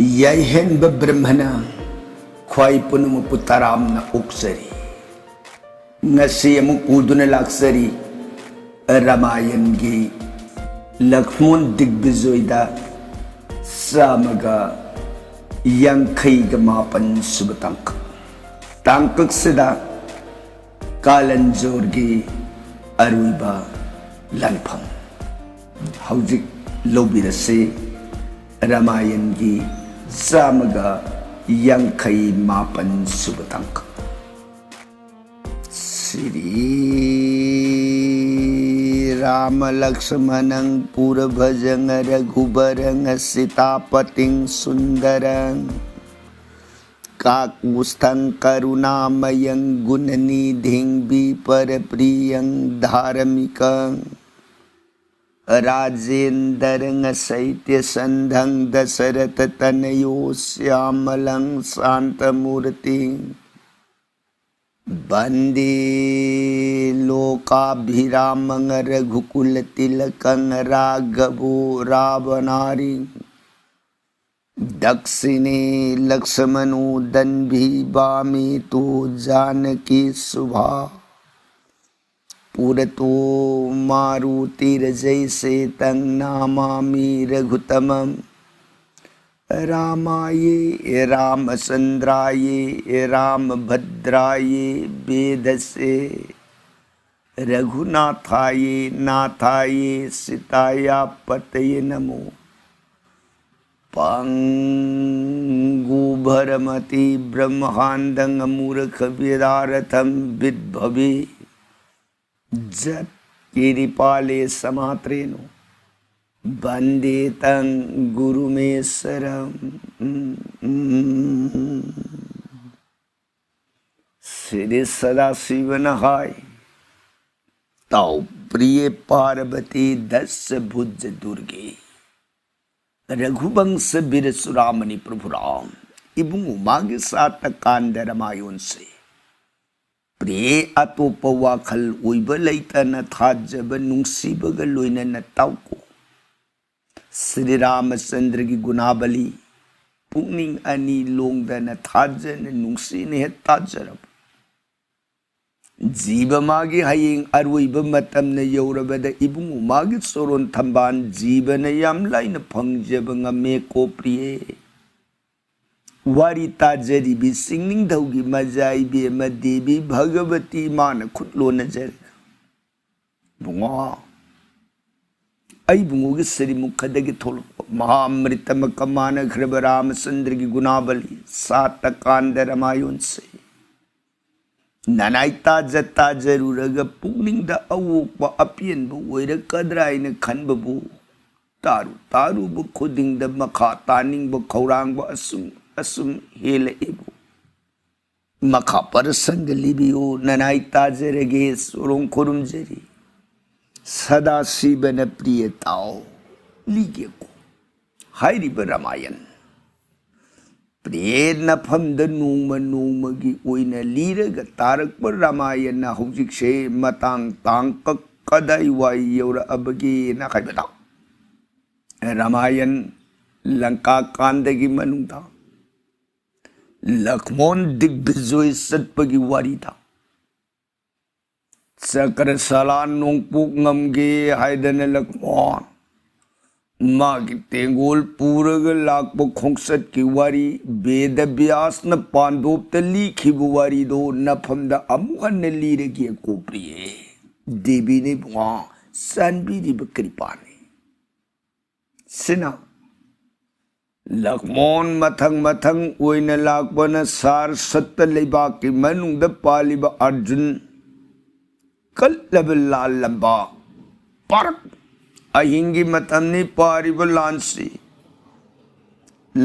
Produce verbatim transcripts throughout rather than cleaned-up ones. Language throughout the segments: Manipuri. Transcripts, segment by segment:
ꯌꯥꯏꯍꯦꯟꯕ ꯕ꯭ꯔꯍꯃꯅ ꯈ꯭ꯋꯥꯏ ꯄꯨꯝꯅꯃꯛꯄꯨ ꯇꯔꯥꯝꯅ ꯑꯣꯛꯆꯔꯤ꯫ ꯉꯁꯤ ꯑꯃꯨꯛ ꯄꯨꯗꯨꯅ ꯂꯥꯛꯆꯔꯤ ꯔꯥꯃꯥꯌꯟꯒꯤ ꯂꯛꯁꯃꯣꯟ ꯗꯤꯒꯕꯤꯖꯣꯏꯗ ꯆꯥꯝꯃꯒ ꯌꯥꯡꯈꯩꯒ ꯃꯥꯄꯟ ꯁꯨꯕ ꯇꯥꯡꯀꯛ꯫ ꯇꯥꯡꯀꯛꯁꯤꯗ ꯀꯥꯂꯟꯖꯣꯔꯒꯤ ꯑꯔꯣꯏꯕ ꯂꯥꯟꯐꯝ꯫ ꯍꯧꯖꯤꯛ ꯂꯧꯕꯤꯔꯁꯤ ꯔꯥꯃꯥꯌꯟꯒꯤ ꯆꯥꯝꯃꯒ ꯌꯥꯡꯈꯩ ꯃꯥꯄꯟ ꯁꯨꯕ ꯇꯥꯡꯀꯛ꯫ ꯁ꯭ꯔꯤ ꯔꯥꯃ ꯂꯛꯁꯃꯅꯪ ꯄꯨꯔ ꯚꯖꯪ ꯔꯘꯨꯕꯔꯪ ꯁꯤꯇꯥꯄꯇꯤꯡ ꯁꯨꯟꯗꯔꯪ ꯀꯥꯀꯨꯁꯊꯪ ꯀꯔꯨꯅꯥꯃꯌꯪ ꯒꯨꯅꯅꯤꯙꯤꯡ ꯕꯤꯄꯔ ꯄ꯭ꯔꯤꯌꯪ ꯙꯥꯔꯃꯤꯀꯪ ꯔꯥꯖꯦꯟꯗꯔꯪ ꯁꯩꯇ꯭ꯌ ꯁꯟꯙꯪ ꯗꯁꯔꯊ ꯇꯅꯌꯣ ꯁ꯭ꯌꯥꯃꯂꯪ Santa ꯃꯨꯔꯇꯤꯡ ꯕꯟꯗꯦ ꯂꯣꯀꯥꯚꯤꯔꯥꯃꯪ ꯔꯘꯨꯀꯨꯂ ꯇꯤꯂꯀꯪ ꯔꯥꯘꯕꯣ ꯔꯥꯚꯅꯥꯔꯤꯡ ꯗꯛꯁꯤꯅꯦ ꯂꯛꯁꯃꯅꯣ ꯗꯟꯚꯤ ꯚꯥꯃꯦ two Janaki Subha Puerto ꯃꯥꯔꯨꯇꯤꯔ ꯖꯩꯁꯦꯇꯪ ꯅꯃꯥꯃꯤ ꯔꯘꯨꯇꯃꯝ ꯔꯥꯃꯥꯌꯦ ꯔꯥꯃꯆꯟꯗ꯭ꯔꯥꯌꯦ ꯔꯥꯃꯚꯗ꯭ꯔꯥꯌꯦ ꯚꯦꯗꯁꯦ ꯔꯘꯨꯅꯥꯊꯥꯌꯦ ꯅꯥꯊꯥꯌꯦ ꯁꯤꯇꯥꯌꯥ ꯄꯇꯌꯦ ꯅꯃꯣ꯫ ꯄꯪꯒꯨ ꯚꯔꯃꯇꯤ ꯕ꯭ꯔꯍ꯭ꯃꯥꯟꯗꯪ ꯑꯃꯨꯔꯈ ꯚꯦꯗꯥꯔꯊꯝ ꯚꯤꯠꯚꯚꯤ ꯖꯠ ꯀꯤꯔꯤꯄꯥꯂꯦ ꯁꯃꯥꯇ꯭ꯔꯦꯅꯣ ꯕꯟꯗꯦ ꯇꯪ ꯒꯨꯔꯨꯃꯦꯁꯔꯝ꯫ ꯁ꯭ꯔꯤ ꯁꯗꯥꯁꯤꯕꯅ ꯍꯥꯏ, ꯇꯥꯎ ꯄ꯭ꯔꯤꯌꯦ ꯄꯥꯔꯕꯇꯤ ꯗꯁ ꯚꯨꯖ ꯗꯨꯔꯒꯦ ꯔꯘꯨꯕꯪꯁ ꯕꯤꯔ ꯆꯨꯔꯥꯃꯅꯤ ꯄ꯭ꯔꯚꯨ ꯔꯥꯝ, ꯏꯕꯨꯡꯉꯣ ꯃꯥꯒꯤ ꯁꯥꯇ ꯀꯥꯟꯗ ꯔꯃꯥꯌꯣꯟꯁꯦ ꯄ꯭ꯔꯤꯌꯦ ꯑꯇꯣꯞꯄ ꯋꯥꯈꯜ ꯑꯣꯏꯕ ꯂꯩꯇꯅ ꯊꯥꯖꯕ ꯅꯨꯡꯁꯤꯕꯒ ꯂꯣꯏꯅꯅ ꯇꯥꯎꯀꯣ꯫ ꯁ꯭ꯔꯤ ꯔꯥꯃꯆꯟꯗ꯭ꯔꯒꯤ ꯒꯨꯅꯥꯕꯂꯤ ꯄꯨꯛꯅꯤꯡ ꯑꯅꯤ ꯂꯣꯡꯗꯅ ꯊꯥꯖꯅ ꯅꯨꯡꯁꯤꯅ ꯍꯦꯛ ꯇꯥꯖꯔꯕ꯫ ꯖꯤꯕ ꯃꯥꯒꯤ ꯍꯌꯦꯡ ꯑꯔꯣꯏꯕ ꯃꯇꯝꯅ ꯌꯧꯔꯕꯗ ꯏꯕꯨꯡꯉꯣ ꯃꯥꯒꯤ ꯁꯣꯔꯣꯟ ꯊꯝꯕꯥꯜ ꯖꯤꯕꯅ ꯌꯥꯝ ꯂꯥꯏꯅ ꯐꯪꯖꯕ ꯉꯝꯃꯦꯀꯣ ꯄ꯭ꯔꯤꯌꯦ꯫ ꯋꯥꯔꯤ ꯇꯥꯖꯔꯤꯕꯤ ꯆꯤꯡꯅꯤꯡꯊꯧꯒꯤ ꯃꯖꯥ ꯏꯕꯦꯝꯃ ꯗꯦꯕꯤ ꯚꯒꯕꯇꯤ ꯃꯥꯅ ꯈꯨꯠ ꯂꯣꯟꯅꯖꯔꯦ꯫ ꯕꯨꯡꯉꯣ, ꯑꯩ ꯕꯨꯡꯉꯣꯒꯤ ꯁꯔꯤꯃꯨꯈꯗꯒꯤ ꯊꯣꯛꯂꯛꯄ ꯃꯍꯥ ꯑꯃ꯭ꯔꯤꯇ ꯃꯀ ꯃꯥꯟꯅꯈ꯭ꯔꯕ ꯔꯥꯃꯆꯟꯗ꯭ꯔꯒꯤ ꯒꯨꯅꯥꯕꯂꯤ ꯁꯥꯇ ꯀꯥꯟꯗ ꯔꯃꯥꯌꯣꯟꯁꯦ ꯅꯅꯥꯏ ꯇꯥꯖ ꯇꯥꯖꯔꯨꯔꯒ ꯄꯨꯛꯅꯤꯡꯗ ꯑꯋꯣꯛꯄ ꯑꯄꯦꯟꯕ ꯑꯣꯏꯔꯛꯀꯗ꯭ꯔꯥ ꯍꯥꯏꯅ ꯈꯟꯕꯕꯨ ꯇꯥꯔꯨ ꯇꯥꯔꯨꯕ ꯈꯨꯗꯤꯡꯗ ꯃꯈꯥ ꯇꯥꯅꯤꯡꯕ ꯈꯧꯔꯥꯡꯕ ꯑꯁꯨꯝ ꯑꯁꯨꯝ ꯍꯦꯜꯂꯛꯏꯕꯨ꯫ ꯃꯈꯥ ꯄꯔꯁꯪꯒ ꯂꯤꯕꯤꯌꯨ, ꯅꯅꯥꯏ ꯇꯥꯖꯔꯒꯦ, ꯁꯣꯔꯣꯡ ꯈꯨꯔꯨꯝꯖꯔꯤ꯫ ꯁꯗꯥꯁꯤꯕꯅ ꯄ꯭ꯔꯤꯌ ꯇꯥꯎ, ꯂꯤꯒꯦꯀꯣ꯫ ꯍꯥꯏꯔꯤꯕ ꯔꯥꯃꯥꯌꯟ ꯄ꯭ꯔꯤꯌꯦ ꯅꯐꯝꯗ ꯅꯣꯡꯃ ꯅꯣꯡꯃꯒꯤ ꯑꯣꯏꯅ ꯂꯤꯔꯒ ꯇꯥꯔꯛꯄ ꯔꯥꯃꯥꯌꯟꯅ ꯍꯧꯖꯤꯛꯁꯦ ꯃꯇꯥꯡ ꯇꯥꯡꯀꯛ ꯀꯗꯥꯏꯋꯥꯏ ꯌꯧꯔꯛꯑꯕꯒꯦꯅ ꯍꯥꯏꯕꯗ, ꯔꯥꯃꯥꯌꯟ ꯂꯪꯀꯥ ꯀꯥꯟꯗꯒꯤ ꯃꯅꯨꯡꯗ ꯂꯛꯃꯣꯟ ꯗꯤꯒꯕꯤꯖꯣꯏ ꯆꯠꯄꯒꯤ ꯋꯥꯔꯤꯗ, ꯆꯀ꯭ꯔꯁꯥꯂꯥ ꯅꯣꯡꯄꯣꯛ ꯉꯝꯒꯦ ꯍꯥꯏꯗꯅ ꯂꯛꯃꯣꯟ ꯃꯥꯒꯤ ꯇꯦꯡꯒꯣꯜ ꯄꯨꯔꯒ ꯂꯥꯛꯄ ꯈꯣꯡꯆꯠꯀꯤ ꯋꯥꯔꯤ, ꯕꯦꯗ ꯕ꯭ꯌꯥꯁꯅ ꯄꯥꯟꯗꯣꯞꯇ ꯂꯤꯈꯤꯕ ꯋꯥꯔꯤꯗꯣ ꯅꯐꯝꯗ ꯑꯃꯨꯛ ꯍꯟꯅ ꯂꯤꯔꯒꯦꯀꯣ ꯄ꯭ꯔꯤꯌꯦ꯫ ꯗꯦꯕꯤꯅ ꯏꯕꯨꯡꯉꯣ ꯆꯥꯟꯕꯤꯔꯤꯕ ꯀ꯭ꯔꯤꯄꯥꯅꯤ꯫ ꯁꯤꯅ ꯂꯛꯃꯣꯟ ꯃꯊꯪ ꯃꯊꯪ ꯑꯣꯏꯅ ꯂꯥꯛꯄꯅ ꯁꯥꯔ ꯁꯠꯇ ꯂꯩꯕꯥꯛꯀꯤ ꯃꯅꯨꯡꯗ ꯄꯥꯜꯂꯤꯕ ꯑꯔꯖꯨꯟ ꯀꯜꯂꯕ ꯂꯥꯜꯂꯝꯕ ꯄꯥꯔꯛ ꯑꯍꯤꯡꯒꯤ ꯃꯇꯝꯅꯤ ꯄꯥꯔꯤꯕ ꯂꯥꯟꯁꯤ꯫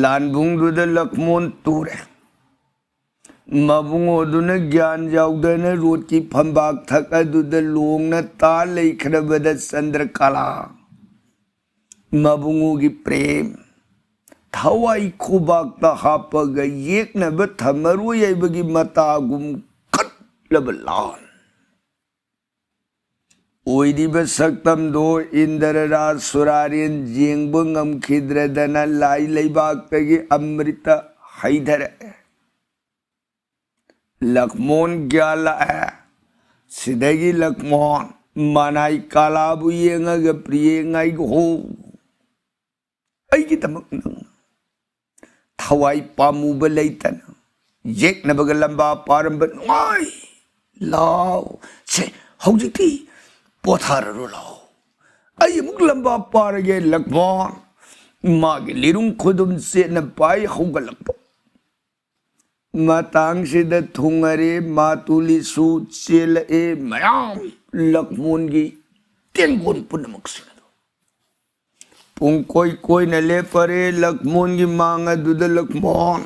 ꯂꯥꯟꯕꯨꯡꯗꯨꯗ ꯂꯛꯃꯣꯟ ꯇꯨꯔꯦ꯫ ꯃꯕꯨꯡꯉꯣꯗꯨꯅ ꯒ꯭ꯌꯥꯟ ꯌꯥꯎꯗꯅ ꯔꯣꯠꯀꯤ ꯐꯝꯕꯥꯛ ꯊꯛ ꯑꯗꯨꯗ ꯂꯣꯡꯅ ꯇꯥ ꯂꯩꯈ꯭ꯔꯕꯗ ꯆꯟꯗ꯭ꯔꯀꯂꯥ ꯃꯕꯨꯡꯉꯣꯒꯤ ꯄ꯭ꯔꯦꯝ ꯊꯋꯥꯏ ꯈꯨꯕꯥꯛꯇ ꯍꯥꯞꯄꯒ ꯌꯦꯛꯅꯕ ꯊꯝꯃꯔꯣꯏ ꯍꯥꯏꯕꯒꯤ ꯃꯇꯥꯒꯨꯝ ꯀꯠꯂꯕ ꯂꯥꯟ꯫ ꯑꯣꯏꯔꯤꯕ ꯁꯛꯇꯝꯗꯣ ꯏꯟꯗ꯭ꯔ ꯔꯥꯖ ꯁꯨꯔꯥꯔꯦꯟ ꯌꯦꯡꯕ ꯉꯝꯈꯤꯗ꯭ꯔꯗꯅ ꯂꯥꯏ ꯂꯩꯕꯥꯛꯇꯒꯤ ꯑꯃ꯭ꯔꯤꯇ ꯍꯩꯊꯔꯛꯑꯦ꯫ ꯂꯛꯃꯣꯟ ꯒ꯭ꯌꯥꯟ ꯂꯥꯛꯑꯦ꯫ ꯁꯤꯗꯒꯤ ꯂꯛꯃꯣꯟ ꯃꯅꯥꯏ ꯀꯥꯂꯥꯕꯨ ꯌꯦꯡꯉꯒ, "ꯄ꯭ꯔꯤꯌꯦ ꯉꯥꯏꯈꯣ, ꯑꯩꯒꯤꯗꯃꯛ ꯅꯪ ꯊꯋꯥꯏ ꯄꯥꯝꯃꯨꯕ ꯂꯩꯇꯅ ꯌꯦꯛꯅꯕꯒ ꯂꯝꯕꯥ ꯄꯥꯔꯝꯕ ꯅꯨꯡꯉꯥꯏ꯫ ꯂꯥꯎ, ꯁꯦ, ꯍꯧꯖꯤꯛꯇꯤ ꯄꯣꯊꯥꯔꯔꯣ, ꯂꯥꯎ, ꯑꯩ ꯑꯃꯨꯛ ꯂꯝꯕꯥ ꯄꯥꯔꯒꯦ, ꯂꯛꯃꯣꯟ"꯫ ꯃꯥꯒꯤ ꯂꯤꯔꯨꯡ ꯈꯨꯗꯨꯝ ꯆꯦꯠꯅ ꯄꯥꯏ ꯍꯧꯒꯠꯂꯛꯄ꯫ ꯃꯇꯥꯡꯁꯤꯗ ꯊꯨꯡꯉꯔꯦ ꯃꯥꯇꯨꯂꯤꯁꯨ ꯆꯦꯜꯂꯛꯑꯦ꯫ ꯃꯌꯥꯝ ꯂꯛꯃꯣꯟꯒꯤ ꯇꯦꯡꯒꯣꯟ ꯄꯨꯝꯅꯃꯛꯁꯤꯡ ꯑꯗꯨ ꯄꯨꯡ ꯀꯣꯏ ꯀꯣꯏꯅ ꯂꯦꯞꯄꯔꯦ꯫ ꯂꯛꯃꯣꯟꯒꯤ ꯃꯥꯡ ꯑꯗꯨꯗ ꯂꯛꯃꯣꯟ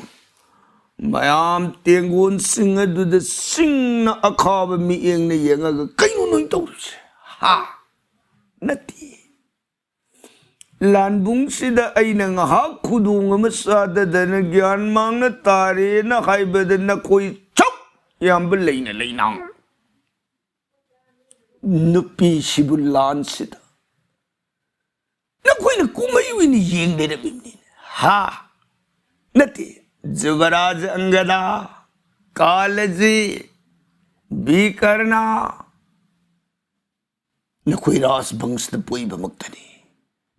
ꯃꯌꯥꯝ ꯇꯦꯡꯒꯣꯟꯁꯤꯡ ꯑꯗꯨꯗ ꯁꯤꯡꯅ ꯑꯈꯥꯕ ꯃꯤꯠꯌꯦꯡꯅ ꯌꯦꯡꯉꯒ, "ꯀꯩꯅꯣ ꯅꯣꯏ ꯇꯧꯔꯤꯁꯦ? ꯍꯥ? ꯅꯠꯇꯦ꯫ ꯂꯥꯟꯕꯨꯡꯁꯤꯗ ꯑꯩꯅ ꯉꯥꯏꯍꯥꯛ ꯈꯨꯗꯣꯡ ꯑꯃ ꯆꯥꯗꯗꯅ ꯒ꯭ꯌꯥꯟ ꯃꯥꯡꯅ ꯇꯥꯔꯦꯅ ꯍꯥꯏꯕꯗ ꯅꯈꯣꯏ ꯆꯞ ꯌꯥꯝꯕ ꯂꯩꯅ ꯂꯩꯅ ꯅꯨꯄꯤꯁꯤꯕꯨ ꯂꯥꯟꯁꯤꯗ ꯅꯈꯣꯏꯅ ꯀꯨꯝꯍꯩ ꯑꯣꯏꯅ ꯌꯦꯡ ꯂꯩꯔꯝꯃꯤꯕꯅꯤꯅꯦ꯫ ꯍꯥ? ꯅꯠꯇꯦ, ꯖꯨꯕꯔꯥꯖ ꯑꯪꯒꯗ, ꯀꯥꯂꯖꯤ, ꯕꯤꯀꯔꯅ, ꯅꯈꯣꯏ ꯔꯥꯖꯕꯪꯁꯗ ꯄꯣꯛꯏꯕꯃꯛꯇꯅꯤ꯫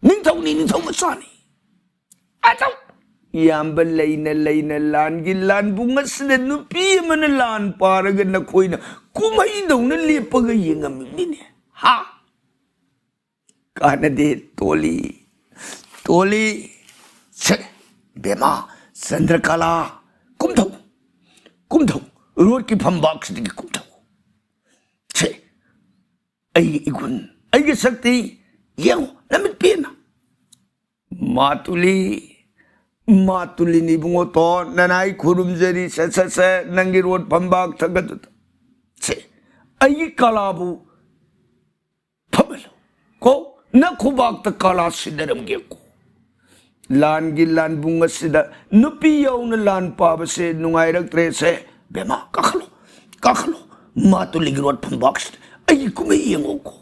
ꯅꯤꯡꯊꯧꯅꯤ, ꯅꯤꯡꯊꯧ ꯃꯆꯥꯅꯤ꯫ ꯑꯗꯨꯝ ꯏꯌꯥꯝꯕ ꯂꯩꯅ ꯂꯩꯅ ꯂꯥꯟꯒꯤ ꯂꯥꯟꯕꯨꯡ ꯑꯁꯤꯗ ꯅꯨꯄꯤ ꯑꯃꯅ ꯂꯥꯟ ꯄꯥꯔꯒ ꯅꯈꯣꯏꯅ ꯀꯨꯝꯍꯩꯗꯧꯅ ꯂꯦꯞꯄꯒ ꯌꯦꯡꯉꯝꯃꯤꯕꯅꯤꯅꯦ꯫ ꯍꯥ? ꯀꯥꯟꯅꯗꯦ, ꯇꯣꯜꯂꯤ, ꯇꯣꯜꯂꯤ꯫ ꯁꯦ, ꯕꯦꯃꯥ, ꯆꯟꯗ꯭ꯔꯀꯂꯥ, ꯀꯨꯝꯊꯧ, ꯀꯨꯝꯊꯧ, ꯔꯣꯠꯀꯤ ꯐꯝꯕꯥꯛꯁꯤꯗꯒꯤ ꯀꯨꯝꯊꯧ꯫ ꯁꯦ, ꯑꯩꯒꯤ ꯏꯒꯨꯟ, ꯑꯩꯒꯤ ꯁꯛꯇꯤ ꯌꯦꯡꯉꯨ, ꯅꯃꯤꯠ ꯄꯦꯟꯅ꯫ ꯃꯥꯇꯨꯂꯤ, ꯃꯥꯇꯨꯂꯤꯅꯤ ꯏꯕꯨꯡꯉꯣ, ꯇꯣ, ꯅꯅꯥꯏ ꯈꯨꯔꯨꯝꯖꯔꯤ, ꯁꯦ, ꯁꯦ, ꯁꯦ, ꯅꯪꯒꯤ ꯔꯣꯠ ꯐꯝꯕꯥꯛ ꯊꯛ ꯑꯗꯨꯗ꯫ ꯁꯦ, ꯑꯩꯒꯤ ꯀꯂꯥꯕꯨ ꯐꯝꯍꯜꯂꯨ ꯀꯣ, ꯅꯈꯨꯕꯥꯛꯇ ꯀꯂꯥ ꯁꯤꯟꯅꯔꯝꯒꯦꯀꯣ꯫ ꯂꯥꯟꯒꯤ ꯂꯥꯟꯕꯨꯡ ꯑꯁꯤꯗ ꯅꯨꯄꯤ ꯌꯥꯎꯅ ꯂꯥꯟ ꯄꯥꯕꯁꯦ ꯅꯨꯡꯉꯥꯏꯔꯛꯇ꯭ꯔꯦꯁꯦ꯫ ꯕꯦꯃꯥ, ꯀꯥꯈꯠꯂꯣ, ꯀꯥꯈꯠꯂꯣ, ꯃꯥꯇꯨꯂꯤꯒꯤ ꯔꯣꯠ ꯐꯝꯕꯥꯛꯁꯤꯗ ꯑꯩꯒꯤ ꯀꯨꯝꯍꯩ ꯌꯦꯡꯉꯣꯀꯣ꯫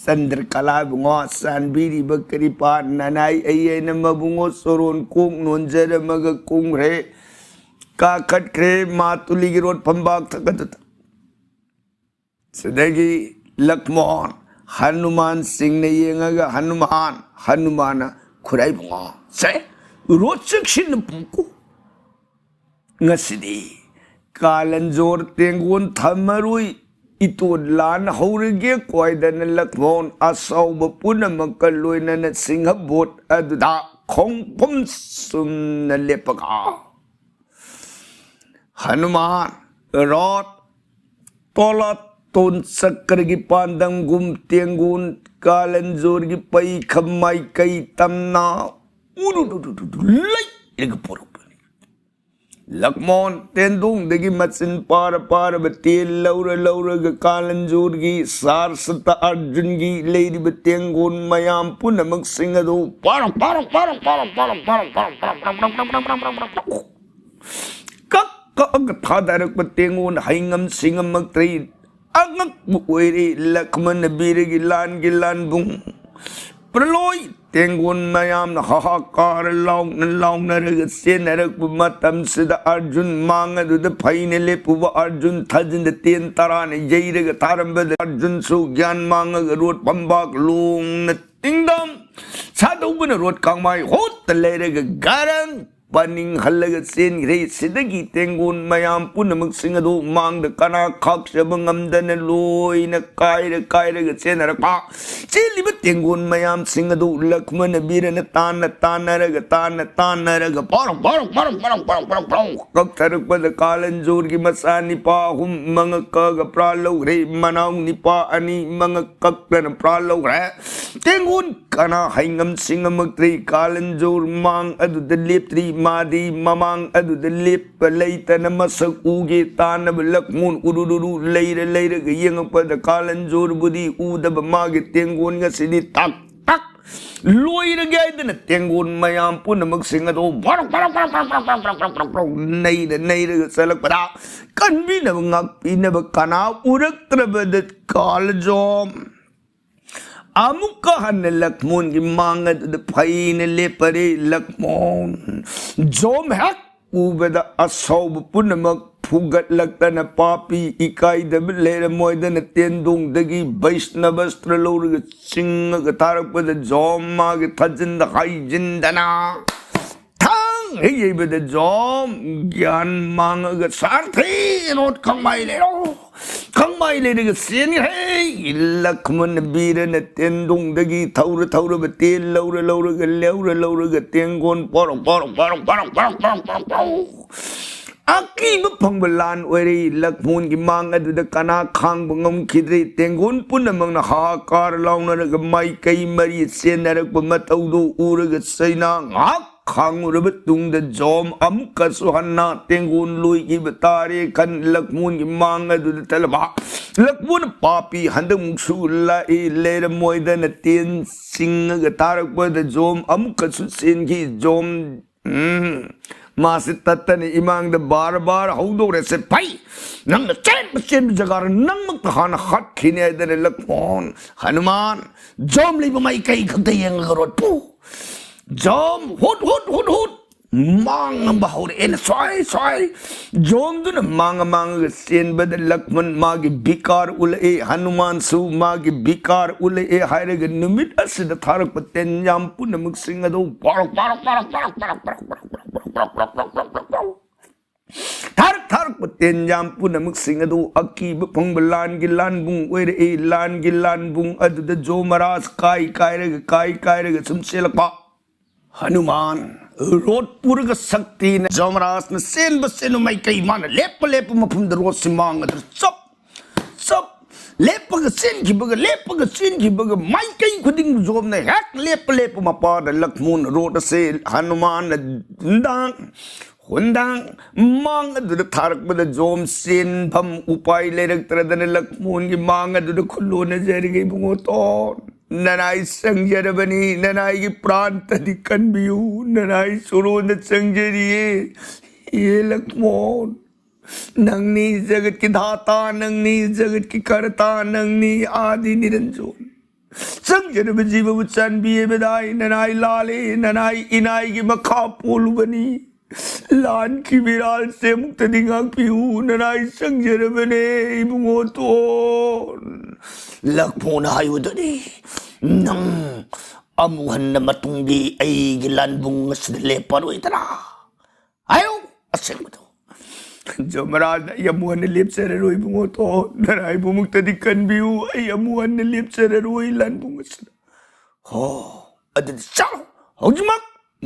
ꯆꯟꯗ꯭ꯔꯀꯂꯥ ꯏꯕꯨꯡꯉꯣ, ꯆꯥꯟꯕꯤꯔꯤꯕ ꯀ꯭ꯔꯤꯄꯥ ꯅꯅꯥꯏ ꯑꯩ ꯑꯩꯅ ꯃꯕꯨꯡꯉꯣ ꯆꯣꯔꯣꯟ ꯀꯣꯛ ꯅꯣꯟꯖꯔꯝꯃꯒ ꯀꯨꯝꯈ꯭ꯔꯦ, ꯀꯥꯈꯠꯈ꯭ꯔꯦ ꯃꯥꯇꯨꯂꯤꯒꯤ ꯔꯣꯠ ꯐꯝꯕꯥꯛ ꯊꯛ ꯑꯗꯨꯗ꯫ ꯁꯤꯗꯒꯤ ꯂꯛꯃꯣꯟ ꯍꯅꯨꯃꯥꯟꯁꯤꯡꯅ ꯌꯦꯡꯉꯒ, "ꯍꯅꯨꯃꯥꯟ, ꯍꯅꯨꯃꯥꯟꯅ ꯈꯨꯔꯥꯏꯕꯨꯡꯉꯣ, ꯁꯦ, ꯔꯣꯠ ꯆꯦꯛꯁꯤꯟꯅ ꯄꯨꯀꯣ꯫ ꯉꯁꯤꯗꯤ ꯀꯥꯂꯟꯖꯣꯔ ꯇꯦꯡꯒꯣꯟ ꯊꯝꯃꯔꯣꯏ, ꯏꯇꯣꯟ ꯂꯥꯟ ꯍꯧꯔꯒꯦ ꯀꯣꯏꯗꯅ ꯂꯛꯃꯣꯟ ꯑꯁꯥꯎꯕ ꯄꯨꯝꯅꯃꯛꯀ ꯂꯣꯏꯅꯅ ꯁꯤꯡꯍꯕꯣꯠ ꯑꯗꯨꯗ ꯈꯣꯡꯐꯝ ꯆꯨꯝꯅ ꯂꯦꯞꯄꯒ, ꯍꯅꯨꯃꯥꯟ, ꯔꯣꯠ, ꯇꯣꯂꯥ ꯇꯣꯟ ꯆꯀ꯭ꯔꯒꯤ ꯄꯥꯟꯗꯝꯒꯨꯝ ꯇꯦꯡꯒꯣꯟ ꯀꯥꯂꯟꯖꯣꯔꯒꯤ ꯄꯩꯈꯝ ꯃꯥꯏꯀꯩ ꯇꯝꯅ ꯎꯔꯨꯔꯨꯔꯨꯔꯨ ꯂꯩꯔꯒ ꯄꯣꯔꯛꯄꯅꯤ꯫ ꯂꯛꯃꯣꯟ ꯇꯦꯟꯗꯣꯡꯗꯒꯤ ꯃꯆꯤꯟ ꯄꯥꯔ ꯄꯥꯔꯕ ꯇꯦꯟ ꯂꯧꯔ ꯂꯧꯔꯒ ꯀꯥꯂꯟꯖꯣꯔꯒꯤ ꯁꯥꯔꯁꯇ ꯑꯔꯖꯨꯟꯒꯤ ꯂꯩꯔꯤꯕ ꯇꯦꯡꯒꯣꯟ ꯃꯌꯥꯝ ꯄꯨꯝꯅꯃꯛꯁꯤꯡ ꯑꯗꯨ ꯄꯥꯔꯛ ꯄꯥꯔꯛ ꯄꯥꯔꯛ ꯄꯥꯔꯛ ꯄꯥꯔꯛ ꯄꯥꯔꯛ ꯄꯥꯔꯛ ꯄꯥꯔꯛ ꯄꯥꯔꯛ ꯄꯥꯔꯛ ꯄꯥꯔꯛ ꯄꯥꯔꯛ ꯄꯥꯔꯛ ꯄꯥꯔꯛ ꯀꯛ ꯀꯛꯑꯒ ꯊꯥꯗꯔꯛꯄ ꯇꯦꯡꯒꯣꯟ ꯍꯩꯉꯝ ꯁꯤꯡꯉꯝꯃꯛꯇ꯭ꯔꯦ꯫ ꯑꯉꯛꯄ ꯑꯣꯏꯔꯦ ꯂꯛꯃꯟ ꯕꯤꯔꯒꯤ ꯂꯥꯟꯒꯤ ꯂꯥꯟꯕꯨꯡ꯫ ꯄ꯭ꯔꯂꯣꯏ ꯇꯦꯡꯒꯣꯟ ꯃꯌꯥꯝꯅ ꯍꯥꯍꯥꯀꯥꯔ ꯂꯥꯎꯅ ꯂꯥꯎꯅꯔꯒ ꯆꯦꯟꯅꯔꯛꯄ ꯃꯇꯝꯁꯤꯗ ꯑꯔꯖꯨꯟ ꯃꯥꯡ ꯑꯗꯨꯗ ꯐꯩꯅ ꯂꯦꯞꯄꯨꯕ ꯑꯔꯖꯨꯟ ꯊꯥꯖꯤꯟꯗ ꯇꯦꯟ ꯇꯔꯥꯅ ꯌꯩꯔꯒ ꯊꯥꯔꯝꯕꯗ ꯑꯔꯖꯨꯟꯁꯨ ꯒ꯭ꯌꯥꯟ ꯃꯥꯡꯉꯒ ꯔꯣꯠ ꯐꯝꯕꯥꯛ ꯂꯣꯡꯅ ꯇꯤꯡꯗꯝ ꯁꯥꯗꯧꯕꯅ ꯔꯣꯠ ꯀꯥꯡꯃꯥꯏ ꯍꯣꯠꯇ ꯂꯩꯔꯒ ꯒꯥꯔꯪ ꯄꯥꯅꯤꯡ ꯍꯜꯂꯒ ꯆꯦꯟꯈ꯭ꯔꯦ꯫ ꯁꯤꯗꯒꯤ ꯇꯦꯡꯒꯣꯟ ꯃꯌꯥꯝ ꯄꯨꯝꯅꯃꯛꯁꯤꯡ ꯑꯗꯨ ꯃꯥꯡꯗ ꯀꯅꯥ ꯈꯥꯛꯆꯕ ꯉꯝꯗꯅ ꯂꯣꯏꯅ ꯀꯥꯏꯔ ꯀꯥꯏꯔꯒ ꯆꯦꯟꯅꯔꯛꯄ꯫ ꯆꯦꯜꯂꯤꯕ ꯇꯦꯡꯒꯣꯟ ꯃꯌꯥꯝꯁꯤꯡ ꯑꯗꯨ ꯂꯛꯃꯅ ꯕꯤꯔꯅ ꯇꯥꯟꯅ ꯇꯥꯟꯅꯔꯒ ꯇꯥꯟꯅ ꯇꯥꯟꯅꯔꯒ ꯄꯥꯔꯣ ꯄꯥꯔꯣ ꯄꯥꯔꯣ ꯄꯥꯔꯣ ꯄꯥꯔꯣ ꯄꯥꯔꯣ ꯄꯥꯔꯣ ꯀꯛꯊꯔꯛꯄꯗ ꯀꯥꯂꯟꯖꯣꯔꯒꯤ ꯃꯆꯥ ꯅꯤꯄꯥ ꯑꯍꯨꯝ ꯃꯉꯛ ꯀꯛꯑꯒ ꯄ꯭ꯔꯥ ꯂꯧꯈ꯭ꯔꯦ꯫ ꯃꯅꯥꯎ ꯅꯤꯄꯥ ꯑꯅꯤ ꯃꯉꯛ ꯀꯛꯇꯅ ꯄ꯭ꯔꯥ ꯂꯧꯈ꯭ꯔꯦ꯫ ꯇꯦꯡꯒꯣꯟ ꯀꯅꯥ ꯍꯩꯉꯝ ꯁꯤꯡꯉꯝꯃꯛꯇ꯭ꯔꯤ꯫ ꯀꯥꯂꯟꯖꯣꯔ ꯃꯥꯡ ꯑꯗꯨꯗ ꯂꯦꯞꯇ꯭ꯔꯤ꯫ ꯃꯥꯗꯤ ꯃꯃꯥꯡ ꯑꯗꯨꯗ ꯂꯦꯞꯄ ꯂꯩꯇꯅ ꯃꯁꯛ ꯎꯒꯦ ꯇꯥꯅꯕ ꯂꯛꯃꯣꯟ ꯎꯔꯨꯔꯨꯔꯨ ꯂꯩꯔ ꯂꯩꯔꯒ ꯌꯦꯡꯉꯛꯄꯗ ꯀꯥꯂꯟꯖꯣꯔꯕꯨꯗꯤ ꯎꯗꯕ꯫ ꯃꯥꯒꯤ ꯇꯦꯡꯒꯣꯟ ꯉꯁꯤꯗꯤ ꯇꯛ ꯇꯛ ꯂꯣꯏꯔꯒꯦ ꯍꯥꯏꯗꯅ ꯇꯦꯡꯒꯣꯟ ꯃꯌꯥꯝ ꯄꯨꯝꯅꯃꯛꯁꯤꯡ ꯑꯗꯨ ꯕ꯭ꯔꯣꯛ ꯕ꯭ꯔꯣꯛ ꯅꯩꯔ ꯅꯩꯔꯒ ꯆꯠꯂꯛꯄꯗ ꯀꯟꯕꯤꯅꯕ ꯉꯥꯛꯄꯤꯅꯕ ꯀꯅꯥ ꯎꯔꯛꯇ꯭ꯔꯕꯗ ꯀꯥꯂꯖꯣꯝ ꯑꯃꯨꯛꯀ ꯍꯟꯅ ꯂꯛꯃꯣꯟꯒꯤ ꯃꯥꯡ ꯑꯗꯨꯗ ꯐꯩꯅ ꯂꯦꯞꯄꯔꯦ꯫ ꯂꯛꯃꯣꯟ ꯖꯣꯝ ꯍꯦꯛ ꯎꯕꯗ ꯑꯁꯥꯎꯕ ꯄꯨꯝꯅꯃꯛ ꯐꯨꯒꯠꯂꯛꯇꯅ ꯄꯥꯄꯤ ꯏꯀꯥꯏꯗꯕ ꯂꯩꯔꯝꯃꯣꯏꯗꯅ ꯇꯦꯟꯗꯣꯡꯗꯒꯤ ꯕꯩꯁꯅꯕ ꯑꯁꯇ꯭ꯔ ꯂꯧꯔꯒ ꯆꯤꯡꯉꯒ ꯊꯥꯔꯛꯄꯗ ꯖꯣꯝ ꯃꯥꯒꯤ ꯊꯥꯖꯤꯟꯗ ꯍꯥꯏꯖꯤꯟꯗꯅ ꯊꯥꯡ ꯍꯦꯛ ꯌꯩꯕꯗ ꯖꯣꯝ ꯒ꯭ꯌꯥꯟ ꯃꯥꯡꯉꯒ ꯁꯥꯔꯊꯤ ꯔꯣꯠ ꯈꯪꯃꯥꯏ ꯂꯩꯔꯣ ꯈꯪꯃꯥꯏ ꯂꯩꯔꯒ ꯆꯦꯟꯈ꯭ꯔꯦ꯫ ꯂꯛꯃꯟ ꯕꯤꯔꯅ ꯇꯦꯟꯗꯣꯡꯗꯒꯤ ꯊꯧꯔ ꯊꯧꯔꯕ ꯇꯦꯟ ꯂꯧꯔ ꯂꯧꯔꯒ ꯂꯧꯔ ꯂꯧꯔꯒ ꯇꯦꯡꯒꯣꯟ ꯄꯣꯔꯣꯛ ꯄꯣꯔꯣꯛ ꯄꯣꯔꯣꯛ ꯄꯣꯔꯣꯛ ꯄꯣꯔꯣꯛ ꯄꯣꯔꯣꯛ ꯄꯣꯔꯣꯛ ꯄꯣꯔꯣꯛ ꯑꯀꯤꯕ ꯐꯪꯕ ꯂꯥꯟ ꯑꯣꯏꯔꯦ꯫ ꯂꯛꯃꯣꯟꯒꯤ ꯃꯥꯡ ꯑꯗꯨꯗ ꯀꯅꯥ ꯈꯥꯡꯕ ꯉꯝꯈꯤꯗ꯭ꯔꯦ꯫ ꯇꯦꯡꯒꯣꯟ ꯄꯨꯝꯅꯃꯛꯅ ꯍꯥꯍꯥꯀꯥꯔ ꯂꯥꯎꯅꯔꯒ ꯃꯥꯏꯀꯩ ꯃꯔꯤ ꯆꯦꯟꯅꯔꯛꯄ ꯃꯇꯧꯗꯨ ꯎꯔꯒ ꯆꯩꯅꯥ ꯉꯥꯏꯍꯥꯛ ꯈꯥꯡꯉꯨꯔꯕ ꯇꯨꯡꯗ ꯖꯣꯝ ꯑꯃꯨꯛꯀꯁꯨ ꯍꯟꯅ ꯇꯦꯡꯒꯣꯟ ꯂꯣꯏꯈꯤꯕ ꯇꯥꯔꯦ ꯈꯟ ꯂꯛꯃꯣꯟꯒꯤ ꯃꯥꯡ ꯑꯗꯨꯗ ꯇꯂꯕ ꯂꯛꯃꯣꯟ ꯄꯥꯄꯤ ꯍꯟꯗꯛꯃꯨꯛꯁꯨ ꯂꯥꯛꯏ ꯂꯩꯔꯝꯃꯣꯏꯗꯅ ꯇꯦꯟ ꯆꯤꯡꯉꯒ ꯊꯥꯔꯛꯄꯗ ꯖꯣꯝ ꯑꯃꯨꯛꯀꯁꯨ ꯆꯦꯟꯈꯤ꯫ ꯖꯣꯝ ꯎꯝ, ꯃꯥꯁꯤ ꯇꯠꯇꯅ ꯏꯃꯥꯡꯗ ꯕꯥꯔ ꯕꯥꯔ ꯍꯧꯗꯧꯔꯦꯁꯦ꯫ ꯐꯩ! ꯅꯪꯅ ꯆꯦꯟꯕ ꯆꯦꯟꯕ ꯖꯒꯥꯗ ꯅꯪꯃꯛꯇ ꯍꯥꯟꯅ ꯍꯥꯠꯈꯤꯅꯤ ꯍꯥꯏꯗꯅ ꯂꯛꯃꯣꯟ, ꯍꯅꯨꯃꯥꯟ, ꯖꯣꯝ ꯂꯩꯕ ꯃꯥꯏꯀꯩ ꯈꯛꯇ ꯌꯦꯡꯉꯒ ꯔꯣꯠꯄꯨ꯫ ꯖꯣꯝ ꯍꯨꯠ ꯍꯨꯠ ꯍꯨꯠ ꯍꯨꯠ ꯃꯥꯡꯉꯝꯕ ꯍꯧꯔꯛꯑꯦꯅ ꯁ꯭ꯋꯥꯏ ꯁ꯭ꯋꯥꯏ ꯖꯣꯝꯗꯨꯅ ꯃꯥꯡꯉ ꯃꯥꯡꯉꯒ ꯆꯦꯟꯕꯗ ꯂꯛꯃꯟ ꯃꯥꯒꯤ ꯕꯤꯀꯥꯔ ꯎꯠꯂꯛꯑꯦ꯫ ꯍꯅꯨꯃꯥꯟꯁꯨ ꯃꯥꯒꯤ ꯕꯤꯀꯥꯔ ꯎꯠꯂꯛꯑꯦ ꯍꯥꯏꯔꯒ ꯅꯨꯃꯤꯠ ꯑꯁꯤꯗ ꯊꯥꯔꯛꯄ ꯇꯦꯟꯌꯥꯝ ꯄꯨꯝꯅꯃꯛꯁꯤꯡ ꯑꯗꯨ ꯄꯥꯔꯛ ꯄꯥꯔꯛ ꯄꯥꯔꯛ ꯄꯥꯔꯛ ꯄꯥꯔꯛ ꯄꯥꯔꯛ ꯄꯥꯔꯛ ꯄꯥꯔꯛ ꯄꯥꯔꯛ ꯄꯥꯔꯛ ꯄꯥꯔꯛ ꯄꯥꯔꯛ ꯄꯥꯔꯛ ꯊꯥꯔꯛ ꯊꯥꯔꯛꯄ ꯇꯦꯟꯌꯥꯝ ꯄꯨꯝꯅꯃꯛꯁꯤꯡ ꯑꯗꯨ ꯑꯀꯤꯕ ꯐꯪꯕ ꯂꯥꯟꯒꯤ ꯂꯥꯟꯕꯨꯡ ꯑꯣꯏꯔꯛꯏ꯫ ꯂꯥꯟꯒꯤ ꯂꯥꯟꯕꯨꯡ ꯑꯗꯨꯗ ꯖꯣꯃꯔꯥꯖ ꯀꯥꯏ ꯀꯥꯏꯔꯒ ꯀꯥꯏ ꯀꯥꯏꯔꯒ ꯁꯨꯝ ꯆꯦꯜꯂꯛꯄ꯫ ꯍꯅꯨꯃꯥꯟ ꯔꯣꯠ ꯄꯨꯔꯒ ꯁꯛꯇꯤꯅ ꯖꯣꯃꯔꯥꯖꯅ ꯆꯦꯟꯕ ꯆꯦꯟꯕ ꯃꯥꯏꯀꯩ ꯃꯥꯅ ꯂꯦꯞꯄ ꯂꯦꯞꯄ ꯃꯐꯝꯗ ꯔꯣꯠꯁꯤ ꯃꯥꯡꯉꯗ꯭ꯔ ꯆꯞ ꯆꯞ ꯂꯦꯞꯄꯒ ꯆꯦꯟꯈꯤꯕꯒ ꯂꯦꯞꯄꯒ ꯆꯦꯟꯈꯤꯕꯒ ꯃꯥꯏꯀꯩ ꯈꯨꯗꯤꯡ ꯖꯣꯝꯅ ꯍꯦꯛ ꯂꯦꯞꯄ ꯂꯦꯞꯄ ꯃꯄꯥꯗ ꯂꯛꯃꯣꯟ ꯔꯣꯠ ꯑꯁꯦ ꯍꯅꯨꯃꯥꯟꯅ ꯅꯨꯡꯗꯥꯡ ꯍꯣꯟꯗꯥꯡ ꯃꯥꯡ ꯑꯗꯨꯗ ꯊꯥꯔꯛꯄꯗ ꯖꯣꯝ ꯆꯦꯟꯐꯝ ꯎꯄꯥꯏ ꯂꯩꯔꯛꯇ꯭ꯔꯗꯅ ꯂꯛꯃꯣꯟꯒꯤ ꯃꯥꯡ ꯑꯗꯨꯗ ꯈꯨꯜꯂꯣꯟꯅꯖꯔꯒꯦ ꯏꯕꯨꯡꯉꯣ ꯇꯣꯟ꯫ ꯅꯅꯥꯏ ꯆꯪꯖꯔꯕꯅꯤ, ꯅꯅꯥꯏꯒꯤ ꯄ꯭ꯔꯥꯟꯇꯗꯤ ꯀꯟꯕꯤꯌꯨ, ꯅꯅꯥꯏ ꯁꯣꯔꯣꯟꯗ ꯆꯪꯖꯔꯤꯌꯦ꯫ ꯍꯦ ꯂꯛꯃꯣꯟ, ꯅꯪꯅꯤ ꯖꯒꯠꯀꯤ ꯙꯥꯇꯥ, ꯅꯪꯅꯤ ꯖꯒꯠꯀꯤ ꯀꯔꯇꯥ, ꯅꯪꯅꯤ ꯑꯥꯗꯤ ꯅꯤꯔꯟꯖꯣꯟ꯫ ꯆꯪꯖꯔꯕ ꯖꯤꯕꯕꯨ ꯆꯥꯟꯕꯤꯌꯦꯕꯗꯥꯏ, ꯅꯅꯥꯏ ꯂꯥꯜꯂꯦ, ꯅꯅꯥꯏ ꯏꯅꯥꯏꯒꯤ ꯃꯈꯥ ꯄꯣꯜꯂꯨꯕꯅꯤ꯫ ꯂꯥꯟꯈꯤ ꯕꯤꯔꯥꯜꯁꯦ ꯑꯃꯨꯛꯇꯗꯤ ꯉꯥꯛꯄꯤꯌꯨ, ꯅꯅꯥꯏ ꯆꯪꯖꯔꯕꯅꯦ ꯏꯕꯨꯡꯉꯣ ꯇꯣꯟ꯫ ꯂꯛꯃꯣꯟ ꯍꯥꯏꯕꯗꯨꯅꯤ, ꯅꯪ ꯑꯃꯨꯛ ꯍꯟꯅ ꯃꯇꯨꯡꯗꯤ ꯑꯩꯒꯤ ꯂꯥꯟꯕꯨꯡ ꯑꯁꯤꯗ ꯂꯦꯞꯄꯔꯣꯏꯗ꯭ꯔꯥ? ꯍꯥꯏꯌꯨ ꯑꯁꯦꯡꯕꯗꯣ꯫ ꯖꯃꯔꯥꯖꯅ ꯑꯩ ꯑꯃꯨꯛ ꯍꯟꯅ ꯂꯦꯞꯆꯔꯔꯣꯏ ꯏꯕꯨꯡꯉꯣ ꯇꯣꯟ, ꯅꯅꯥꯏꯕꯨ ꯑꯃꯨꯛꯇꯗꯤ ꯀꯟꯕꯤꯌꯨ, ꯑꯩ ꯑꯃꯨꯛ ꯍꯟꯅ ꯂꯦꯞꯆꯔꯔꯣꯏ ꯂꯥꯟꯕꯨꯡ ꯑꯁꯤꯗ꯫ ꯍꯣ, ꯑꯗꯨꯗꯤ ꯆꯠꯂꯣ ꯍꯧꯖꯤꯛꯃꯛ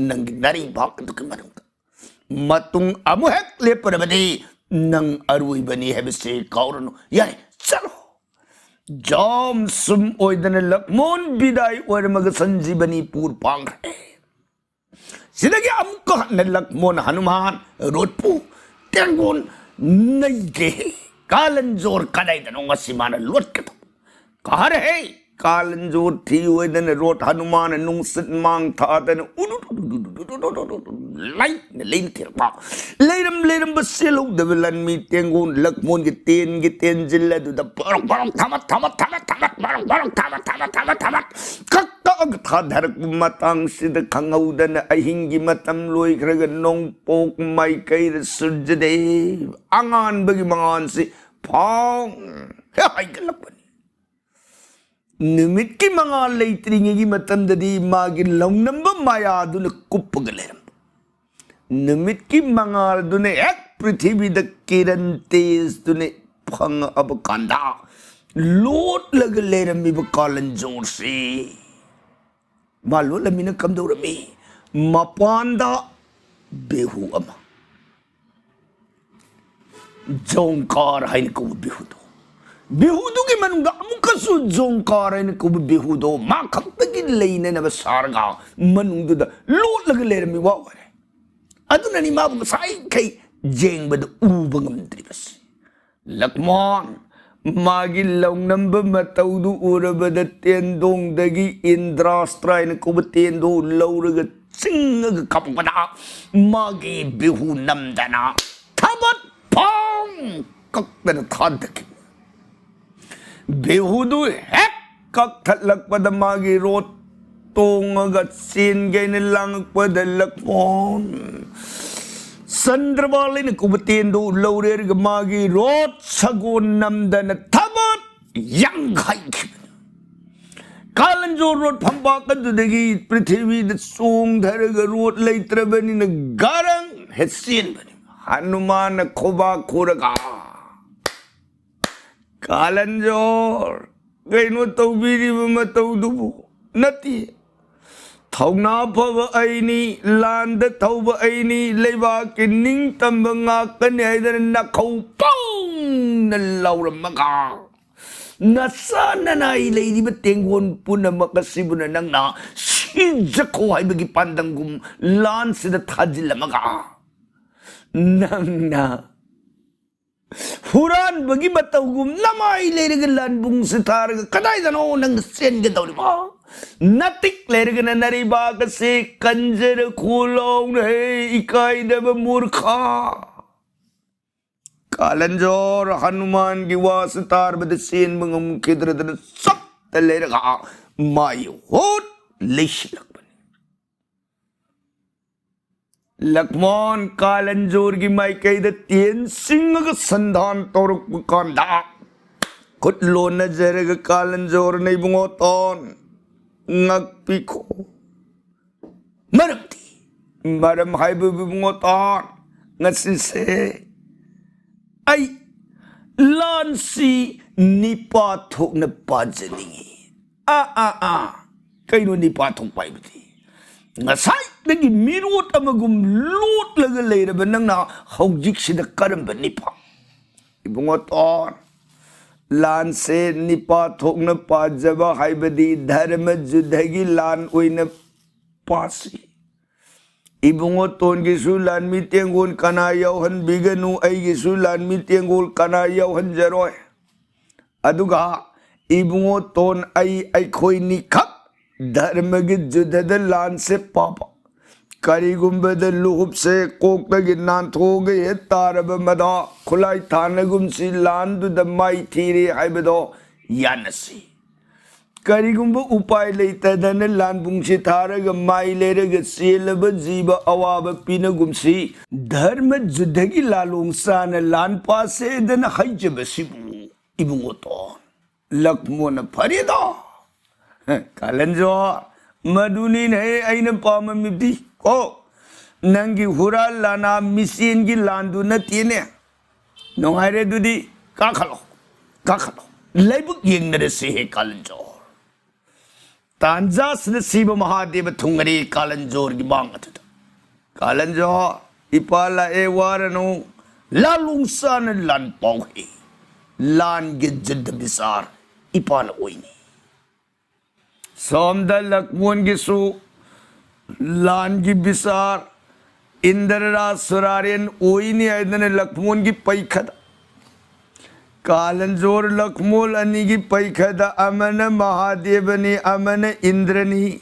ꯅꯪꯒꯤ ꯅꯥꯔꯩꯕꯥꯛ ꯑꯗꯨꯒꯤ ꯃꯅꯨꯡꯗ꯫ ꯃꯇꯨꯡ ꯑꯃꯨꯛ ꯍꯦꯛ ꯂꯦꯞꯄꯨꯔꯕꯗꯤ ꯅꯪ ꯑꯔꯣꯏꯕꯅꯤ ꯍꯥꯏꯕꯁꯤ ꯀꯥꯎꯔꯅꯨ꯫ ꯌꯥꯔꯦ, ꯆꯠꯂꯣ꯫ ꯖꯥꯝ ꯁꯨꯝ ꯑꯣꯏꯗꯅ ꯂꯛꯃꯣꯟ ꯕꯤꯗꯥꯏ ꯑꯣꯏꯔꯝꯃꯒ ꯁꯟꯖꯤꯕꯅꯤꯄꯨꯔ ꯄꯥꯡꯈ꯭ꯔꯦ꯫ ꯁꯤꯗꯒꯤ ꯑꯃꯨꯛꯀ ꯍꯟꯅ ꯂꯛꯃꯣꯟ ꯍꯅꯨꯃꯥꯟ ꯔꯣꯠꯄꯨ ꯇꯦꯡꯒꯣꯟ ꯅꯩꯒꯦ꯫ ꯀꯥꯂꯟꯖꯣꯔ ꯀꯗꯥꯏꯗꯅꯣ ꯉꯁꯤ ꯃꯥꯅ ꯂꯣꯠꯀꯗꯕ? ꯀꯍꯔ ꯍꯦ ꯀꯥꯂꯟꯖꯣꯔ ꯊꯤ ꯑꯣꯏꯗꯅ ꯔꯣꯠ ꯍꯅꯨꯃꯥꯟ ꯅꯨꯡꯁꯤꯠ ꯃꯥꯡ ꯊꯥꯗꯅ ꯎꯔꯨ ꯂꯩꯅ ꯂꯩꯅ ꯊꯤꯔꯛꯄ꯫ ꯂꯩꯔꯝ ꯂꯩꯔꯝꯕ ꯆꯦꯜꯍꯧꯗꯕ ꯂꯥꯟꯃꯤ ꯇꯦꯡꯒꯣꯟ ꯂꯛꯃꯣꯟꯒꯤ ꯇꯦꯟꯒꯤ ꯇꯦꯟꯖꯤꯜ ꯑꯗꯨꯗ ꯕꯔꯣꯛ ꯕꯔꯣꯛ ꯊꯥꯃꯠ ꯊꯥꯃꯠ ꯊꯥꯃꯠ ꯊꯥꯃꯠ ꯕꯔꯣꯛ ꯕꯔꯣꯛ ꯊꯥꯃꯠ ꯊꯥꯃꯠ ꯊꯥꯃꯠ ꯊꯥꯃꯠ ꯀꯛ ꯀꯛꯑꯒ ꯊꯥꯗꯔꯛꯄ ꯃꯇꯥꯡꯁꯤꯗ ꯈꯪꯍꯧꯗꯅ ꯑꯍꯤꯡꯒꯤ ꯃꯇꯝ ꯂꯣꯏꯈ꯭ꯔꯒ ꯅꯣꯡꯄꯣꯛ ꯃꯥꯏꯀꯩꯗ ꯁꯨꯔꯖꯗꯦꯕ ꯑꯉꯥꯟꯕꯒꯤ ꯃꯉꯥꯜꯁꯤ ꯐꯥꯎ ꯍꯥꯏꯒꯠꯂꯛꯄꯅꯤ꯫ ꯅꯨꯃꯤꯠꯀꯤ ꯃꯉꯥꯜ ꯂꯩꯇ꯭ꯔꯤꯉꯩꯒꯤ ꯃꯇꯝꯗꯗꯤ ꯃꯥꯒꯤ ꯂꯧꯅꯝꯕ ꯃꯥꯌꯥꯗꯨꯅ ꯀꯨꯞꯄꯒ ꯂꯩꯔꯝꯕ꯫ ꯅꯨꯃꯤꯠꯀꯤ ꯃꯉꯥꯜꯗꯨꯅ ꯍꯦꯛ ꯄ꯭ꯔꯤꯊꯤꯕꯤꯗ ꯀꯤꯔꯟ ꯇꯦꯖꯗꯨꯅ ꯐꯪꯉꯛꯑꯕ ꯀꯥꯟꯗ ꯂꯣꯠꯂꯒ ꯂꯩꯔꯝꯃꯤꯕ ꯀꯥꯂꯟꯖꯣꯔꯁꯤ ꯃꯥ ꯂꯣꯠꯂꯝꯃꯤꯅ ꯀꯝꯗꯧꯔꯝꯃꯤ? ꯃꯄꯥꯟꯗ ꯕꯦꯍꯨ ꯑꯃ, ꯖꯣꯡꯀꯥꯔ ꯍꯥꯏꯅ ꯀꯧꯕ ꯕꯦꯍꯨꯗꯣ, ꯕꯦꯍꯨꯗꯨꯒꯤ ꯃꯅꯨꯡꯗ ꯑꯃꯨꯛꯀꯁꯨ ꯖꯣꯡꯀꯥꯔ ꯍꯥꯏꯅ ꯀꯧꯕ ꯕꯦꯍꯨꯗꯣ ꯃꯥ ꯈꯛꯇꯒꯤ ꯂꯩꯅꯅꯕ ꯁꯥꯔꯒ ꯃꯅꯨꯡꯗꯨꯗ ꯂꯣꯠꯂꯒ ꯂꯩꯔꯝꯃꯤ ꯋꯥ ꯑꯣꯏꯔꯦ꯫ ꯑꯗꯨꯅꯅꯤ ꯃꯥꯕꯨ ꯉꯁꯥꯏꯈꯩ ꯌꯦꯡꯕꯗ ꯎꯕ ꯉꯝꯗ꯭ꯔꯤꯕꯁꯤ꯫ ꯂꯛꯃꯣꯟ ꯃꯥꯒꯤ ꯂꯧꯅꯝꯕ ꯃꯇꯧꯗꯨ ꯎꯔꯕꯗ ꯇꯦꯟꯗꯣꯡꯗꯒꯤ ꯏꯟꯗ꯭ꯔꯥꯁꯇ꯭ꯔ ꯍꯥꯏꯅ ꯀꯧꯕ ꯇꯦꯟꯗꯣ ꯂꯧꯔꯒ ꯆꯤꯡꯉꯒ ꯀꯥꯞꯄꯛꯄꯗ ꯃꯥꯒꯤ ꯕꯤꯍꯨ ꯅꯝꯗꯅ ꯊꯕꯠ ꯐꯥꯎ ꯀꯛꯇꯅ ꯊꯥꯗꯈꯤ꯫ ꯕꯤꯍꯨꯗꯨ ꯍꯦꯛ ꯀꯛꯊꯠꯂꯛꯄꯗ ꯃꯥꯒꯤ ꯔꯣꯠ ꯇꯣꯡꯉꯒ ꯆꯦꯟꯒꯦꯅ ꯂꯥꯡꯉꯛꯄꯗ ꯂꯛꯃꯣꯟ ꯆꯟꯗ꯭ꯔꯕꯥꯂꯤꯅ ꯀꯨꯕꯇꯦꯟꯗꯨ ꯂꯧꯔꯦꯔꯒ ꯃꯥꯒꯤ ꯔꯣꯠ ꯁꯒꯣꯜ ꯅꯝꯗꯅ ꯊꯕꯠ ꯌꯥꯡꯈꯥꯏꯈꯤꯕꯅꯤ꯫ ꯀꯥꯂꯟꯖꯣ ꯔꯣꯠ ꯐꯝꯄꯥꯛ ꯑꯗꯨꯗꯒꯤ ꯄ꯭ꯔꯤꯊꯤꯕꯤꯗ ꯆꯣꯡꯊꯔꯒ ꯔꯣꯠ ꯂꯩꯇ꯭ꯔꯕꯅꯤꯅ ꯒꯥꯔꯪ ꯍꯦꯛ ꯆꯦꯟꯕꯅꯤ꯫ ꯍꯅꯨꯃꯥꯟꯅ ꯈꯨꯕꯥꯛ ꯈꯨꯔꯒ, "ꯀꯥꯂꯟꯖꯣꯔ, ꯀꯩꯅꯣ ꯇꯧꯕꯤꯔꯤꯕ ꯃꯇꯧꯗꯨꯕꯨ? ꯅꯠꯇꯦ, ꯊꯧꯅꯥ ꯐꯕ ꯑꯩꯅꯤ, ꯂꯥꯟꯗ ꯊꯧꯕ ꯑꯩꯅꯤ, ꯂꯩꯕꯥꯛꯀꯤ ꯅꯤꯡꯇꯝꯕ ꯉꯥꯛꯀꯅꯤ ꯍꯥꯏꯗꯅ ꯅꯥꯈꯧ ꯄꯧꯅ ꯂꯥꯎꯔꯝꯃꯒ, ꯅꯆꯥ ꯅꯅꯥꯏ ꯂꯩꯔꯤꯕ ꯇꯦꯡꯒꯣꯟ ꯄꯨꯝꯅꯃꯛ ꯑꯁꯤꯕꯨꯅ ꯅꯪꯅ ꯁꯤꯖꯈꯣ ꯍꯥꯏꯕꯒꯤ ꯄꯥꯟꯗꯝꯒꯨꯝ ꯂꯥꯟꯁꯤꯗ ꯊꯥꯖꯤꯜꯂꯝꯃꯒ, ꯅꯪꯅ ꯍꯨꯔꯥꯟꯕꯒꯤ ꯃꯇꯧꯒꯨꯝ ꯅꯃꯥꯏ ꯂꯩꯔꯒ ꯂꯥꯟꯕꯨꯡꯁꯤ ꯊꯥꯔꯒ ꯀꯗꯥꯏꯗꯅꯣ ꯅꯪꯅ ꯆꯦꯟꯒꯗꯧꯔꯤꯕ? ꯅꯇꯤꯛ ꯂꯩꯔꯒꯅ ꯅꯔꯩꯕꯥꯛ ꯑꯁꯤ ꯀꯟꯖꯔ ꯈꯣꯜꯂꯥꯎꯅ, ꯍꯦ ꯏꯀꯥꯏꯗꯕ ꯃꯨꯔꯈꯥ!" ꯀꯥꯂꯟꯖꯣꯔ ꯍꯅꯨꯃꯥꯟꯒꯤ ꯋꯥꯁꯤ ꯇꯥꯔꯕꯗ ꯆꯦꯟꯕ ꯉꯝꯈꯤꯗ꯭ꯔꯗꯅ ꯆꯞꯇ ꯂꯩꯔꯒ ꯃꯥꯏ ꯍꯨꯠ ꯂꯩꯁꯤꯜꯂꯛꯄꯅꯤ꯫ ꯂꯛꯃꯣꯟ ꯀꯥꯂꯟꯖꯣꯔꯒꯤ ꯃꯥꯏꯀꯩꯗ ꯇꯦꯟ ꯆꯤꯡꯉꯒ ꯁꯟꯗꯥꯟ ꯇꯧꯔꯛꯄ ꯀꯥꯟꯗ, ꯈꯨꯠ ꯂꯣꯟꯅꯖꯔꯒ ꯀꯥꯂꯟꯖꯣꯔꯅ, "ꯏꯕꯨꯡꯉꯣ ꯇꯣꯟ, ꯉꯥꯛꯄꯤꯈꯣ꯫ ꯃꯔꯝꯗꯤ, ꯃꯔꯝ ꯍꯥꯏꯕꯕꯨ ꯏꯕꯨꯡꯉꯣ ꯇꯣꯟ, ꯉꯁꯤꯁꯦ ꯑꯩ ꯂꯥꯟꯁꯤ ꯅꯤꯄꯥ ꯊꯣꯛꯅ ꯄꯥꯖꯅꯤꯡꯉꯤ꯫" "ꯑꯥ, ꯑꯥ, ꯑꯥ, ꯀꯩꯅꯣ ꯅꯤꯄꯥ ꯊꯣꯛꯄ ꯍꯥꯏꯕꯗꯤ? ꯉꯁꯥꯏꯗꯒꯤ ꯃꯤꯔꯣꯠ ꯑꯃꯒꯨꯝ ꯂꯣꯠꯂꯒ ꯂꯩꯔꯕ ꯅꯪꯅ ꯍꯧꯖꯤꯛꯁꯤꯗ ꯀꯔꯝꯕ ꯅꯤꯄꯥ?" "ꯏꯕꯨꯡꯉꯣ ꯇꯣꯟ, ꯂꯥꯟꯁꯦ ꯅꯤꯄꯥ ꯊꯣꯛꯅ ꯄꯥꯖꯕ ꯍꯥꯏꯕꯗꯤ ꯙꯔꯃ ꯖꯨꯗꯒꯤ ꯂꯥꯟ ꯑꯣꯏꯅ ꯄꯥꯁꯤ꯫ ꯏꯕꯨꯡꯉꯣ ꯇꯣꯟꯒꯤꯁꯨ ꯂꯥꯟꯃꯤ ꯇꯦꯡꯒꯣꯜ ꯀꯅꯥ ꯌꯥꯎꯍꯟꯕꯤꯒꯅꯨ, ꯑꯩꯒꯤꯁꯨ ꯂꯥꯟꯃꯤ ꯇꯦꯡꯒꯣꯜ ꯀꯅꯥ ꯌꯥꯎꯍꯟꯖꯔꯣꯏ꯫ ꯑꯗꯨꯒ ꯏꯕꯨꯡꯉꯣ ꯇꯣꯟ, ꯑꯩ, ꯑꯩꯈꯣꯏꯅꯤꯈꯛ ꯙꯔꯃꯒꯤ ꯖꯨꯗꯗ ꯂꯥꯟꯁꯦ ꯄꯥꯕ꯫ ꯀꯔꯤꯒꯨꯝꯕꯗ ꯂꯨꯍꯨꯞꯁꯦ ꯀꯣꯛꯇꯒꯤ ꯅꯥꯟꯊꯣꯛꯑꯒ ꯍꯦꯛ ꯇꯥꯔꯕ ꯃꯗꯥ ꯈꯨꯠꯂꯥꯏ ꯊꯥꯅꯒꯨꯝꯁꯤ ꯂꯥꯟꯗꯨꯗ ꯃꯥꯏꯊꯤꯔꯦ ꯍꯥꯏꯕꯗꯣ ꯌꯥꯅꯁꯤ꯫ ꯀꯔꯤꯒꯨꯝꯕ ꯎꯄꯥꯏ ꯂꯩꯇꯗꯅ ꯂꯥꯟꯕꯨꯡꯁꯤ ꯊꯥꯔꯒ ꯃꯥꯏ ꯂꯩꯔꯒ ꯆꯦꯜꯂꯕ ꯖꯤꯕ ꯑꯋꯥꯕ ꯄꯤꯅꯒꯨꯝꯁꯤ꯫ ꯙꯔꯃ ꯖꯨꯗꯒꯤ ꯂꯥꯂꯣꯡ ꯆꯥꯅ ꯂꯥꯟ ꯄꯥꯁꯦꯗꯅ ꯍꯥꯏꯖꯕꯁꯤꯕꯨ ꯏꯕꯨꯡꯉꯣꯇꯣꯟ ꯂꯛꯃꯣꯟꯅ ꯐꯔꯦꯗꯣ꯫ ꯀꯥꯂꯟꯖꯣ, ꯃꯗꯨꯅꯤꯅꯦ ꯑꯩꯅ ꯄꯥꯝꯃꯝꯃꯤꯕꯗꯤ ꯀꯣ꯫ ꯅꯪꯒꯤ ꯍꯨꯔꯥꯟ ꯂꯥꯟꯅꯥ ꯃꯤꯆꯦꯟꯒꯤ ꯂꯥꯟꯗꯨ ꯅꯠꯇꯦꯅꯦ꯫ ꯅꯨꯡꯉꯥꯏꯔꯦ ꯑꯗꯨꯗꯤ, ꯀꯥꯈꯠꯂꯣ, ꯀꯥꯈꯠꯂꯣ꯫ ꯂꯥꯏꯕꯛ ꯌꯦꯡꯅꯔꯁꯤ ꯍꯦ ꯀꯥꯂꯟꯖꯣ꯫ ꯇꯥꯟꯖꯥꯁꯤꯗ ꯁꯤꯕ ꯃꯍꯥꯗꯦꯕ ꯊꯨꯡꯉꯔꯤ ꯀꯥꯂꯟꯖꯣꯔꯒꯤ ꯃꯥꯡ ꯑꯗꯨꯗ꯫ ꯀꯥꯂꯟꯖꯣ, ꯏꯄꯥ ꯂꯥꯛꯑꯦ, ꯋꯥꯔꯅꯨ꯫ ꯂꯥꯂꯣꯡ ꯆꯥꯅ ꯂꯥꯟ ꯄꯥꯎ ꯍꯦ꯫ ꯂꯥꯟꯒꯤ ꯖꯨꯗ ꯕꯤꯆꯥꯔ ꯏꯄꯥꯅ ꯑꯣꯏꯅꯤ꯫ ꯁꯣꯝꯗ ꯂꯛꯃꯣꯟꯒꯤꯁꯨ ꯂꯥꯟꯒꯤ ꯕꯤꯆꯥꯔ, ꯏꯟꯗ꯭ꯔ ꯔꯥꯖ ꯁꯨꯔꯥꯔꯦꯟ ꯑꯣꯏꯅꯤ ꯍꯥꯏꯗꯅ ꯂꯛꯃꯣꯟꯒꯤ ꯄꯩꯈꯗ꯫ ꯀꯥꯂꯟꯖꯣꯔ ꯂꯛꯃꯣꯟ ꯑꯅꯤꯒꯤ ꯄꯩꯈꯗ ꯑꯃꯅ ꯃꯍꯥꯗꯦꯕꯅꯤ, ꯑꯃꯅ ꯏꯟꯗ꯭ꯔꯅꯤ꯫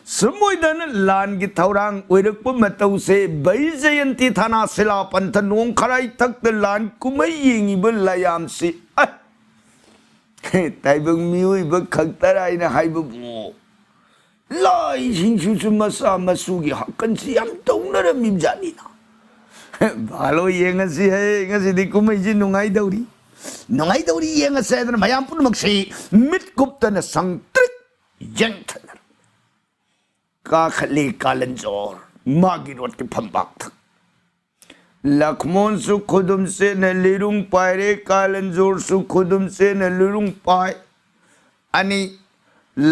ꯁꯨꯝ ꯑꯣꯏꯗꯅ ꯂꯥꯟꯒꯤ ꯊꯧꯔꯥꯡ ꯑꯣꯏꯔꯛꯄ ꯃꯇꯧꯁꯦ ꯕꯩꯖꯌꯟꯇꯤ ꯊꯥꯅꯥ ꯁꯤꯂꯥ ꯄꯟꯊ ꯅꯣꯡ ꯈꯔꯥꯏ ꯊꯛꯇ ꯂꯥꯟ ꯀꯨꯝꯍꯩ ꯌꯦꯡꯉꯤꯕ ꯂꯥꯌꯥꯝꯁꯤ, ꯑ, ꯇꯥꯏꯕꯪ ꯃꯤꯑꯣꯏꯕ ꯈꯛꯇꯔ ꯍꯥꯏꯅ ꯍꯥꯏꯕꯕꯨ ꯂꯥꯏꯁꯤꯡꯁꯤꯁꯨ ꯃꯆꯥ ꯃꯁꯨꯒꯤ ꯍꯥꯀꯟꯁꯤ ꯌꯥꯝ ꯇꯧꯅꯔꯝꯃꯤꯕ ꯖꯥꯠꯅꯤꯅ꯫ ꯚꯥꯂꯣ ꯌꯦꯡꯉꯁꯤ ꯍꯦ, ꯉꯁꯤꯗꯤ ꯀꯨꯝꯍꯩꯁꯤ ꯅꯨꯡꯉꯥꯏꯗꯧꯔꯤ꯫ ꯅꯨꯡꯉꯥꯏꯗꯧꯔꯤ, ꯌꯦꯡꯉꯁꯦ ꯍꯥꯏꯗꯅ ꯃꯌꯥꯝ ꯄꯨꯝꯅꯃꯛꯁꯤ ꯃꯤꯠ ꯀꯨꯞꯇꯅ ꯁꯪꯇ꯭ꯔꯤꯛ ꯌꯦꯡꯊꯠꯅꯔꯦ꯫ ꯀꯥꯈꯠꯂꯤ ꯀꯥꯂꯟꯖꯣꯔ ꯃꯥꯒꯤ ꯔꯣꯠꯀꯤ ꯐꯝꯄꯥꯛꯇ꯫ ꯂꯛꯃꯣꯟꯁꯨ ꯈꯨꯗꯨꯝ ꯆꯦꯠꯅ ꯂꯤꯔꯨꯡ ꯄꯥꯏꯔꯦ, ꯀꯥꯂꯟꯖꯣꯔꯁꯨ ꯈꯨꯗꯨꯝ ꯆꯦꯠꯅ ꯂꯤꯔꯨꯡ ꯄꯥꯏ꯫ ꯑꯅꯤ,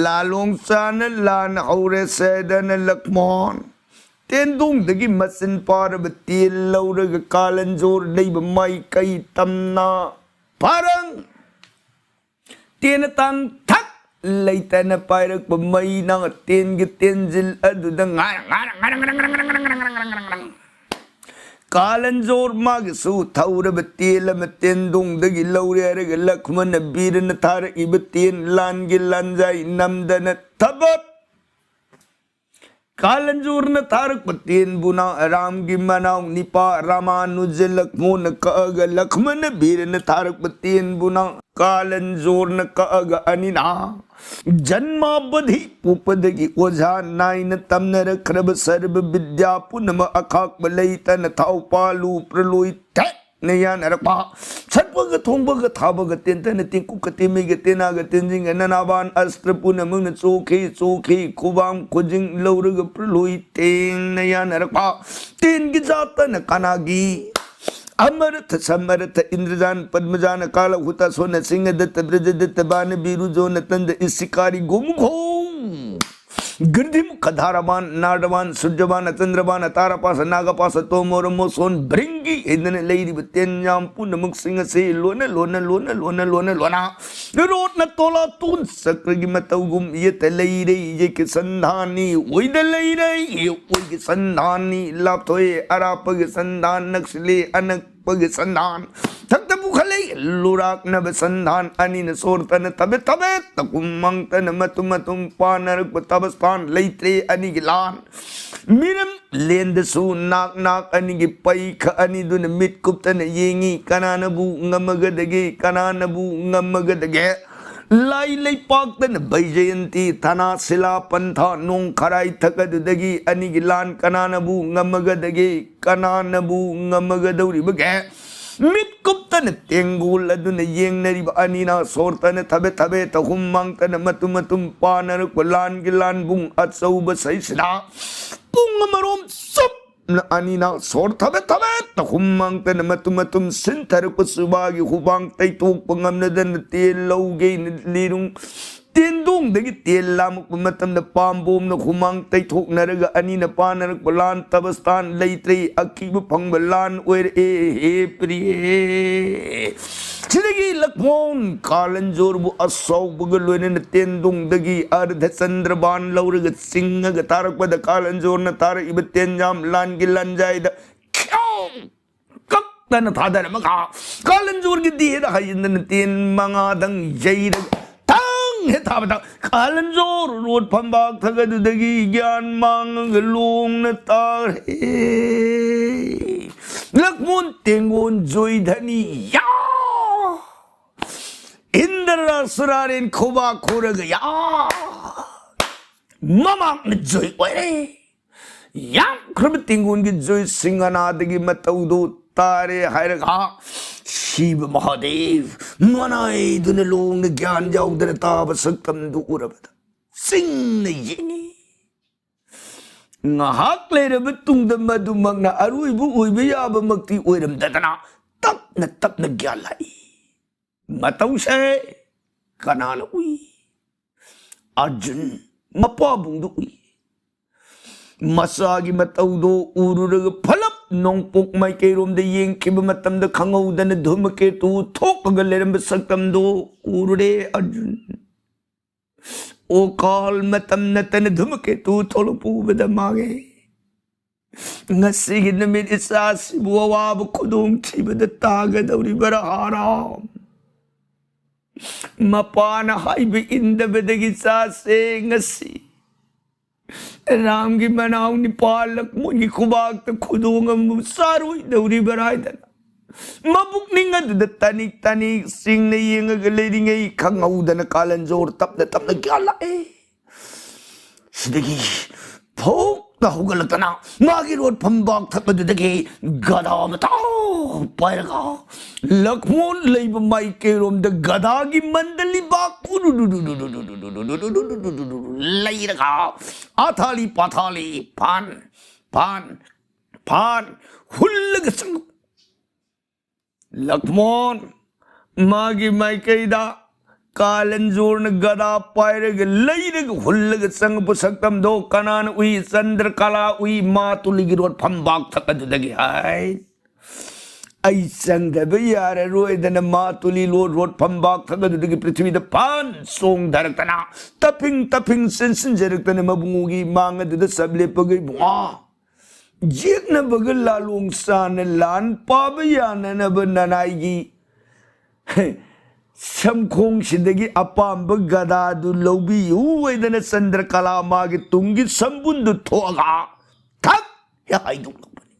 ꯂꯥꯂꯣꯡ ꯆꯥꯅ ꯂꯥꯟ ꯍꯧꯔꯦ ꯁꯦꯗꯅ ꯂꯛꯃꯣꯟ ꯇꯦꯟꯗꯣꯡꯗꯒꯤ ꯃꯆꯤꯟ ꯄꯥꯔꯕ ꯇꯦꯟ ꯂꯧꯔꯒ ꯀꯥꯂꯟꯖꯣꯔ ꯂꯩꯕ ꯃꯥꯏꯀꯩ ꯇꯝꯅ ꯐꯥꯔꯪ ꯇꯦꯟ ꯑꯇꯥꯡ ꯊꯛ ꯂꯩꯇꯅ ꯄꯥꯏꯔꯛꯄ ꯃꯩ ꯅꯥꯡ ꯇꯦꯟꯒꯤ ꯇꯦꯟꯖꯤꯜ ꯑꯗꯨꯗ ꯉꯥꯔꯪ ꯉꯥꯔꯪ ꯉꯥꯔꯪ ꯉꯥꯔꯪ ꯉꯥꯔꯪ ꯉꯥꯔꯪ ꯉꯥꯔꯪ ꯉꯥꯔꯪ ꯉꯥꯔꯪ꯫ ꯀꯥꯂꯟꯖꯣꯔ ꯃꯥꯒꯤꯁꯨ ꯊꯧꯔꯕ ꯇꯦꯟ ꯑꯃ ꯇꯦꯟꯗꯣꯡꯗꯒꯤ ꯂꯧꯔꯦ ꯍꯥꯏꯔꯒ ꯂꯛꯃꯟꯅ ꯕꯤꯔꯅ ꯊꯥꯔꯛꯏꯕ ꯇꯦꯟ ꯂꯥꯟꯒꯤ ꯂꯥꯟꯖꯥꯏ ꯅꯝꯗꯅ ꯊꯕꯛ ꯀꯥꯂꯟꯖꯣꯔꯅ ꯊꯥꯔꯛꯄ ꯇꯦꯟꯕꯨꯅ ꯔꯥꯝꯒꯤ ꯃꯅꯥꯎ ꯅꯤꯄꯥ ꯔꯥꯃꯥꯅꯨꯖ ꯂꯛꯃꯣꯟꯅ ꯀꯛꯑꯒ ꯂꯛꯃꯅ ꯕꯤꯔꯅ ꯊꯥꯔꯛꯄ ꯇꯦꯟꯕꯨꯅ ꯀꯥꯂꯟꯖꯣꯔꯅ ꯀꯛꯑꯒ ꯑꯅꯤꯅ ꯖꯟꯃꯥꯕꯗꯤ ꯄꯣꯛꯄꯗꯒꯤ ꯑꯣꯖꯥ ꯅꯥꯏꯅ ꯇꯝꯅꯔꯛꯈ꯭ꯔꯕ ꯁꯔꯕ ꯕꯤꯗ꯭ꯌꯥ ꯄꯨꯝꯅꯃꯛ ꯑꯈꯥꯛꯄ ꯂꯩꯇꯅ ꯊꯥꯎ ꯄꯥꯜꯂꯨ ꯄ꯭ꯔꯂꯣꯏ ꯊꯦꯛ ꯅ ꯌꯥꯅꯔꯛꯄ ꯁꯠꯄꯒ ꯊꯣꯡꯕꯒ ꯊꯥꯕꯒ ꯇꯦꯟꯇꯅ ꯇꯦꯡꯀꯨꯛꯀ ꯇꯦꯃꯩꯒ ꯇꯦꯅꯥꯒ ꯇꯦꯟꯖꯤꯡꯒ ꯅꯅꯥꯕꯥꯟ ꯑꯁꯇ꯭ꯔ ꯄꯨꯝꯅꯃꯛꯅ ꯆꯣꯛꯈꯤ ꯆꯣꯛꯈꯤ ꯈꯨꯕꯥꯝ ꯈꯨꯖꯤꯡ ꯂꯧꯔꯒ ꯄ꯭ꯔꯂꯣꯏ ꯇꯦꯡꯅ ꯌꯥꯅꯔꯛꯄ ꯇꯦꯟꯒꯤ ꯖꯥꯠꯇꯅ ꯀꯅꯥꯒꯤ ꯑꯃꯔꯊ ꯁꯃꯔꯊ ꯏꯟꯗ꯭ꯔꯖꯥꯟ ꯄꯗꯃꯖꯥꯅ ꯀꯥꯂ ꯍꯨꯇꯥ ꯁꯣꯟꯅ ꯁꯤꯡꯍ ꯗꯠꯇ ꯕ꯭ꯔꯖ ꯗꯠꯇ ꯕꯥꯅ ꯕꯤꯔꯨꯖꯣ ꯅꯇꯟꯗ ꯏꯁꯤꯀꯥꯔꯤ ꯒꯣꯃꯨꯈꯣꯡ ꯒ꯭ꯔꯤꯙꯤꯃꯨꯈ ꯙꯥꯔꯥꯕꯥꯟ ꯅꯥꯔꯗꯕꯥꯟ ꯁꯨꯔꯖꯕꯥꯟ ꯆꯟꯗ꯭ꯔꯕꯥꯟ ꯇꯥꯔꯥꯄꯥꯁ ꯅꯥꯒꯄꯥꯁ ꯇꯣꯃꯣꯔ ꯃꯣꯁꯣꯟ ꯚ꯭ꯔꯤꯡꯒꯤ ꯍꯥꯏꯗꯅ ꯂꯩꯔꯤꯕ ꯇꯦꯟ ꯌꯥꯝ ꯄꯨꯝꯅꯃꯛꯁꯤꯡ ꯑꯁꯤ ꯂꯣꯟꯅ ꯂꯣꯟꯅ ꯂꯣꯟꯅ ꯂꯣꯟꯅ ꯂꯣꯟꯅ ꯂꯣꯟꯅ ꯔꯣꯠꯅ ꯇꯣꯂꯥ ꯇꯨꯟ ꯆꯀ꯭ꯔꯒꯤ ꯃꯇꯧꯒꯨꯝ ꯌꯦꯠꯇ ꯂꯩꯔꯦ ꯌꯦꯛꯀꯤ ꯁꯟꯗꯥꯟꯅꯤ ꯑꯣꯏꯗ ꯂꯩꯔꯦ ꯑꯣꯏꯒꯤ ꯁꯟꯗꯥꯟꯅꯤ ꯂꯥꯞꯊꯣꯛꯑꯦ ꯑꯔꯥꯞꯄꯒꯤ ꯁꯟꯗꯥꯟ ꯅꯛꯁꯤꯜꯂꯦ ꯑꯅꯛ ꯄꯒꯤ ꯁꯟꯗꯥꯟ ꯊꯛꯇ ꯄꯨꯈꯠꯂꯛꯏ ꯂꯨꯔꯥꯛꯅꯕ ꯁꯟꯗꯥꯟ ꯑꯅꯤꯅ ꯁꯣꯔꯇꯅ ꯊꯕꯦꯠ ꯊꯕꯦꯠ ꯇꯀꯨꯝ ꯃꯪꯇꯅ ꯃꯇꯨꯝ ꯃꯇꯨꯝ ꯄꯥꯟꯅꯔꯛꯄ ꯇꯕꯁꯄꯥꯟ ꯂꯩꯇ꯭ꯔꯦ ꯑꯅꯤꯒꯤ ꯂꯥꯟ ꯃꯤꯔꯝ ꯂꯦꯟꯗꯁꯨ ꯅꯥꯛ ꯅꯥꯛ ꯑꯅꯤꯒꯤ ꯄꯩꯈ ꯑꯅꯤꯗꯨꯅ ꯃꯤꯠ ꯀꯨꯞꯇꯅ ꯌꯦꯡꯉꯤ ꯀꯅꯥꯅꯕꯨ ꯉꯝꯃꯒꯗꯒꯦ ꯀꯅꯥꯅꯕꯨ ꯉꯝꯃꯒꯗꯒꯦ ꯂꯥꯏ ꯂꯩꯄꯥꯛꯇꯅ ꯕꯩꯖꯌꯟꯇꯤ ꯊꯅꯥ ꯁꯤꯂꯥ ꯄꯟꯊꯥ ꯅꯣꯡ ꯈꯔꯥꯏ ꯊꯛ ꯑꯗꯨꯗꯒꯤ ꯑꯅꯤꯒꯤ ꯂꯥꯟ ꯀꯅꯥꯅꯕꯨ ꯉꯝꯃꯒꯗꯒꯦ ꯀꯅꯥꯅꯕꯨ ꯉꯝꯃꯒꯗꯧꯔꯤꯕꯒꯦ ꯃꯤꯠ ꯀꯨꯞꯇꯅ ꯇꯦꯡꯒꯣꯜ ꯑꯗꯨꯅ ꯌꯦꯡꯅꯔꯤꯕ ꯑꯅꯤꯅ ꯁꯣꯔꯇꯅ ꯊꯕꯦ ꯊꯕꯦ ꯇꯍꯨꯝ ꯃꯥꯡꯇꯅ ꯃꯇꯨꯝ ꯃꯇꯨꯝ ꯄꯥꯅꯔꯛꯄ ꯂꯥꯟꯒꯤ ꯂꯥꯟꯕꯨꯡ ꯑꯆꯧꯕ ꯁꯩꯁꯤꯗ ꯄꯨꯡ ꯑꯃꯔꯣꯝ ꯆꯨꯞꯅ ꯑꯅꯤꯅ ꯁꯣꯔ ꯊꯕꯦ ꯊꯕꯦ ꯇꯍꯨꯝ ꯃꯥꯡꯇꯅ ꯃꯇꯨꯝ ꯃꯇꯨꯝ ꯁꯤꯟꯊꯔꯛꯄ ꯁꯨꯕꯥꯒꯤ ꯍꯨꯕꯥꯡ ꯇꯩꯊꯣꯛꯄ ꯉꯝꯅꯗꯅ ꯇꯦꯜ ꯂꯧꯒꯦꯅ ꯂꯤꯔꯨꯡ ꯇꯦꯟꯗꯣꯡꯗꯒꯤ ꯇꯦꯜ ꯂꯥꯝꯃꯛꯄ ꯃꯇꯝꯗ ꯄꯥꯝꯕꯣꯝꯅ ꯍꯨꯃꯥꯡ ꯇꯩꯊꯣꯛꯅꯔꯒ ꯑꯅꯤꯅ ꯄꯥꯅꯔꯛꯄ ꯂꯥꯟ ꯇꯕꯁꯇꯥꯟ ꯂꯩꯇ꯭ꯔꯦ ꯑꯀꯤꯕ ꯐꯪꯕ ꯂꯥꯟ ꯑꯣꯏꯔꯛꯑꯦ ꯍꯦ ꯄ꯭ꯔꯤꯌꯦ꯫ ꯁꯤꯗꯒꯤ ꯂꯛꯃꯣꯟ ꯀꯥꯂꯟꯖꯣꯔꯕꯨ ꯑꯁꯥꯎꯕꯒ ꯂꯣꯏꯅꯅ ꯇꯦꯟꯗꯣꯡꯗꯒꯤ ꯑꯔꯙ ꯆꯟꯗ꯭ꯔꯕꯥꯟ ꯂꯧꯔꯒ ꯆꯤꯡꯉꯒ ꯇꯥꯔꯛꯄꯗ ꯀꯥꯂꯟꯖꯣꯔꯅ ꯇꯥꯔꯛꯏꯕ ꯇꯦꯟꯖꯥꯝ ꯂꯥꯟꯒꯤ ꯂꯥꯟꯖꯥꯏꯗ ꯈ꯭ꯌꯣꯡ ꯀꯛꯇꯅ ꯊꯥꯗꯔꯝꯃꯒ ꯀꯥꯂꯟꯖꯣꯔꯒꯤ ꯗꯦꯍꯗ ꯍꯥꯏꯖꯤꯟꯗꯅ ꯇꯦꯟ ꯃꯉꯥꯗꯪ ꯌꯩꯔꯒ ꯊꯥꯡ ꯍꯦꯛ ꯊꯥꯕꯗ ꯀꯥꯂꯟꯖꯣꯔ ꯔꯣꯠ ꯐꯝꯕꯥꯛ ꯊꯛ ꯑꯗꯨꯗꯒꯤ ꯒ꯭ꯌꯥꯟ ꯃꯥꯡꯉꯒ ꯂꯣꯡꯅ ꯇꯥꯔꯦ꯫ ꯂꯛꯃꯣꯟ ꯇꯦꯡꯒꯣꯟ ꯖꯣꯏꯙꯅꯤ ꯌꯥ! ꯏꯟꯗ꯭ꯔ ꯁꯨꯔꯥꯔꯦꯟ ꯈꯨꯕꯥꯛ ꯈꯨꯔꯒ ꯌꯥ! ꯃꯃꯥꯡꯅ ꯖꯣꯏ ꯑꯣꯏꯔꯦ꯫ ꯌꯥꯝꯈ꯭ꯔꯕ ꯇꯦꯡꯒꯣꯟꯒꯤ ꯖꯣꯏ ꯁꯤꯡ ꯑꯅꯥꯗꯒꯤ ꯃꯇꯧꯗꯨ ꯇꯥꯔꯦ ꯍꯥꯏꯔꯒ ꯁꯤꯕ ꯃꯍꯥꯗꯦꯕ ꯃꯅꯥꯏꯗꯨꯅ ꯂꯣꯡꯅ ꯒ꯭ꯌꯥꯟ ꯌꯥꯎꯗꯅ ꯇꯥꯕ ꯁꯛꯇꯝꯗꯨ ꯎꯔꯕꯗ ꯆꯤꯡꯅ ꯌꯦꯡꯉꯤ꯫ ꯉꯥꯏꯍꯥꯛ ꯂꯩꯔꯕ ꯇꯨꯡꯗ ꯃꯗꯨꯃꯛꯅ ꯑꯔꯣꯏꯕ ꯑꯣꯏꯕ ꯌꯥꯕꯃꯛꯇꯤ ꯑꯣꯏꯔꯝꯗꯗꯅ ꯇꯞꯅ ꯇꯞꯅ ꯒ꯭ꯌꯥꯟ ꯂꯥꯛꯏ꯫ ꯃꯇꯧꯁꯦ ꯀꯅꯥꯅ ꯎꯏ? ꯑꯔꯖꯨꯟ ꯃꯄꯥꯕꯨꯡꯗꯨ ꯎꯏ꯫ ꯃꯆꯥꯒꯤ ꯃꯇꯧꯗꯣ ꯎꯔꯨꯔꯒ ꯐꯂꯞ ꯅꯣꯡꯄꯣꯛ ꯃꯥꯏꯀꯩꯔꯣꯝꯗ ꯌꯦꯡꯈꯤꯕ ꯃꯇꯝꯗ ꯈꯪꯍꯧꯗꯅ ꯙꯨꯃꯀꯦꯇꯨ ꯊꯣꯛꯂꯒ ꯂꯩꯔꯝꯕ ꯁꯛꯇꯝꯗꯣ ꯎꯔꯨꯔꯦ ꯑꯔꯖꯨꯟ꯫ ꯑꯣ ꯀꯥꯜ, ꯃꯇꯝ ꯅꯠꯇꯅ ꯙꯨꯃꯀꯦꯇꯨ ꯊꯣꯛꯂꯛꯄ ꯎꯕꯗ ꯃꯥꯡꯉꯦ꯫ ꯉꯁꯤꯒꯤ ꯅꯨꯃꯤꯠ ꯏꯆꯥꯁꯤꯕꯨ ꯑꯋꯥꯕ ꯈꯨꯗꯣꯡꯊꯤꯕꯗ ꯇꯥꯒꯗꯧꯔꯤꯕꯔꯥ ꯍꯥꯔꯥꯝ? ꯃꯄꯥꯅ ꯍꯥꯏꯕ ꯏꯟꯗꯕꯗꯒꯤ ꯏꯆꯥꯁꯦ ꯉꯁꯤ ꯔꯥꯝꯒꯤ ꯃꯅꯥꯎ ꯅꯤꯄꯥ ꯂꯛꯃꯣꯟꯒꯤ ꯈꯨꯕꯥꯛꯇ ꯈꯨꯗꯣꯡ ꯑꯃꯕꯨ ꯆꯥꯔꯣꯏꯗꯧꯔꯤꯕꯔꯥ ꯍꯥꯏꯗꯅ ꯃꯕꯨꯛꯅꯤꯡ ꯑꯗꯨꯗ ꯇꯅꯤꯛ ꯇꯅꯤꯛ ꯆꯤꯡꯅ ꯌꯦꯡꯉꯒ ꯂꯩꯔꯤꯉꯩ ꯈꯪꯍꯧꯗꯅ ꯀꯥꯂꯟꯖꯣꯔ ꯇꯞꯅ ꯇꯞꯅ ꯒ꯭ꯌꯥꯟ ꯂꯥꯛꯑꯦ꯫ ꯁꯤꯗꯒꯤ ꯐꯧꯇ ꯍꯧꯒꯠꯂꯛꯇꯅ ꯃꯥꯒꯤ ꯔꯣꯠ ꯐꯝꯕꯥꯛ ꯊꯛ ꯑꯗꯨꯗꯒꯤ ꯒꯗꯥ ꯃꯇꯥꯎ ꯄꯥꯏꯔꯒ ꯂꯛꯃꯣꯟ ꯂꯩꯕ ꯃꯥꯏꯀꯩꯔꯣꯝꯗ ꯒꯗꯥꯒꯤ ꯃꯟꯗꯂꯤ ꯕꯥꯛ ꯂꯩꯔꯒ ꯑꯊꯥꯂꯤ ꯄꯥꯊꯥꯂꯤ ꯐꯥꯟ ꯐꯥꯟ ꯐꯥꯟ ꯍꯨꯜꯂꯒ ꯆꯪꯉꯛ ꯂꯛꯃꯣꯟ ꯃꯥꯒꯤ ꯃꯥꯏꯀꯩꯗ ꯀꯥꯂꯟꯖꯣꯔꯅ ꯒꯗꯥ ꯄꯥꯏꯔꯒ ꯂꯩꯔꯒ ꯍꯨꯜꯂꯒ ꯆꯪꯉꯛꯄ ꯁꯛꯇꯝꯗꯣ ꯀꯅꯥꯅ ꯎꯏ? ꯆꯟꯗ꯭ꯔꯀꯂꯥ ꯎꯏ꯫ ꯃꯥ ꯇꯨꯂꯤꯒꯤ ꯔꯣꯠ ꯐꯝꯕꯥꯛ ꯊꯛ ꯑꯗꯨꯗꯒꯤ ꯍꯥꯏ, ꯑꯩ ꯆꯪꯗꯕ ꯌꯥꯔꯔꯣꯏꯗꯅ ꯃꯥ ꯇꯨꯂꯤ ꯂꯣ ꯔꯣꯠ ꯐꯝꯕꯥꯛ ꯊꯛ ꯑꯗꯨꯗꯒꯤ ꯄ꯭ꯔꯤꯊꯤꯕꯤꯗ ꯐꯥꯟ ꯆꯣꯡꯊꯔꯛꯇꯅ ꯇꯞꯐꯤꯡ ꯇꯞꯐꯤꯡ ꯆꯦꯟꯁꯤꯟꯖꯔꯛꯇꯅ ꯃꯕꯨꯡꯉꯣꯒꯤ ꯃꯥꯡ ꯑꯗꯨꯗ ꯆꯞ ꯂꯦꯞꯄꯒ ꯏꯕꯨꯡꯉꯣ ꯌꯦꯛꯅꯕꯒ ꯂꯥꯂꯣꯡ ꯆꯥꯅ ꯂꯥꯟ ꯄꯥꯕ ꯌꯥꯅꯅꯕ ꯅꯅꯥꯏꯒꯤ ꯁꯝꯈꯣꯡꯁꯤꯗꯒꯤ ꯑꯄꯥꯝꯕ ꯒꯗꯥꯗꯨ ꯂꯧꯕꯤꯌꯨ ꯍꯥꯏꯗꯅ ꯆꯟꯗ꯭ꯔꯀꯂꯥ ꯃꯥꯒꯤ ꯇꯨꯡꯒꯤ ꯁꯝꯕꯨꯟꯗꯨ ꯊꯣꯛꯑꯒ ꯊꯛ ꯍꯥꯏꯗꯣꯛꯂꯛꯄꯅꯤ꯫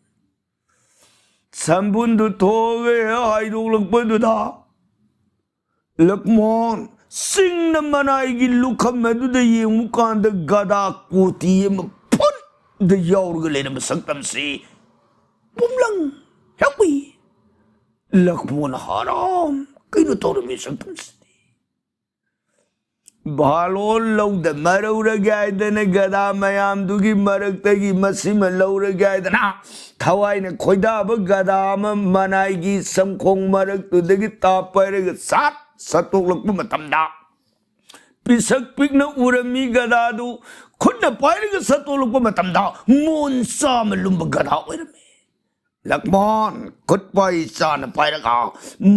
ꯁꯝꯕꯨꯟꯗꯨ ꯊꯣꯛꯑꯒ ꯍꯦꯛ ꯍꯥꯏꯗꯣꯛꯂꯛꯄꯗꯨꯗ ꯂꯛꯃꯣꯟ ꯁꯤꯡꯅ ꯃꯅꯥꯏꯒꯤ ꯂꯨꯈꯝ ꯑꯗꯨꯗ ꯌꯦꯡꯉꯨ ꯀꯥꯟꯗ ꯒꯗꯥ ꯀꯣꯇꯤ ꯑꯃ ꯐꯨꯠꯗ ꯌꯥꯎꯔꯒ ꯂꯩꯔꯝꯕ ꯁꯛꯇꯝꯁꯤ ꯄꯨꯝꯂꯪ ꯍꯦꯛ ꯎꯏ꯫ ꯂꯛꯃꯣꯟ ꯍꯔꯥꯝ ꯀꯩꯅꯣ ꯇꯧꯔꯝꯃꯤ ꯁꯛꯇꯝꯁꯤꯗꯤ꯫ ꯚꯥꯂꯣꯟ ꯂꯧꯗ ꯃꯔꯧꯔꯒꯦ ꯍꯥꯏꯗꯅ ꯒꯗꯥ ꯃꯌꯥꯝꯗꯨꯒꯤ ꯃꯔꯛꯇꯒꯤ ꯃꯁꯤꯃ ꯂꯧꯔꯒꯦ ꯍꯥꯏꯗꯅ ꯊꯋꯥꯏꯅ ꯈꯣꯏꯗꯥꯕ ꯒꯗꯥ ꯑꯃ ꯃꯅꯥꯏꯒꯤ ꯁꯝꯈꯣꯡ ꯃꯔꯛꯇꯨꯗꯒꯤ ꯇꯥꯞ ꯄꯥꯏꯔꯒ ꯁꯥꯠ ꯁꯠꯇꯣꯛꯂꯛꯄ ꯃꯇꯝꯗ ꯄꯤꯁꯛ ꯄꯤꯛꯅ ꯎꯔꯝꯃꯤ ꯒꯗꯥꯗꯨ ꯈꯨꯠꯅ ꯄꯥꯏꯔꯒ ꯁꯠꯇꯣꯛꯂꯛꯄ ꯃꯇꯝꯗ ꯃꯣꯟ ꯆꯥꯝꯃ ꯂꯨꯝꯕ ꯒꯗꯥ ꯑꯣꯏꯔꯝꯃꯤ꯫ ꯂꯛꯃꯣꯟ ꯈꯨꯠ ꯄꯥꯏ ꯆꯥꯅ ꯄꯥꯏꯔꯒ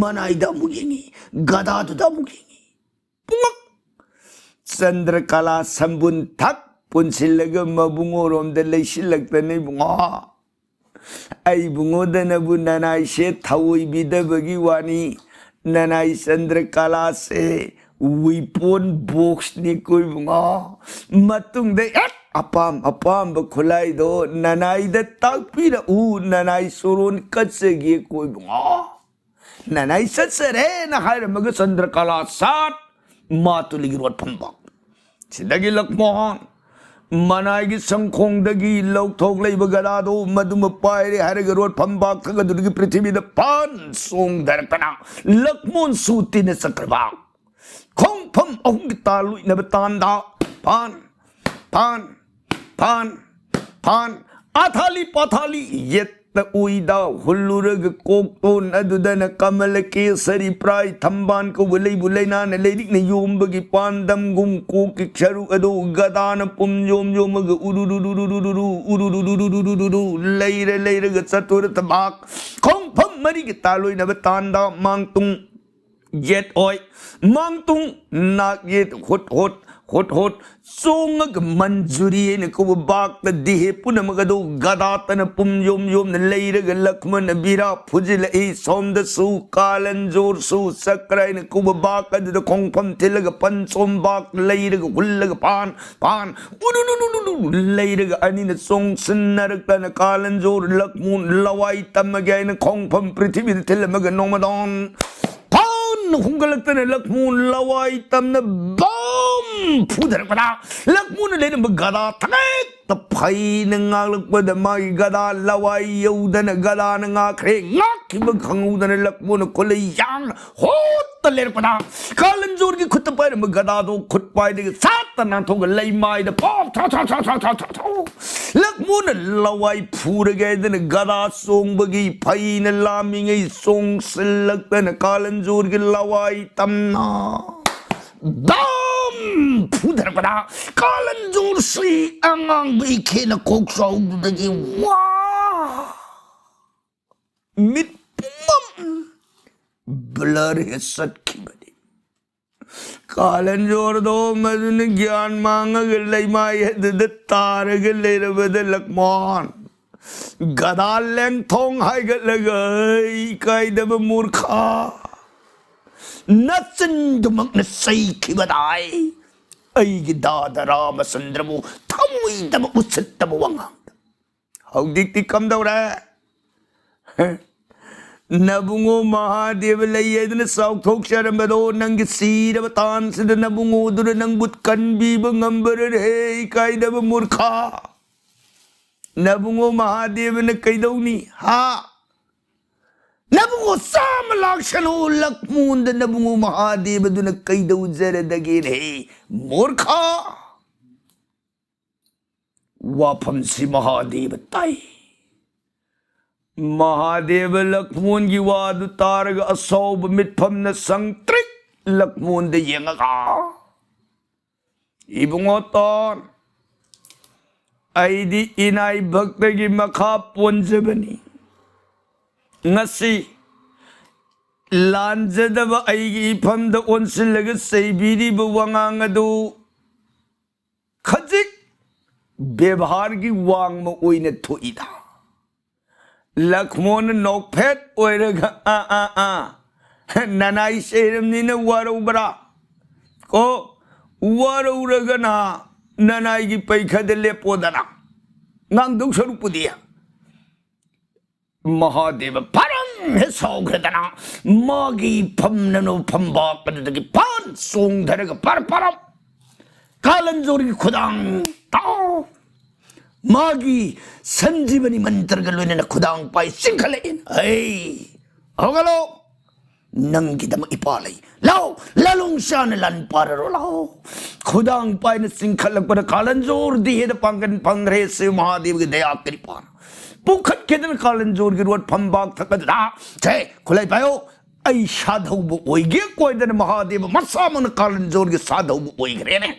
ꯃꯅꯥꯏꯗ ꯑꯃꯨꯛ ꯌꯦꯡꯉꯤ, ꯒꯗꯥꯗꯨꯗ ꯑꯃꯨꯛ ꯌꯦꯡꯉꯤ꯫ ꯄꯨꯡꯉꯛ! ꯆꯟꯗ꯭ꯔꯀꯂꯥ ꯁꯝꯕꯨꯟ ꯊꯛ ꯄꯨꯟꯁꯤꯜꯂꯒ ꯃꯕꯨꯡꯉꯣꯔꯣꯝꯗ ꯂꯩꯁꯤꯜꯂꯛꯇꯅ, "ꯏꯕꯨꯡꯉꯣ, ꯑꯩ ꯏꯕꯨꯡꯉꯣꯗꯅꯕꯨ ꯅꯅꯥꯏꯁꯦ ꯊꯧꯑꯣꯏꯕꯤꯗꯕꯒꯤ ꯋꯥꯅꯤ꯫ ꯅꯅꯥꯏ ꯆꯟꯗ꯭ꯔꯀꯂꯥꯁꯦ weapon boxꯅꯤꯀꯣ ꯏꯕꯨꯡꯉꯣ꯫ ꯃꯇꯨꯡꯗ ꯍꯦꯛ ꯑꯄꯥꯝ ꯑꯄꯥꯝꯕ ꯈꯨꯠꯂꯥꯏꯗꯣ ꯅꯅꯥꯏꯗ ꯇꯥꯛꯄꯤꯔꯛꯎ, ꯅꯅꯥꯏ ꯁꯣꯔꯣꯟ ꯀꯠꯆꯒꯦꯀꯣ ꯏꯕꯨꯡꯉꯣ꯫ ꯅꯅꯥꯏ ꯆꯠꯆꯔꯦꯅ" ꯍꯥꯏꯔꯝꯃꯒ ꯆꯟꯗ꯭ꯔꯀꯂꯥ ꯁꯥꯠ ꯃꯥꯇꯨꯂꯤꯒꯤ ꯔꯣꯠ ꯐꯝꯕ꯫ ꯁꯤꯗꯒꯤ ꯂꯛꯃꯣꯍꯟ ꯃꯅꯥꯏꯒꯤ ꯁꯪꯈꯣꯡꯗꯒꯤ ꯂꯧꯊꯣꯛꯂꯛꯏꯕ ꯒꯗꯥꯗꯨ ꯃꯗꯨꯃ ꯄꯥꯏꯔꯦ ꯍꯥꯏꯔꯒ ꯔꯣꯠ ꯐꯝꯕꯥꯛ ꯊꯛ ꯑꯗꯨꯗꯒꯤ ꯄ꯭ꯔꯤꯊꯤꯕꯤꯗ ꯐꯟ ꯆꯣꯡꯊꯔꯛꯇꯅ ꯂꯛꯃꯣꯟꯁꯨ ꯇꯤꯟꯅ ꯆꯠꯈ꯭ꯔꯕ꯫ ꯈꯣꯡꯐꯝ ꯑꯍꯨꯝꯒꯤ ꯇꯥ ꯂꯨꯏꯅꯕ ꯇꯥꯟꯗ ꯐꯟ, ꯐꯟ, ꯐꯟ, ꯐꯟ, ꯑꯊꯥꯂꯤ ꯄꯥꯊꯥꯂꯤ ꯌꯦꯠꯇ ꯎꯏꯗ ꯍꯨꯜꯂꯨꯔꯒ ꯀꯣꯛꯇꯣꯟ ꯑꯗꯨꯗꯅ ꯀꯃꯂ ꯀꯦꯁꯔꯤ ꯄ꯭ꯔꯥꯏ ꯊꯝꯕꯥꯟ ꯀꯧꯕ ꯂꯩꯕꯨ ꯂꯩꯅꯥꯅ ꯂꯩꯔꯤꯛꯅ ꯌꯣꯝꯕꯒꯤ ꯄꯥꯟꯗꯝꯒꯨꯝ ꯀꯣꯛꯀꯤ ꯁꯔꯨꯛ ꯑꯗꯨ ꯒꯗꯥꯅ ꯄꯨꯝ ꯌꯣꯝ ꯌꯣꯝꯃꯒ ꯎꯔꯨꯔꯨꯔꯨꯔꯨꯔꯨꯔꯨ ꯎꯔꯨꯔꯨꯔꯨꯔꯨꯔꯨꯔꯨ ꯂꯩꯔ ꯂꯩꯔꯒ ꯆꯠꯇꯣꯔ ꯊꯕꯥꯛ ꯈꯣꯡꯐꯝ ꯃꯔꯤꯒꯤ ꯇꯥ ꯂꯣꯏꯅꯕ ꯇꯥꯟꯗ ꯃꯥꯡꯇꯨꯡ ꯌꯦꯠ ꯑꯣꯏ, ꯃꯥꯡꯇꯨꯡ ꯅꯥꯛ ꯌꯦꯠ ꯍꯨꯠ ꯍꯨꯠ ꯍꯨꯠ ꯍꯨꯠ ꯆꯣꯡꯉꯒ ꯃꯟꯖꯨꯔꯤ ꯍꯥꯏꯅ ꯀꯧꯕ ꯕꯥꯛꯇ ꯗꯤꯍꯦ ꯄꯨꯝꯅꯃꯛ ꯑꯗꯨ ꯒꯗꯥꯇꯅ ꯄꯨꯝ ꯌꯣꯝ ꯌꯣꯝꯅ ꯂꯩꯔꯒ ꯂꯛꯃꯟꯅ ꯕꯤꯔꯥ ꯐꯨꯖꯤꯜꯂꯛꯏ꯫ ꯁꯣꯝꯗꯁꯨ ꯀꯥꯂꯟꯖꯣꯔꯁꯨ ꯆꯀ꯭ꯔ ꯍꯥꯏꯅ ꯀꯧꯕ ꯕꯥꯛ ꯑꯗꯨꯗ ꯈꯣꯡꯐꯝ ꯊꯤꯜꯂꯒ ꯄꯟꯆꯣꯝ ꯕꯥꯛ ꯂꯩꯔꯒ ꯍꯨꯜꯂꯒ ꯄꯥꯟ ꯄꯥꯟ ꯎꯔꯨꯔꯨꯔꯨꯔꯨ ꯂꯩꯔꯒ ꯑꯅꯤꯅ ꯆꯣꯡꯁꯤꯟꯅꯔꯛꯇꯅ ꯀꯥꯂꯟꯖꯣꯔ ꯂꯛꯃꯨꯟ ꯂꯋꯥꯏ ꯇꯝꯃꯒꯦ ꯍꯥꯏꯅ ꯈꯣꯡꯐꯝ ꯄ꯭ꯔꯤꯊꯤꯕꯤꯗ ꯊꯤꯜꯂꯝꯃꯒ ꯅꯣꯡꯃꯗꯣꯟ ꯐꯥꯎꯅ ꯍꯨꯝꯒꯠꯂꯛꯇꯅ ꯂꯛꯃꯨꯟ ꯂꯋꯥꯏ ꯇꯝꯅ ꯕꯝ ꯐꯨꯊꯔꯛꯄꯗ ꯂꯛꯃꯨꯟꯅ ꯂꯩꯔꯝꯕ ꯒꯗꯥ ꯊꯛꯇ ꯐꯩꯅ ꯉꯥꯛꯂꯛꯄꯗ ꯃꯥꯒꯤ ꯒꯗꯥ ꯂꯋꯥꯏ ꯌꯧꯗꯅ ꯒꯗꯥꯅ ꯉꯥꯛꯈ꯭ꯔꯦ꯫ ꯉꯥꯛꯈꯤꯕ ꯈꯪꯍꯧꯗꯅ ꯂꯛꯃꯨꯟꯅ ꯈꯨꯠꯂꯩ ꯌꯥꯡꯅ ꯍꯣꯠꯇ ꯂꯩꯔꯛꯄꯗ ꯀꯥꯂꯟꯖꯣꯔꯒꯤ ꯈꯨꯠꯇ ꯄꯥꯏꯔꯝꯕ ꯒꯗꯥꯗꯣ ꯈꯨꯠ ꯄꯥꯏꯗꯒꯤ ꯁꯥꯠꯇ ꯅꯥꯟꯊꯣꯛꯑꯒ ꯂꯩꯃꯥꯏꯗ ꯄꯣꯞ ꯊꯥ ꯊꯥ ꯊꯥ ꯊꯥ ꯊꯥ ꯊꯥ ꯊꯥ ꯂꯛꯃꯨꯟꯅ ꯂꯋꯥꯏ ꯐꯨꯔꯒꯦ ꯍꯥꯏꯗꯅ ꯒꯗꯥ ꯆꯣꯡꯕꯒꯤ ꯐꯩꯅ ꯂꯥꯝꯃꯤꯉꯩ ꯆꯣꯡꯁꯤꯜꯂꯛꯇꯅ ꯀꯥꯂꯟꯖꯣꯔꯒꯤ ꯂꯋꯥꯏ ꯇꯝꯅ ꯗꯝ ꯐꯨꯊꯔꯛꯄꯗ ꯀꯥꯂꯟꯖꯣꯔꯁꯤ ꯑꯉꯥꯡꯕ ꯏꯈꯦꯅ ꯀꯣꯛ ꯆꯥꯎꯗꯨꯗꯒꯤ ꯋꯥ ꯃꯤꯠ ꯄꯨꯝꯕ ꯕ꯭ꯂꯔ ꯍꯦ ꯆꯠꯈꯤꯕꯅꯤ꯫ ꯀꯥꯂꯟꯖꯣꯔꯗꯣ ꯃꯗꯨꯅ ꯒ꯭ꯌꯥꯟ ꯃꯥꯡꯉꯒ ꯂꯩꯃꯥꯏ ꯑꯗꯨꯗ ꯇꯥꯔꯒ ꯂꯩꯔꯕꯗ ꯂꯛꯃꯣꯟ ꯒꯗꯥ ꯂꯦꯡꯊꯣꯡ ꯍꯥꯏꯒꯠꯂꯒ, "ꯏꯀꯥꯏꯗꯕ ꯃꯨꯔꯈꯥ, ꯅꯆꯤꯟꯗꯨꯃꯛꯅ ꯆꯩꯈꯤꯕꯗꯥꯏ ꯑꯩꯒꯤ ꯗꯥꯗ ꯔꯥꯃꯆꯟꯗ꯭ꯔꯕꯨ ꯊꯃꯣꯏꯗꯕ ꯎꯁꯤꯠꯇꯕ ꯋꯥꯉꯥꯡꯗ ꯍꯧꯖꯤꯛꯇꯤ ꯀꯝꯗꯧꯔꯦ? ꯅꯕꯨꯡꯉꯣ ꯃꯍꯥꯗꯦꯕ ꯂꯩ ꯍꯥꯏꯗꯅ ꯆꯥꯎꯊꯣꯛꯆꯔꯝꯕꯗꯣ ꯅꯪꯒꯤ ꯁꯤꯔꯕ ꯇꯥꯟꯁꯤꯗ ꯅꯕꯨꯡꯉꯣꯗꯨꯅ ꯅꯪꯕꯨ ꯀꯟꯕꯤꯕ ꯉꯝꯕꯔꯔꯦ, ꯏꯀꯥꯏꯗꯕ ꯃꯨꯔꯈꯥ꯫ ꯅꯕꯨꯡꯉꯣ ꯃꯍꯥꯗꯦꯕꯅ ꯀꯩꯗꯧꯅꯤ? ꯍꯥ? ꯅꯕꯨꯡꯉꯣ ꯆꯥꯝꯃ ꯂꯥꯛꯁꯅꯨ ꯂꯛꯃꯨꯟꯗ ꯅꯕꯨꯡꯉꯣ ꯃꯍꯥꯗꯦꯕꯗꯨꯅ ꯀꯩꯗꯧꯖꯔꯗꯒꯦꯅꯦ? ꯃꯨꯔꯈꯥ!" ꯋꯥꯐꯝꯁꯤ ꯃꯍꯥꯗꯦꯕ ꯇꯥꯏ꯫ ꯃꯍꯥꯗꯦꯕ ꯂꯛꯃꯣꯟꯒꯤ ꯋꯥꯗꯨ ꯇꯥꯔꯒ ꯑꯁꯥꯎꯕ ꯃꯤꯠꯐꯝꯅ ꯁꯪꯇ꯭ꯔꯤꯛ ꯂꯛꯃꯣꯟꯗ ꯌꯦꯡꯉꯒ, "ꯏꯕꯨꯡꯉꯣ ꯇꯣꯟ, ꯑꯩꯗꯤ ꯏꯅꯥꯏ ꯚꯛꯇꯒꯤ ꯃꯈꯥ ꯄꯣꯟꯖꯕꯅꯤ꯫ ꯉꯁꯤ ꯂꯥꯟꯖꯗꯕ ꯑꯩꯒꯤ ꯏꯐꯝꯗ ꯑꯣꯟꯁꯤꯜꯂꯒ ꯆꯩꯕꯤꯔꯤꯕ ꯋꯥꯉꯥꯡ ꯑꯗꯨ ꯈꯖꯤꯛ ꯕꯦꯕꯥꯔꯒꯤ ꯋꯥꯡꯃ ꯑꯣꯏꯅ ꯊꯣꯛꯏꯗ꯫ ꯂꯛꯃꯣꯟꯅ ꯅꯣꯛꯐꯦꯠ ꯑꯣꯏꯔꯒ, "ꯑꯥ, ꯑꯥ, ꯑꯥ, ꯅꯅꯥꯏ ꯆꯩꯔꯝꯅꯤꯅ ꯋꯥꯔꯧꯕ꯭ꯔꯥ? ꯀꯣ, ꯋꯥꯔꯧꯔꯒꯅ ꯅꯅꯥꯏꯒꯤ ꯄꯩꯈꯗ ꯂꯦꯞꯄꯣꯗꯅ, ꯉꯥꯡꯗꯧ ꯁꯔꯨꯛꯄꯨꯗꯤ"꯫ ꯃꯍꯥꯗꯦꯕ ꯐꯔꯝ ꯍꯦꯛ ꯁꯥꯎꯈ꯭ꯔꯗꯅ ꯃꯥꯒꯤ ꯐꯝꯅꯅꯕ ꯐꯝꯕꯥꯛ ꯑꯗꯨꯗꯒꯤ ꯐꯟ ꯆꯣꯡꯊꯔꯒ ꯄꯔ ꯄꯔꯝ ꯀꯥꯂꯟꯖꯣꯔꯒꯤ ꯈꯨꯗꯥꯡ ꯇꯥꯎ! ꯃꯥꯒꯤ ꯁꯟꯖꯤꯕꯅꯤ ꯃꯟꯇ꯭ꯔꯒ ꯂꯣꯏꯅꯅ ꯈꯨꯗꯥꯡ ꯄꯥꯏ ꯆꯤꯡꯈꯠꯂꯛꯏ꯫ "ꯍꯩ, ꯍꯧꯒꯠꯂꯣ! ꯅꯪꯒꯤꯗꯃꯛ ꯏꯄꯥ ꯂꯩ꯫ ꯂꯥꯎ, ꯂꯥꯂꯣꯡ ꯆꯥꯅ ꯂꯥꯟ ꯄꯥꯔꯔꯣ, ꯂꯥꯎ!" ꯈꯨꯗꯥꯡ ꯄꯥꯏꯅ ꯆꯤꯡꯈꯠꯂꯛꯄꯗ ꯀꯥꯂꯟꯖꯣꯔꯗꯤ ꯍꯦꯟꯅ ꯄꯥꯡꯒꯟ ꯐꯪꯈ꯭ꯔꯦ꯫ ꯁꯤꯕ ꯃꯍꯥꯗꯦꯕꯒꯤ ꯗꯌꯥ ꯀ꯭ꯔꯤꯄꯥꯅ ꯄꯨꯈꯠꯈꯤꯗꯅ ꯀꯥꯂꯟꯖꯣꯔꯒꯤ ꯔꯣꯠ ꯐꯝꯕꯥꯛ ꯊꯛ ꯑꯗꯨꯗ, "ꯁꯦ, ꯈꯨꯠꯂꯥꯏ ꯄꯥꯏꯌꯣ, ꯑꯩ ꯁꯥꯙꯧꯕ ꯑꯣꯏꯒꯦ" ꯀꯣꯏꯗꯅ ꯃꯍꯥꯗꯦꯕ ꯃꯁꯥꯃꯛꯅ ꯀꯥꯂꯟꯖꯣꯔꯒꯤ ꯁꯥꯙꯧꯕ ꯑꯣꯏꯈ꯭ꯔꯦꯅꯦ꯫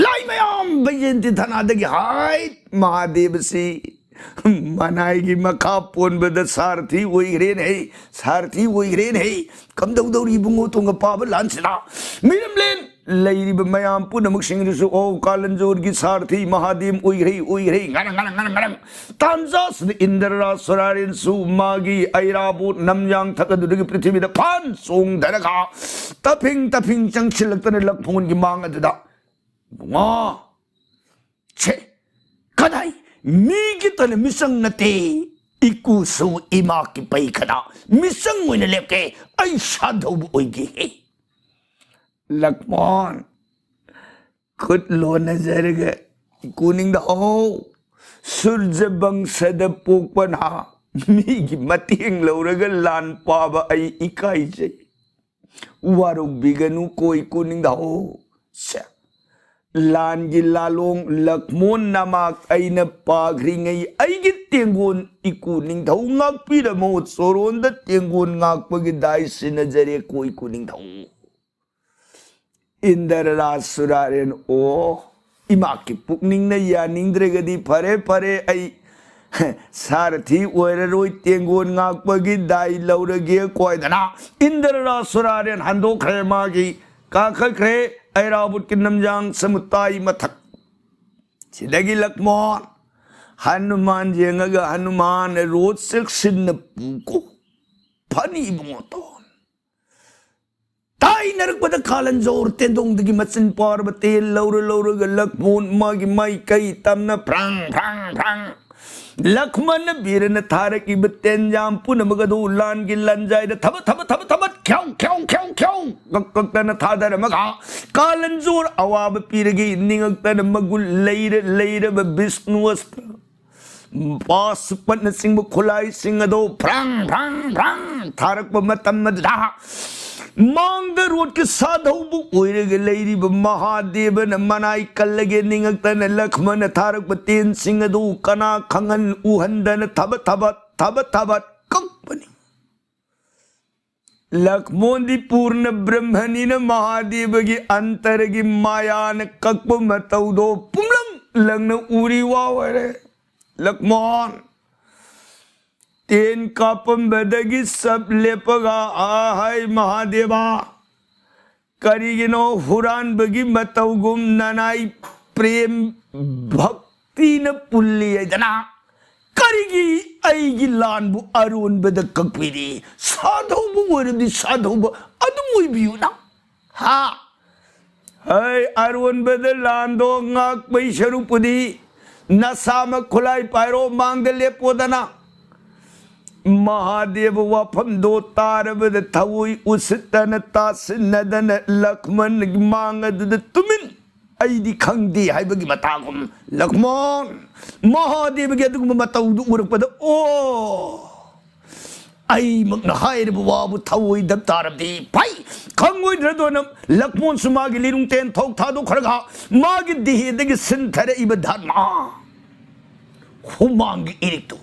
ꯂꯥꯏ ꯃꯌꯥꯝ ꯕꯩꯖꯦꯟꯇꯤ ꯊꯅꯥꯗꯒꯤ ꯍꯥꯏ ꯃꯍꯥꯗꯦꯕꯁꯤ ꯃꯅꯥꯏꯒꯤ ꯃꯈꯥ ꯄꯣꯟꯕꯗ ꯁꯥꯔꯊꯤ ꯑꯣꯏꯈ꯭ꯔꯦꯅꯦ, ꯁꯥꯔꯊꯤ ꯑꯣꯏꯈ꯭ꯔꯦꯅꯦ꯫ ꯀꯝꯗꯧꯗꯧꯔꯤ ꯏꯕꯨꯡꯉꯣ ꯇꯣꯡꯒ ꯄꯥꯕ ꯂꯥꯟꯁꯤꯗ? ꯃꯤꯔꯝꯂꯦꯟ ꯂꯩꯔꯤꯕ ꯃꯌꯥꯝ ꯄꯨꯝꯅꯃꯛꯁꯤꯡꯗꯨꯁꯨ, "ꯑꯣ, ꯀꯥꯂꯟꯖꯣꯔꯒꯤ ꯁꯥꯔꯊꯤ ꯃꯍꯥꯗꯦꯕ ꯑꯣꯏꯈ꯭ꯔꯦ, ꯑꯣꯏꯈ꯭ꯔꯦ, ꯉꯔꯪ, ꯉꯔꯪ, ꯉꯔꯪ, ꯉꯔꯪ"꯫ ꯇꯥꯟꯖꯥꯁꯤꯗ ꯏꯟꯗ꯭ꯔꯔꯥꯖ ꯁꯨꯔꯥꯔꯦꯟꯁꯨ ꯃꯥꯒꯤ ꯑꯩꯔꯥꯕꯣꯠ ꯅꯝꯌꯥꯡ ꯊꯛ ꯑꯗꯨꯗꯒꯤ ꯄ꯭ꯔꯤꯊꯤꯕꯤꯗ ꯐꯟ ꯆꯣꯡꯊꯔꯒ ꯇꯐꯤꯡ ꯇꯐꯤꯡ ꯆꯪꯁꯤꯜꯂꯛꯇꯅ ꯂꯛꯃꯣꯟꯒꯤ ꯃꯥꯡ ꯑꯗꯨꯗ, "ꯏꯕꯨꯡꯉꯣ, ꯁꯦ, ꯀꯗꯥꯏ? ꯃꯤꯒꯤ ꯇꯅ ꯃꯤꯆꯪ ꯅꯠꯇꯦ꯫ ꯏꯀꯨꯁꯨ ꯏꯃꯥ ꯀꯤꯄꯩ ꯈꯅꯥ ꯃꯤꯆꯪ ꯑꯣꯏꯅ ꯂꯦꯞꯀꯦ꯫ ꯑꯩ ꯁꯥꯙꯧꯕ ꯑꯣꯏꯒꯦ"꯫ ꯂꯛꯃꯣꯟ, ꯈꯨꯠ ꯂꯣꯟꯅꯖꯔꯒ, "ꯏꯀꯨ ꯅꯤꯡꯊꯧ, ꯁꯨꯔꯖ ꯕꯪꯁꯗ ꯄꯣꯛꯄꯅ ꯃꯤꯒꯤ ꯃꯇꯦꯡ ꯂꯧꯔꯒ ꯂꯥꯟ ꯄꯥꯕ ꯑꯩ ꯏꯀꯥꯏꯖꯩ꯫ ꯋꯥꯔꯧꯕꯤꯒꯅꯨ ꯀꯣ ꯏꯀꯨ ꯅꯤꯡꯊꯧ꯫ ꯁꯦ, ꯂꯥꯟꯒꯤ ꯂꯥꯂꯣꯡ ꯂꯛꯃꯣꯟ ꯅꯃꯥꯛ ꯑꯩꯅ ꯄꯥꯈ꯭ꯔꯤꯉꯩ ꯑꯩꯒꯤ ꯇꯦꯡꯒꯣꯟ ꯏꯀꯨ ꯅꯤꯡꯊꯧ ꯉꯥꯛꯄꯤꯔꯝꯃꯣ꯫ ꯆꯣꯔꯣꯟꯗ ꯇꯦꯡꯒꯣꯟ ꯉꯥꯛꯄꯒꯤ ꯗꯥꯏ ꯁꯤꯟꯅꯖꯔꯦ ꯀꯣ ꯏꯀꯨ ꯅꯤꯡꯊꯧ"꯫ ꯏꯟꯗ꯭ꯔꯔꯥꯖ ꯁꯨꯔꯥꯔꯦꯟ, "ꯑꯣ, ꯏꯃꯥꯛꯀꯤ ꯄꯨꯛꯅꯤꯡꯅ ꯌꯥꯅꯤꯡꯗ꯭ꯔꯒꯗꯤ ꯐꯔꯦ, ꯐꯔꯦ, ꯑꯩ ꯁꯥꯔꯊꯤ ꯑꯣꯏꯔꯔꯣꯏ, ꯇꯦꯡꯒꯣꯟ ꯉꯥꯛꯄꯒꯤ ꯗꯥꯏ ꯂꯧꯔꯒꯦ" ꯀꯣꯏꯗꯅ ꯏꯟꯗ꯭ꯔꯔꯥꯖ ꯁꯨꯔꯥꯔꯦꯟ ꯍꯟꯗꯣꯛꯈ꯭ꯔꯦ꯫ ꯃꯥꯒꯤ ꯀꯥꯈꯠꯈ꯭ꯔꯦ ꯑꯩꯔꯥꯕꯨꯠꯀꯤ ꯅꯝꯌꯥꯡ ꯁꯃꯨꯇꯥꯏ ꯃꯊꯛ꯫ ꯁꯤꯗꯒꯤ ꯂꯛꯃꯣꯟ, ꯍꯅꯨꯃꯥꯟ ꯌꯦꯡꯉꯒ, "ꯍꯅꯨꯃꯥꯟ, ꯔꯣꯠ ꯆꯦꯛꯁꯤꯟꯅ ꯄꯨꯀꯣ, ꯐꯅꯤ ꯏꯕꯨꯡꯉꯣ" ꯇꯣꯟ꯫ ꯇꯥꯏꯅꯔꯛꯄꯗ ꯀꯥꯂꯟꯖꯣꯔ ꯇꯦꯟꯗꯣꯡꯗꯒꯤ ꯃꯆꯤꯟ ꯄꯥꯔꯕ ꯇꯦꯟ ꯂꯧꯔ ꯂꯧꯔꯒ ꯂꯛꯃꯣꯟ ꯃꯥꯒꯤ ꯃꯥꯏꯀꯩ ꯇꯝꯅ ꯐ꯭ꯔꯥꯡ ꯐ꯭ꯔꯥꯡ ꯐ꯭ꯔꯥꯡ꯫ ꯂꯛꯃꯟꯅ ꯕꯤꯔꯅ ꯊꯥꯔꯛꯏꯕ ꯇꯦꯟꯖꯥꯝ ꯄꯨꯝꯅꯃꯛ ꯑꯗꯨ ꯂꯥꯟꯒꯤ ꯂꯟꯖꯥꯏꯗ ꯊꯕꯠ ꯊꯕꯠ ꯊꯕꯠ ꯊꯕꯠ ꯈ꯭ꯌꯥꯎ ꯈ꯭ꯌꯥꯎ ꯈ꯭ꯌꯥꯎ ꯈ꯭ꯌꯥꯎ ꯀꯛ ꯀꯛꯇꯅ ꯊꯥꯗꯔꯝꯃꯒ, ꯀꯥꯂꯟꯖꯣꯔ ꯑꯋꯥꯕ ꯄꯤꯔꯒꯦ, ꯅꯤꯡꯉꯛꯇꯅ ꯃꯒꯨꯟ ꯂꯩꯔ ꯂꯩꯔꯕ ꯕꯤꯁꯅꯨ ꯑꯁꯇ꯭ꯔ, ꯄꯥꯁꯨꯄꯠꯅꯆꯤꯡꯕ ꯈꯨꯠꯂꯥꯏꯁꯤꯡ ꯑꯗꯨ ꯐ꯭ꯔꯥꯡ ꯐ꯭ꯔꯥꯡ ꯐ꯭ꯔꯥꯡ ꯊꯥꯔꯛꯄ ꯃꯇꯝ ꯑꯗꯨꯗ, ꯃꯥꯡꯗ ꯔꯣꯠꯀꯤ ꯁꯥꯙꯧꯕ ꯑꯣꯏꯔꯒ ꯂꯩꯔꯤꯕ ꯃꯍꯥꯗꯦꯕꯅ ꯃꯅꯥꯏ ꯀꯜꯂꯒꯦ ꯅꯤꯡꯉꯛꯇꯅ ꯂꯛꯃꯟꯅ ꯊꯥꯔꯛꯄ ꯇꯦꯟꯁꯤꯡ ꯑꯗꯨ ꯀꯅꯥ ꯈꯪꯍꯟ ꯎꯍꯟꯗꯅ ꯊꯕꯠ ꯊꯕꯠ ꯊꯕꯠ ꯊꯕꯠ ꯀꯛꯄꯅꯤ꯫ ꯂꯛꯃꯣꯟꯗꯤ ꯄꯨꯔꯅ ꯕ꯭ꯔꯍ꯭ꯃꯅꯤꯅ ꯃꯍꯥꯗꯦꯕꯒꯤ ꯑꯟꯇꯔꯒꯤ ꯃꯥꯌꯥꯅ ꯀꯛꯄ ꯃꯇꯧꯗꯣ ꯄꯨꯝꯂꯪ ꯂꯪꯅ ꯎꯔꯤ ꯋꯥ ꯑꯣꯏꯔꯦ꯫ ꯂꯛꯃꯣꯟ ꯇꯦꯟ ꯀꯥꯞꯄꯝꯕꯗꯒꯤ ꯆꯞ ꯂꯦꯞꯄꯒ, "ꯑꯍꯥꯏ ꯃꯍꯥꯗꯦꯕ, ꯀꯔꯤꯒꯤꯅꯣ ꯍꯨꯔꯥꯟꯕꯒꯤ ꯃꯇꯧꯒꯨꯝ ꯅꯅꯥꯏ ꯄ꯭ꯔꯦꯝ ꯚꯛꯇꯤꯅ ꯄꯨꯜꯂꯤ ꯍꯥꯏꯗꯅ? ꯀꯔꯤꯒꯤ ꯑꯩꯒꯤ ꯂꯥꯟꯕꯨ ꯑꯔꯣꯟꯕꯗ ꯀꯛꯄꯤꯔꯤ? ꯁꯥꯙꯧꯕ ꯑꯣꯏꯔꯗꯤ ꯁꯥꯙꯧꯕ ꯑꯗꯨꯝ ꯑꯣꯏꯕꯤꯌꯨꯅ꯫ ꯍꯥ? ꯍꯩ, ꯑꯔꯣꯟꯕꯗ ꯂꯥꯟꯗꯣ ꯉꯥꯛꯄꯩ ꯁꯔꯨꯛꯄꯨꯗꯤ ꯅꯁꯥꯃꯛ ꯈꯨꯠꯂꯥꯏ ꯄꯥꯏꯔꯣ, ꯃꯥꯡꯗ ꯂꯦꯞꯄꯣꯗꯅ꯫" ꯃꯍꯥꯗꯦꯕ ꯋꯥꯐꯝꯗꯣ ꯇꯥꯔꯕꯗ ꯊꯑꯣꯏ ꯎꯁꯤꯠꯇꯅ ꯇꯥꯁꯤꯟꯅꯗꯅ ꯂꯛꯃꯟꯒꯤ ꯃꯥꯡ ꯑꯗꯨꯗ ꯇꯨꯃꯤꯟ, ꯑꯩꯗꯤ ꯈꯪꯗꯦ ꯍꯥꯏꯕꯒꯤ ꯃꯇꯥꯒꯨꯝ꯫ ꯂꯛꯃꯣꯟ, ꯃꯍꯥꯗꯦꯕꯒꯤ ꯑꯗꯨꯒꯨꯝꯕ ꯃꯇꯧꯗꯨ ꯎꯔꯛꯄꯗ, "ꯑꯣ, ꯑꯩꯃꯛꯅ ꯍꯥꯏꯔꯤꯕ ꯋꯥꯕꯨ ꯊꯑꯣꯏꯗꯕ ꯇꯥꯔꯕꯗꯤ ꯐꯩ, ꯈꯪꯉꯣꯏꯗ꯭ꯔꯗꯣꯅ" ꯂꯛꯃꯣꯟꯁꯨ ꯃꯥꯒꯤ ꯂꯤꯔꯨꯡ ꯇꯦꯟ ꯊꯧ ꯊꯥꯗꯣꯛꯈ꯭ꯔꯒ ꯃꯥꯒꯤ ꯗꯤꯍꯦꯗꯒꯤ ꯁꯤꯟꯊꯔꯛꯏꯕ ꯙꯔꯃ ꯍꯨꯃꯥꯡꯒꯤ ꯏꯔꯤꯛꯇꯨ,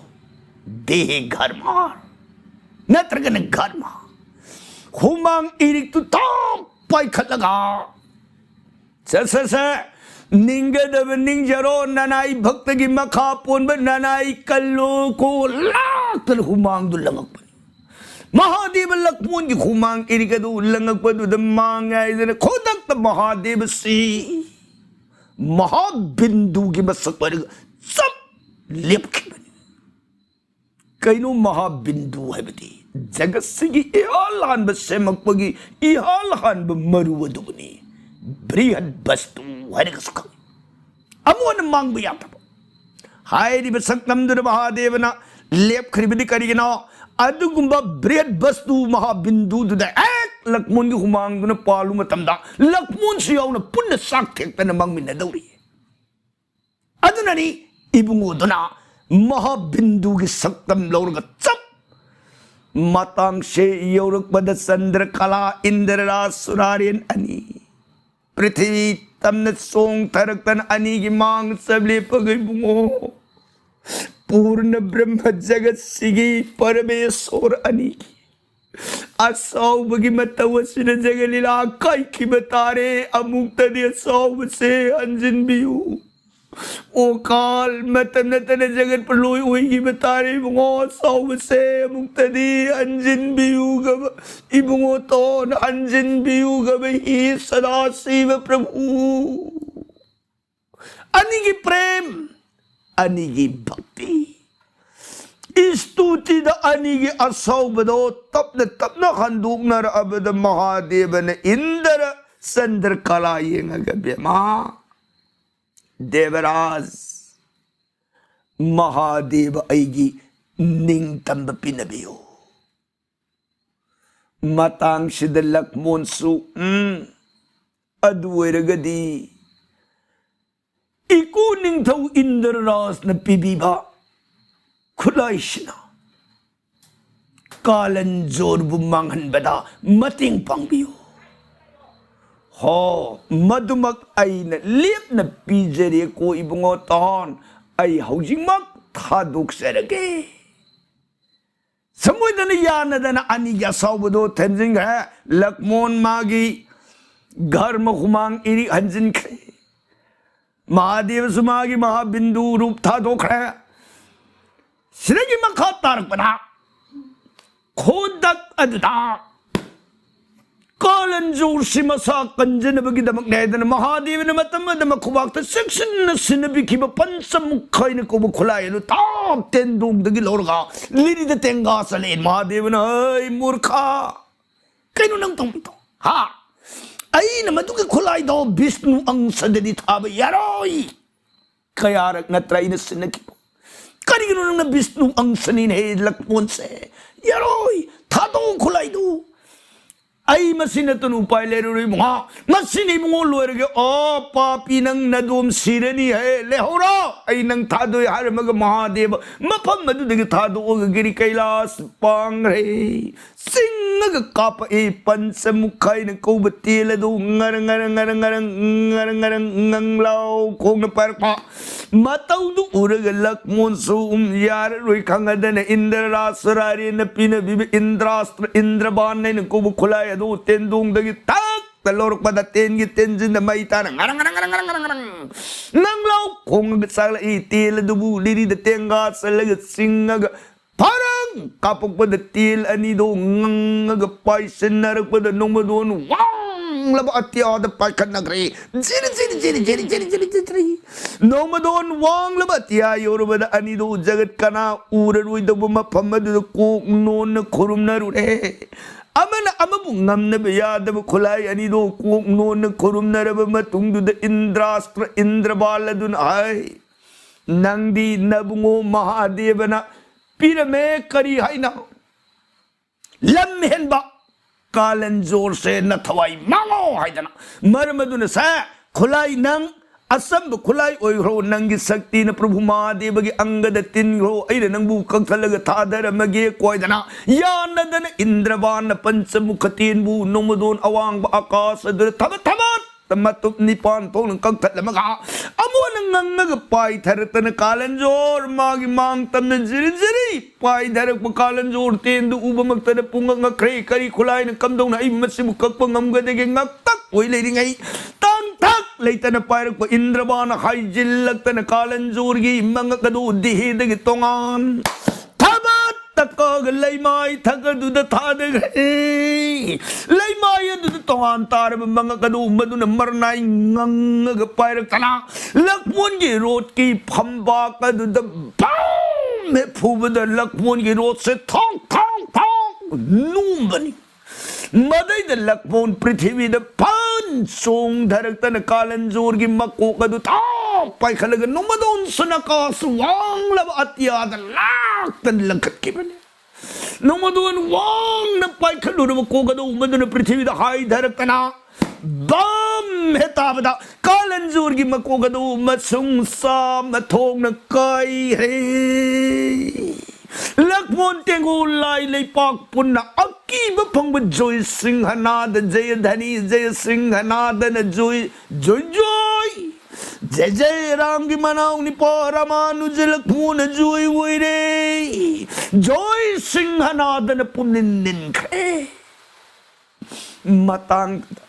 ꯗꯦꯍꯦ ꯘꯔꯃ ꯅꯠꯇ꯭ꯔꯒꯅ ꯘꯔꯃ, ꯍꯨꯃꯥꯡ ꯏꯔꯤꯛꯇꯨ ꯇꯥꯞ ꯄꯥꯏꯈꯠꯂꯒ, "ꯁꯦ, ꯁꯦ, ꯁꯦ, ꯅꯤꯡꯒꯗꯕ ꯅꯤꯡꯖꯔꯣ, ꯅꯅꯥꯏ ꯚꯛꯇꯒꯤ ꯃꯈꯥ ꯄꯣꯟꯕ ꯅꯅꯥꯏ ꯀꯜꯂꯣ" ꯀꯣ ꯂꯥꯛꯇꯅ ꯍꯨꯃꯥꯡꯗꯨ ꯂꯪꯉꯛꯄꯅꯤ꯫ ꯃꯍꯥꯗꯦꯕ ꯂꯛꯃꯣꯟꯒꯤ ꯍꯨꯃꯥꯡ ꯏꯔꯤꯛ ꯑꯗꯨ ꯂꯪꯉꯛꯄꯗꯨꯗ ꯃꯥꯡꯉꯦ ꯍꯥꯏꯗꯅ ꯈꯨꯗꯛꯇ ꯃꯍꯥꯗꯦꯕꯁꯤ ꯃꯍꯥꯕꯤꯟꯗꯨꯒꯤ ꯃꯁꯛ ꯑꯣꯏꯔꯒ ꯆꯞ ꯂꯦꯞꯈꯤꯕꯅꯤ꯫ ꯀꯩꯅꯣ ꯃꯍꯥꯕꯤꯟꯗꯨ ꯍꯥꯏꯕꯗꯤ? ꯖꯒꯠꯁꯤꯒꯤ ꯏꯍꯥꯟ ꯍꯥꯟꯕ ꯁꯦꯝꯃꯛꯄꯒꯤ ꯏꯍꯥꯟ ꯍꯥꯟꯕ ꯃꯔꯨ ꯑꯗꯨꯕꯨꯅꯤ꯫ ꯕ꯭ꯔꯤꯍꯠ ꯕꯁꯇꯨ ꯍꯥꯏꯔꯒꯁꯨ ꯈꯪꯏ꯫ ꯑꯃꯨꯛ ꯍꯟꯅ ꯃꯥꯡꯕ ꯌꯥꯗꯕ꯫ ꯍꯥꯏꯔꯤꯕ ꯁꯛꯇꯝꯗꯨꯗ ꯃꯍꯥꯗꯦꯕꯅ ꯂꯦꯞꯈ꯭ꯔꯤꯕꯗꯤ ꯀꯔꯤꯒꯤꯅꯣ? ꯑꯗꯨꯒꯨꯝꯕ ꯕ꯭ꯔꯤꯍꯠ ꯕꯁꯇꯨ ꯃꯍꯥꯕꯤꯟꯗꯨꯗꯨꯗ ꯍꯦꯛ ꯂꯛꯃꯣꯟꯒꯤ ꯍꯨꯃꯥꯡꯗꯨꯅ ꯄꯥꯜꯂꯨ ꯃꯇꯝꯗ, ꯂꯛꯃꯣꯟꯁꯨ ꯌꯥꯎꯅ ꯄꯨꯟꯅ ꯆꯥꯛ ꯊꯦꯛꯇꯅ ꯃꯥꯡꯃꯤꯟꯅꯗꯧꯔꯤ꯫ ꯑꯗꯨꯅꯅꯤ ꯏꯕꯨꯡꯉꯣꯗꯨꯅ ꯃꯍꯥꯕꯤꯟꯗꯨꯒꯤ ꯁꯛꯇꯝ ꯂꯧꯔꯒ ꯆꯞ ꯃꯇꯥꯡꯁꯦ ꯌꯧꯔꯛꯄꯗ ꯆꯟꯗ꯭ꯔꯀꯂꯥ, ꯏꯟꯗ꯭ꯔꯔꯥꯖ, ꯁꯨꯔꯥꯔꯦꯟ ꯑꯅꯤ ꯄ꯭ꯔꯤꯊꯤꯕꯤ ꯇꯝꯅ ꯆꯣꯡꯊꯔꯛꯇꯅ ꯑꯅꯤꯒꯤ ꯃꯥꯡ ꯆꯞ ꯂꯦꯞꯄꯒ, ꯏꯕꯨꯡꯉꯣ, ꯄꯨꯔꯅ ꯕ꯭ꯔꯍ꯭ꯃ ꯖꯒꯠꯁꯤꯒꯤ ꯄꯔꯃꯦꯁꯣꯔ ꯑꯅꯤꯒꯤ ꯑꯁꯥꯎꯕꯒꯤ ꯃꯇꯧ ꯑꯁꯤꯅ ꯖꯒ ꯂꯤꯂꯥ ꯀꯥꯏꯈꯤꯕ ꯇꯥꯔꯦ꯫ ꯑꯃꯨꯛꯇꯗꯤ ꯑꯁꯥꯎꯕꯁꯦ ꯍꯟꯖꯤꯟꯕꯤꯌꯨ꯫ ꯑꯣ ꯀꯥꯜ, ꯃꯇꯝ ꯅꯠꯇꯅ ꯖꯒꯠ ꯄ꯭ꯔꯂꯣꯏ ꯑꯣꯏꯈꯤꯕ ꯇꯥꯔꯦ ꯏꯕꯨꯡꯉꯣ꯫ ꯑꯁꯥꯎꯕꯁꯦ ꯑꯃꯨꯛꯇꯗꯤ ꯍꯟꯖꯤꯟꯕꯤꯌꯨꯒꯕ ꯏꯕꯨꯡꯉꯣ ꯇꯣꯟ, ꯍꯟꯖꯤꯟꯕꯤꯌꯨꯒꯕ ꯍꯤ ꯁꯗꯥꯁꯤꯕ ꯄ꯭ꯔꯚꯨ꯫ ꯑꯅꯤꯒꯤ ꯄ꯭ꯔꯦꯝ, ꯑꯅꯤꯒꯤ ꯚꯛꯇꯤ, ꯏꯁꯇꯨꯇꯤꯗ ꯑꯅꯤꯒꯤ ꯑꯁꯥꯎꯕꯗꯣ ꯇꯞꯅ ꯇꯞꯅ ꯍꯟꯗꯣꯛꯅꯔꯛꯑꯕꯗ ꯃꯍꯥꯗꯦꯕꯅ ꯏꯟꯗ꯭ꯔ ꯆꯟꯗ꯭ꯔꯀꯂꯥ ꯌꯦꯡꯉꯒ, "ꯕꯦꯝꯃ, ꯗꯦꯕꯔꯥꯖ, ꯃꯍꯥꯗꯦꯕ ꯑꯩꯒꯤ ꯅꯤꯡꯇꯝꯕ ꯄꯤꯅꯕꯤꯌꯨ꯫ ꯃꯇꯥꯡꯁꯤꯗ ꯂꯛꯃꯣꯟꯁꯨ, ꯎꯝ, ꯑꯗꯨ ꯑꯣꯏꯔꯒꯗꯤ ꯏꯀꯣ ꯅꯤꯡꯊꯧ ꯏꯟꯗ꯭ꯔꯔꯥꯖꯅ ꯄꯤꯕꯤꯕ ꯈꯨꯠꯂꯥꯏꯁꯤꯅ ꯀꯥꯂꯟꯖꯣꯔꯕꯨ ꯃꯥꯡꯍꯟꯕꯗ ꯃꯇꯦꯡ ꯄꯥꯡꯕꯤꯌꯨ꯫" "ꯍꯣ, ꯃꯗꯨꯃꯛ ꯑꯩꯅ ꯂꯦꯞꯅ ꯄꯤꯖꯔꯦꯀꯣ ꯏꯕꯨꯡꯉꯣ ꯇꯣꯟ꯫ ꯑꯩ ꯍꯧꯖꯤꯛꯃꯛ ꯊꯥꯗꯣꯛꯆꯔꯒꯦ꯫" ꯁꯃꯣꯏꯗꯅ ꯌꯥꯅꯗꯅ ꯑꯅꯤꯒꯤ ꯑꯁꯥꯎꯕꯗꯣ ꯊꯦꯝꯖꯤꯟꯈ꯭ꯔꯦ꯫ ꯂꯛꯃꯣꯟ ꯃꯥꯒꯤ ꯘꯔꯃ ꯍꯨꯃꯥꯡ ꯏꯔꯤꯛ ꯍꯟꯖꯤꯟꯈ꯭ꯔꯦ꯫ ꯃꯍꯥꯗꯦꯕꯁꯨ ꯃꯥꯒꯤ ꯃꯍꯥꯕꯤꯟꯗꯨ ꯔꯨꯞ ꯊꯥꯗꯣꯛꯈ꯭ꯔꯦ꯫ ꯁꯤꯗꯒꯤ ꯃꯈꯥ ꯇꯥꯔꯛꯄꯗ ꯈꯨꯗꯛ ꯑꯗꯨꯗ ꯀꯥꯂꯟꯖꯣꯔꯁꯤ ꯃꯁꯥ ꯀꯟꯖꯅꯕꯒꯤꯗꯃꯛꯅꯦ ꯍꯥꯏꯗꯅ ꯃꯍꯥꯗꯦꯕꯅ ꯃꯇꯝ ꯑꯃꯗ ꯃꯈꯨꯕꯥꯛꯇ ꯆꯦꯛꯁꯤꯟꯅ ꯁꯤꯟꯅꯕꯤꯈꯤꯕ ꯄꯟꯆꯃꯨꯈ ꯍꯥꯏꯅ ꯀꯧꯕ ꯈꯨꯠꯂꯥꯏ ꯑꯗꯨ ꯇꯥꯞ ꯇꯦꯟꯗꯣꯡꯗꯒꯤ ꯂꯧꯔꯒ ꯂꯤꯔꯤꯗ ꯇꯦꯡꯒꯥ ꯆꯠꯂꯛꯑꯦ꯫ ꯃꯍꯥꯗꯦꯕꯅ, "ꯍꯩ ꯃꯨꯔꯈꯥ, ꯀꯩꯅꯣ ꯅꯪ ꯇꯧꯔꯤꯗꯣ? ꯍꯥ? ꯑꯩꯅ ꯃꯗꯨꯒꯤ ꯈꯨꯠꯂꯥꯏꯗꯣ ꯕꯤꯁꯅꯨ ꯑꯪꯁꯗꯗꯤ ꯊꯥꯕ ꯌꯥꯔꯣꯏ꯫ ꯀꯌꯥꯔꯛ ꯅꯠꯇ꯭ꯔꯥ ꯑꯩꯅ ꯁꯤꯟꯅꯈꯤꯕ? ꯀꯔꯤꯒꯤꯅꯣ ꯅꯪꯅ ꯕꯤꯁꯅꯨ ꯑꯪꯁꯅꯤꯅ ꯍꯦ ꯂꯛꯃꯣꯟꯁꯦ? ꯌꯥꯔꯣꯏ, ꯊꯥꯗꯣꯛꯎ ꯈꯨꯠꯂꯥꯏꯗꯨ꯫ ꯑꯩ ꯃꯁꯤ ꯅꯠꯇꯅ ꯎꯄꯥꯏ ꯂꯩꯔꯔꯣꯏ ꯏꯕꯨꯡꯉꯣ꯫ ꯃꯁꯤꯅ ꯏꯕꯨꯡꯉꯣ ꯂꯣꯏꯔꯒꯦ꯫ ꯑꯣ ꯄꯥꯄꯤ, ꯅꯪ ꯅꯗꯣꯝ ꯁꯤꯔꯅꯤ ꯍꯦ, ꯂꯩꯍꯧꯔꯣ, ꯑꯩ ꯅꯪ ꯊꯥꯗꯣꯛꯑꯦ" ꯍꯥꯏꯔꯝꯃꯒ ꯃꯍꯥꯗꯦꯕ ꯃꯐꯝ ꯑꯗꯨꯗꯒꯤ ꯊꯥꯗꯣꯛꯑꯒ ꯒꯤꯔꯤ ꯀꯩꯂꯥꯁ ꯄꯥꯡꯈ꯭ꯔꯦ꯫ ꯆꯤꯡꯉꯒ ꯀꯥꯞꯄꯛꯏ꯫ ꯄꯟꯆꯃꯨꯈꯥꯏꯅ ꯀꯧꯕ ꯇꯦꯜ ꯑꯗꯨ ꯉꯔꯪ ꯉꯔꯪ ꯉꯔꯪ ꯉꯔꯪ ꯉꯔꯪ ꯉꯔꯪ ꯉꯪꯂꯥꯎ ꯈꯣꯡꯅ ꯄꯥꯏꯔꯛꯄ ꯃꯇꯧꯗꯨ ꯎꯔꯒ ꯂꯛꯃꯣꯟꯁꯨ ꯌꯥꯔꯔꯣꯏ ꯈꯪꯉꯗꯅ ꯏꯟꯗ꯭ꯔ ꯔꯥꯁ ꯔꯥꯔꯦꯅ ꯄꯤꯅꯕꯤꯕ ꯏꯟꯗ꯭ꯔꯥꯁꯇ꯭ꯔ ꯏꯟꯗ꯭ꯔꯕꯥꯟ ꯍꯥꯏꯅ ꯀꯧꯕ ꯈꯨꯠꯂꯥꯏ ꯑꯗꯨ ꯇꯦꯟꯗꯣꯡꯗꯒꯤ ꯊꯛꯇ ꯂꯧꯔꯛꯄꯗ ꯇꯦꯟꯒꯤ ꯇꯦꯟꯖꯤꯟꯗ ꯃꯩ ꯇꯥꯅ ꯉꯔꯪ ꯉꯔꯪ ꯉꯔꯪ ꯉꯔꯪ ꯉꯔꯪ ꯉꯔꯪ ꯉꯪꯂꯥꯎ ꯈꯣꯡꯉꯒ ꯆꯥꯛꯂꯛꯏ꯫ ꯇꯦꯜ ꯑꯗꯨꯕꯨ ꯂꯤꯔꯤꯗ ꯇꯦꯡꯒꯥ ꯆꯠꯂꯒ ꯆꯤꯡꯉꯒ ꯐꯔꯪ ꯀꯥꯞꯄꯛꯄꯗ ꯇꯦꯜ ꯑꯅꯤꯗꯣ ꯉꯪꯉꯒ ꯄꯥꯏꯁꯤꯟꯅꯔꯛꯄꯗ ꯅꯣꯡꯃꯗꯣꯟ ꯋꯥꯡꯂꯕ ꯑꯇꯤꯌꯥꯗ ꯄꯥꯏꯈꯠꯅꯈ꯭ꯔꯦ꯫ ꯖꯤꯔꯤ ꯖꯤꯔꯤ ꯖꯤꯔꯤ ꯖꯤꯔꯤ ꯖꯤꯔꯤ ꯖꯤꯔꯤ ꯖꯤꯔꯤ꯫ ꯅꯣꯡꯃꯗꯣꯟ ꯋꯥꯡꯂꯕ ꯑꯇꯤꯌꯥ ꯌꯧꯔꯕꯗ ꯑꯅꯤꯗꯣ ꯖꯒꯠ ꯀꯅꯥ ꯎꯔꯔꯣꯏꯗꯧꯕ ꯃꯐꯝ ꯑꯗꯨꯗ ꯀꯣꯛ ꯅꯣꯟꯅ ꯈꯨꯔꯨꯝꯅꯔꯨꯔꯦ꯫ ꯑꯃꯅ ꯑꯃꯕꯨ ꯉꯝꯅꯕ ꯌꯥꯗꯕ ꯈꯨꯠꯂꯥꯏ ꯑꯅꯤꯗꯣ ꯀꯣꯛ ꯅꯣꯟꯅ ꯈꯨꯔꯨꯝꯅꯔꯕ ꯃꯇꯨꯡꯗꯨꯗ ꯏꯟꯗ꯭ꯔꯥꯁꯇ꯭ꯔ ꯏꯟꯗ꯭ꯔꯕꯥꯜ ꯑꯗꯨꯅ ꯍꯥꯏ, "ꯅꯪꯗꯤ ꯅꯕꯨꯡꯉꯣ ꯃꯍꯥꯗꯦꯕꯅ ꯄꯤꯔꯝꯃꯦ ꯀꯔꯤ ꯍꯥꯏꯅ ꯂꯝ ꯍꯦꯟꯕ ꯀꯥꯂꯟꯖꯣꯔꯁꯦ ꯅꯊꯋꯥꯏ ꯃꯥꯡꯉꯣ ꯍꯥꯏꯗꯅ꯫ ꯃꯔꯝ ꯑꯗꯨꯅ ꯁꯦ ꯈꯨꯠꯂꯥꯏ ꯅꯪ ꯑꯆꯝꯕ ꯈꯨꯠꯂꯥꯏ ꯑꯣꯏꯈ꯭ꯔꯣ, ꯅꯪꯒꯤ ꯁꯛꯇꯤꯅ ꯄ꯭ꯔꯚꯨ ꯃꯍꯥꯗꯦꯕꯒꯤ ꯑꯪꯒꯗ ꯇꯤꯟꯈ꯭ꯔꯣ, ꯑꯩꯅ ꯅꯪꯕꯨ ꯀꯛꯊꯠꯂꯒ ꯊꯥꯗꯔꯝꯃꯒꯦ" ꯀꯣꯏꯗꯅ ꯌꯥꯅꯗꯅ ꯏꯟꯗ꯭ꯔꯕꯥꯟꯅ ꯄꯟꯆꯃꯨꯈ ꯇꯦꯟꯕꯨ ꯅꯣꯡꯃꯗꯣꯟ ꯑꯋꯥꯡꯕ ꯑꯀꯥꯁ ꯑꯗꯨꯗ ꯊꯕꯠ ꯊꯕꯠ ꯃꯇꯨꯞ ꯅꯤꯄꯥꯟ ꯊꯣꯛꯅ ꯀꯛꯊꯠꯂꯝꯃꯒ ꯑꯃꯨꯛ ꯍꯟꯅ ꯉꯪꯉꯒ ꯄꯥꯏꯊꯔꯛꯇꯅ ꯀꯥꯂꯟꯖꯣꯔ ꯃꯥꯒꯤ ꯃꯥꯡ ꯇꯝꯅ ꯖꯤꯔꯤ ꯖꯤꯔꯤ ꯄꯥꯏꯊꯔꯛꯄ ꯀꯥꯂꯟꯖꯣꯔ ꯇꯦꯟꯗꯨ ꯎꯕꯃꯛꯇꯗ ꯄꯨꯡꯉꯛ ꯉꯛꯈ꯭ꯔꯦ꯫ ꯀꯔꯤ ꯈꯨꯠꯂꯥꯏꯅ ꯀꯝꯗꯧꯅ ꯑꯩ ꯃꯁꯤꯕꯨ ꯀꯛꯄ ꯉꯝꯒꯗꯒꯦ? ꯉꯛꯇꯛ ꯑꯣꯏ ꯂꯩꯔꯤꯉꯩ ꯇꯥꯡꯊꯛ ꯂꯩꯇꯅ ꯄꯥꯏꯔꯛꯄ ꯏꯟꯗ꯭ꯔꯕꯥꯅ ꯍꯥꯏꯖꯤꯜꯂꯛꯇꯅ ꯀꯥꯂꯟꯖꯣꯔꯒꯤ ꯃꯉꯛ ꯑꯗꯨ ꯗꯤꯍꯦꯗꯒꯤ ꯇꯣꯉꯥꯟ ꯊꯕꯠꯇ ꯂꯩꯃꯥꯏ ꯊꯛ ꯑꯗꯨꯗ ꯊꯥꯗꯈ꯭ꯔꯦ꯫ ꯂꯩꯃꯥꯏ ꯑꯗꯨꯗ ꯇꯣꯉꯥꯟ ꯇꯥꯔꯕ ꯃꯉꯛ ꯑꯗꯨ ꯃꯗꯨꯅ ꯃꯔꯅꯥꯏ ꯉꯪꯉꯒ ꯄꯥꯏꯔꯛꯇꯅ ꯂꯛꯃꯣꯟꯒꯤ ꯔꯣꯠꯀꯤ ꯐꯝꯕꯥꯛ ꯑꯗꯨꯗ ꯕꯝ ꯍꯦꯛ ꯐꯨꯕꯗ ꯂꯛꯃꯣꯟꯒꯤ ꯔꯣꯠꯁꯦ ꯊꯣꯡ ꯊꯣꯡ ꯊꯣꯡ ꯅꯨꯝꯕꯅꯤ꯫ ꯃꯗꯩꯗ ꯂꯛꯃꯣꯟ ꯄ꯭ꯔꯤꯊꯤꯕꯤꯗ ꯐꯟ ꯆꯣꯡꯊꯔꯛꯇꯅ ꯀꯥꯂꯟꯖꯣꯔꯒꯤ ꯃꯀꯣꯛ ꯑꯗꯨ ꯊꯥ ꯄꯥꯏꯈꯠꯂꯒ ꯅꯣꯡꯃꯗꯣꯟ ꯁꯨꯅꯀꯥꯁꯨ ꯋꯥꯡꯂꯕ ꯑꯇꯤꯌꯥꯗ ꯂꯥꯛꯇꯅ ꯂꯪꯈꯠꯈꯤꯕꯅꯤ꯫ ꯅꯣꯡꯃꯗꯣꯟ ꯋꯥꯡꯅ ꯄꯥꯏꯈꯠꯂꯨꯔꯕ ꯀꯣꯛ ꯑꯗꯨ ꯃꯗꯨꯅ ꯄ꯭ꯔꯤꯊꯤꯕꯤꯗ ꯍꯥꯏꯊꯔꯛꯇꯅ ꯕꯝ ꯍꯦꯛ ꯇꯥꯕꯗ ꯀꯥꯂꯟꯖꯣꯔꯒꯤ ꯃꯀꯣꯛ ꯑꯗꯨ ꯃꯁꯨꯡ ꯆꯥꯝꯃ ꯊꯣꯛꯅ ꯀꯥꯏꯈ꯭ꯔꯦ꯫ ꯂꯛꯃꯣꯟ ꯇꯦꯡꯒꯣꯜ ꯂꯥꯏ ꯂꯩꯄꯥꯛ ꯄꯨꯟꯅ ꯑꯀꯤꯕ ꯐꯪꯕ ꯖꯣꯏ ꯁꯤꯡꯍꯅꯥꯗ ꯖꯌꯙꯅꯤ ꯖꯌ ꯁꯤꯡꯍꯅꯥꯗꯅ ꯖꯣꯏ ꯖꯣꯏ ꯖꯣꯏ ꯖꯩ ꯖꯩ ꯔꯥꯝꯒꯤ ꯃꯅꯥꯎ ꯅꯤꯄꯥ ꯔꯥꯃꯥꯅꯨꯖ ꯂꯛꯃꯣꯟ ꯖꯣꯏ ꯑꯣꯏꯔꯦ꯫ ꯖꯣꯏ ꯁꯤꯡꯍꯅꯥꯗꯅ ꯄꯨꯝꯅꯤꯟ ꯅꯤꯟꯈ꯭ꯔꯦ꯫ ꯃꯇꯥꯡꯗꯨꯗ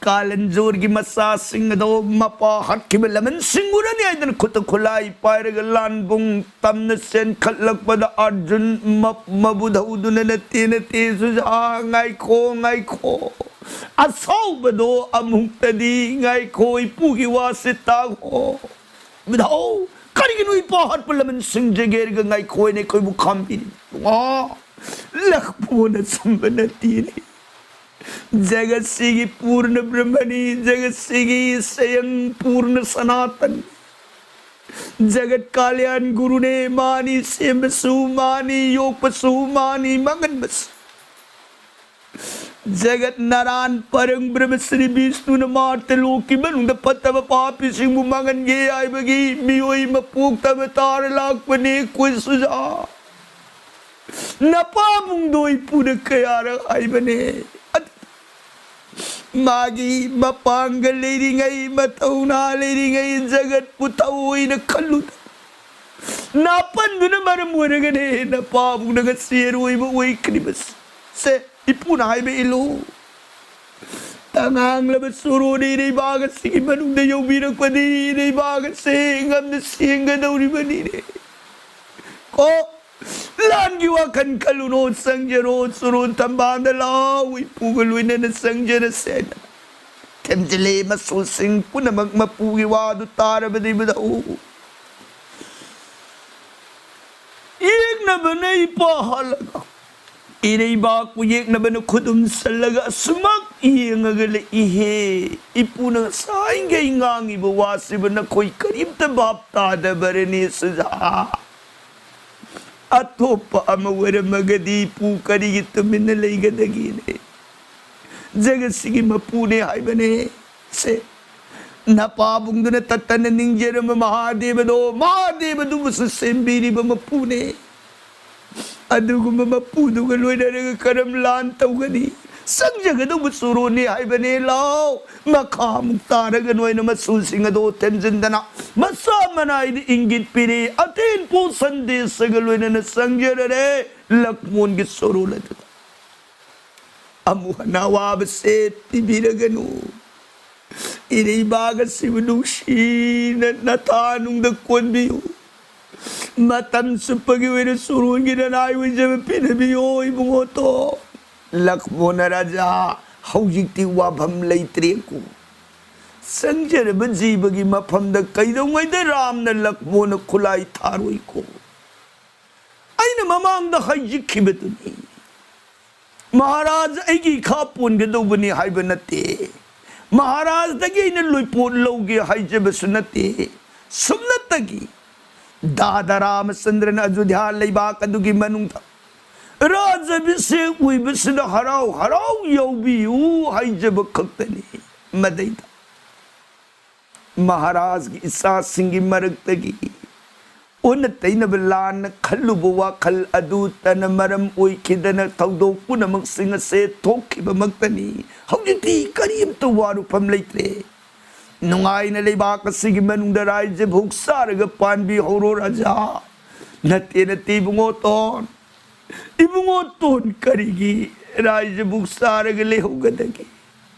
ꯀꯥꯂꯟꯖꯣꯔꯒꯤ ꯃꯆꯥꯁꯤꯡ ꯑꯗꯣ ꯃꯄꯥ ꯍꯥꯠꯈꯤꯕ ꯂꯃꯟꯁꯤꯡ ꯎꯔꯅꯤ ꯍꯥꯏꯗꯅ ꯈꯨꯠꯇ ꯈꯨꯠꯂꯥꯏ ꯄꯥꯏꯔꯒ ꯂꯥꯟꯕꯨꯡ ꯇꯝꯅ ꯆꯦꯟꯈꯠꯂꯛꯄꯗ ꯑꯔꯖꯨꯟ ꯃ-, ꯃꯕꯨꯙꯧꯗꯨꯅ ꯅꯠꯇꯦ ꯅꯠꯇꯦ ꯁꯨꯖꯥ ꯉꯥꯏꯈꯣ ꯉꯥꯏꯈꯣ ꯑꯁꯥꯎꯕꯗꯣ ꯑꯃꯨꯛꯇꯗꯤ ꯉꯥꯏꯈꯣ ꯏꯄꯨꯒꯤ ꯋꯥꯁꯦ ꯇꯥꯈꯣ꯫ ꯃꯤꯙꯧ, ꯀꯔꯤꯒꯤꯅꯣ ꯏꯄꯥ ꯍꯥꯠꯄ ꯂꯃꯟꯁꯤꯡ ꯖꯒꯦꯔꯒ ꯉꯥꯏꯈꯣꯏꯅ ꯑꯩꯈꯣꯏꯕꯨ ꯈꯥꯝꯕꯤꯔꯤ? ꯏꯕꯨꯡꯉꯣ, ꯂꯛꯃꯣꯟ ꯑꯆꯝꯕ ꯅꯠꯇꯦꯅꯦ꯫ ꯖꯒꯠꯁꯤꯒꯤ ꯄꯨꯔꯅ ꯕ꯭ꯔꯍꯃꯅꯤ, ꯖꯒꯠꯁꯤꯒꯤ ꯁꯌꯪ ꯄꯨꯔꯅ ꯁꯅꯥꯇꯟ꯫ ꯖꯒꯠ ꯀꯥꯂ꯭ꯌꯥꯟ ꯒꯨꯔꯨꯅꯦ, ꯃꯥꯅꯤ ꯁꯦꯝꯕꯁꯨ, ꯃꯥꯅꯤ ꯌꯣꯛꯄꯁꯨ, ꯃꯥꯅꯤ ꯃꯥꯡꯍꯟꯕꯁꯨ꯫ ꯖꯒꯠ ꯅꯥꯔꯥꯟ ꯄꯔꯪ ꯕ꯭ꯔꯍꯃ ꯁ꯭ꯔꯤ ꯕꯤꯁꯅꯨꯅ ꯃꯥꯔꯇ ꯂꯣꯛꯀꯤ ꯃꯅꯨꯡꯗ ꯐꯠꯇꯕ ꯄꯥꯄꯤꯁꯤꯡꯕꯨ ꯃꯥꯡꯍꯟꯒꯦ ꯍꯥꯏꯕꯒꯤ ꯃꯤꯑꯣꯏ ꯃꯄꯣꯛꯇ ꯑꯕꯇꯥꯔ ꯂꯥꯛꯄꯅꯤ ꯑꯩꯈꯣꯏ ꯁꯨꯖꯥ꯫ ꯅꯄꯥꯕꯨꯡꯗꯣ ꯏꯄꯨꯅ ꯀꯌꯥꯔꯛ ꯍꯥꯏꯕꯅꯦ꯫ ꯑꯗꯨ ꯃꯥꯒꯤ ꯃꯄꯥꯡꯒꯜ ꯂꯩꯔꯤꯉꯩ, ꯃꯊꯧꯅꯥ ꯂꯩꯔꯤꯉꯩ ꯖꯒꯠꯄꯨ ꯊꯑꯣꯏꯅ ꯈꯜꯂꯨꯗ꯫ ꯅꯥꯄꯟꯗꯨꯅ ꯃꯔꯝ ꯑꯣꯏꯔꯒꯅꯦ ꯅꯄꯥꯕꯨꯡꯅ ꯉꯁꯤ ꯑꯔꯣꯏꯕ ꯑꯣꯏꯈ꯭ꯔꯤꯕꯁꯦ꯫ ꯏꯄꯨꯅ ꯍꯥꯏꯕ ꯏꯜꯂꯨ꯫ ꯇꯉꯥꯡꯂꯕ ꯆꯣꯔꯣꯅ ꯏꯔꯩꯕꯥꯛ ꯑꯁꯤꯒꯤ ꯃꯅꯨꯡꯗ ꯌꯧꯕꯤꯔꯛꯄꯗꯤ ꯏꯔꯩꯕꯥꯛ ꯑꯁꯦ ꯉꯝꯅ ꯁꯦꯡꯒꯗꯧꯔꯤꯕꯅꯤꯅꯦ꯫ ꯀꯣ, ꯂꯥꯟꯒꯤ ꯋꯥꯈꯜ ꯈꯜꯂꯨꯅꯣ, ꯆꯪꯖꯔꯣ, ꯆꯨꯔꯣꯟ ꯊꯝꯕꯥꯜꯗ ꯂꯥꯎ, ꯏꯄꯨꯒ ꯂꯣꯏꯅꯅ ꯆꯪꯖꯔꯁꯦ ꯍꯥꯏꯅ ꯊꯦꯝꯖꯤꯜꯂꯦ꯫ ꯃꯁꯨꯁꯤꯡ ꯄꯨꯝꯅꯃꯛ ꯃꯄꯨꯒꯤ ꯋꯥꯗꯨ ꯇꯥꯔꯕꯗꯤ ꯃꯗꯧ ꯌꯦꯛꯅꯕꯅ ꯏꯄꯥ ꯍꯜꯂꯒ, ꯏꯔꯩꯕꯥꯛꯄꯨ ꯌꯦꯛꯅꯕꯅ ꯈꯨꯗꯨꯝ ꯆꯜꯂꯒ ꯑꯁꯨꯃꯛ ꯌꯦꯡꯉꯒ ꯂꯩꯏꯍꯦ꯫ ꯏꯄꯨꯅ ꯉꯁꯥꯏꯈꯩ ꯉꯥꯡꯉꯤꯕ ꯋꯥꯁꯤꯕꯨ ꯅꯈꯣꯏ ꯀꯔꯤꯝꯇ ꯚꯥꯞ ꯇꯥꯗꯕꯔꯅꯦ ꯁꯨꯖꯥ? ꯑꯇꯣꯞꯄ ꯑꯃ ꯑꯣꯏꯔꯝꯃꯒꯗꯤ ꯏꯄꯨ ꯀꯔꯤꯒꯤ ꯇꯨꯃꯤꯟꯅ ꯂꯩꯒꯗꯒꯦꯅꯦ? ꯖꯒꯠꯁꯤꯒꯤ ꯃꯄꯨꯅꯦ ꯍꯥꯏꯕꯅꯦ꯫ ꯁꯦ, ꯅꯄꯥꯕꯨꯡꯗꯨꯅ ꯇꯠꯇꯅ ꯅꯤꯡꯖꯔꯝꯕ ꯃꯍꯥꯗꯦꯕꯗꯣ, ꯃꯍꯥꯗꯦꯕꯗꯨꯕꯨꯁꯨ ꯁꯦꯝꯕꯤꯔꯤꯕ ꯃꯄꯨꯅꯦ꯫ ꯑꯗꯨꯒꯨꯝꯕ ꯃꯄꯨꯗꯨꯒ ꯂꯣꯏꯅꯔꯒ ꯀꯔꯝ ꯂꯥꯟ ꯇꯧꯒꯅꯤ? ꯆꯪꯖꯒꯗꯧꯕ ꯆꯨꯔꯣꯟꯅꯤ ꯍꯥꯏꯕꯅꯦ꯫ ꯂꯥꯎ, ꯃꯈꯥ ꯑꯃꯨꯛ ꯇꯥꯔꯒ ꯅꯣꯏꯅ ꯃꯁꯨꯁꯤꯡ ꯑꯗꯣ ꯊꯦꯝꯖꯤꯟꯗꯅ ꯃꯁꯥ ꯃꯅꯥꯏꯗ ꯏꯪꯒꯤꯠ ꯄꯤꯔꯦ꯫ ꯑꯇꯦꯟ ꯄꯣ ꯁꯟꯗꯦꯁꯒ ꯂꯣꯏꯅꯅ ꯆꯪꯖꯔꯔꯦ ꯂꯛꯃꯣꯟꯒꯤ ꯆꯣꯔꯣꯜ ꯑꯗꯨꯗ꯫ ꯑꯃꯨꯛ ꯍꯟꯅ ꯑꯋꯥꯕꯁꯦ ꯄꯤꯕꯤꯔꯒꯅꯨ꯫ ꯏꯔꯩꯕꯥꯛ ꯑꯁꯤꯕꯨ ꯅꯨꯡꯁꯤꯅ ꯅꯊꯥꯅꯨꯡꯗ ꯀꯣꯟꯕꯤꯌꯨ꯫ ꯃꯇꯝ ꯆꯨꯞꯄꯒꯤ ꯑꯣꯏꯅ ꯆꯨꯔꯣꯟꯒꯤ ꯅꯅꯥꯏ ꯑꯣꯏꯖꯕ ꯄꯤꯅꯕꯤꯌꯣ ꯏꯕꯨꯡꯉꯣꯇꯣ꯫ ꯂꯛꯃꯣꯅ ꯔꯥꯖꯥ, ꯍꯧꯖꯤꯛꯇꯤ ꯋꯥꯐꯝ ꯂꯩꯇ꯭ꯔꯦꯀꯣ꯫ ꯆꯪꯖꯔꯕ ꯖꯤꯕꯒꯤ ꯃꯐꯝꯗ ꯀꯩꯗꯧꯉꯩꯗ ꯔꯥꯝꯅ ꯂꯛꯃꯣꯅ ꯈꯨꯠꯂꯥꯏ ꯊꯥꯔꯣꯏꯀꯣ? ꯑꯩꯅ ꯃꯃꯥꯡꯗ ꯍꯥꯏꯖꯈꯤꯕꯗꯨꯅꯤ꯫ ꯃꯍꯥꯔꯥꯖ ꯑꯩꯒꯤ ꯏꯈꯥ ꯄꯣꯟꯒꯗꯧꯕꯅꯤ ꯍꯥꯏꯕ ꯅꯠꯇꯦ꯫ ꯃꯍꯥꯔꯥꯖꯗꯒꯤ ꯑꯩꯅ ꯂꯣꯏꯄꯣꯠ ꯂꯧꯒꯦ ꯍꯥꯏꯖꯕꯁꯨ ꯅꯠꯇꯦ꯫ ꯁꯨꯞꯅꯇꯒꯤ ꯗꯥꯗꯥ ꯔꯥꯃꯆꯟꯗ꯭ꯔꯅ ꯑꯌꯣꯙ꯭ꯌꯥ ꯂꯩꯕꯥꯛ ꯑꯗꯨꯒꯤ ꯃꯅꯨꯡꯗ ꯔꯥꯖ ꯑꯚꯤꯁꯦꯛ ꯑꯣꯏꯕꯁꯤꯗ ꯍꯔꯥꯎ ꯍꯔꯥꯎ ꯌꯥꯎꯕꯤꯌꯨ ꯍꯥꯏꯖꯕ ꯈꯛꯇꯅꯤ꯫ ꯃꯗꯩꯗ ꯃꯍꯥꯔꯥꯖꯒꯤ ꯏꯆꯥꯁꯤꯡꯒꯤ ꯃꯔꯛꯇꯒꯤ ꯑꯣꯟꯅ ꯇꯩꯅꯕ ꯂꯥꯟꯅ ꯈꯜꯂꯨꯕ ꯋꯥꯈꯜ ꯑꯗꯨꯇꯅ ꯃꯔꯝ ꯑꯣꯏꯈꯤꯗꯅ ꯊꯧꯗꯣꯛ ꯄꯨꯝꯅꯃꯛꯁꯤꯡ ꯑꯁꯦ ꯊꯣꯛꯈꯤꯕꯃꯛꯇꯅꯤ꯫ ꯍꯧꯖꯤꯛꯇꯤ ꯀꯔꯤꯝꯇ ꯋꯥꯔꯨꯐꯝ ꯂꯩꯇ꯭ꯔꯦ꯫ ꯅꯨꯡꯉꯥꯏꯅ ꯂꯩꯕꯥꯛ ꯑꯁꯤꯒꯤ ꯃꯅꯨꯡꯗ ꯔꯥꯏꯖ ꯚꯣꯛ ꯆꯥꯔꯒ ꯄꯥꯟꯕꯤꯍꯧꯔꯣ ꯔꯥꯖꯥ꯫ ꯅꯠꯇꯦ, ꯅꯠꯇꯦ ꯏꯕꯨꯡꯉꯣ ꯇꯣꯟ꯫ ꯏꯕꯨꯡꯉꯣ ꯇꯣꯟ ꯀꯔꯤꯒꯤ ꯔꯥꯏꯖ ꯚꯣꯛ ꯆꯥꯔꯒ ꯂꯩꯍꯧꯒꯗꯒꯦ?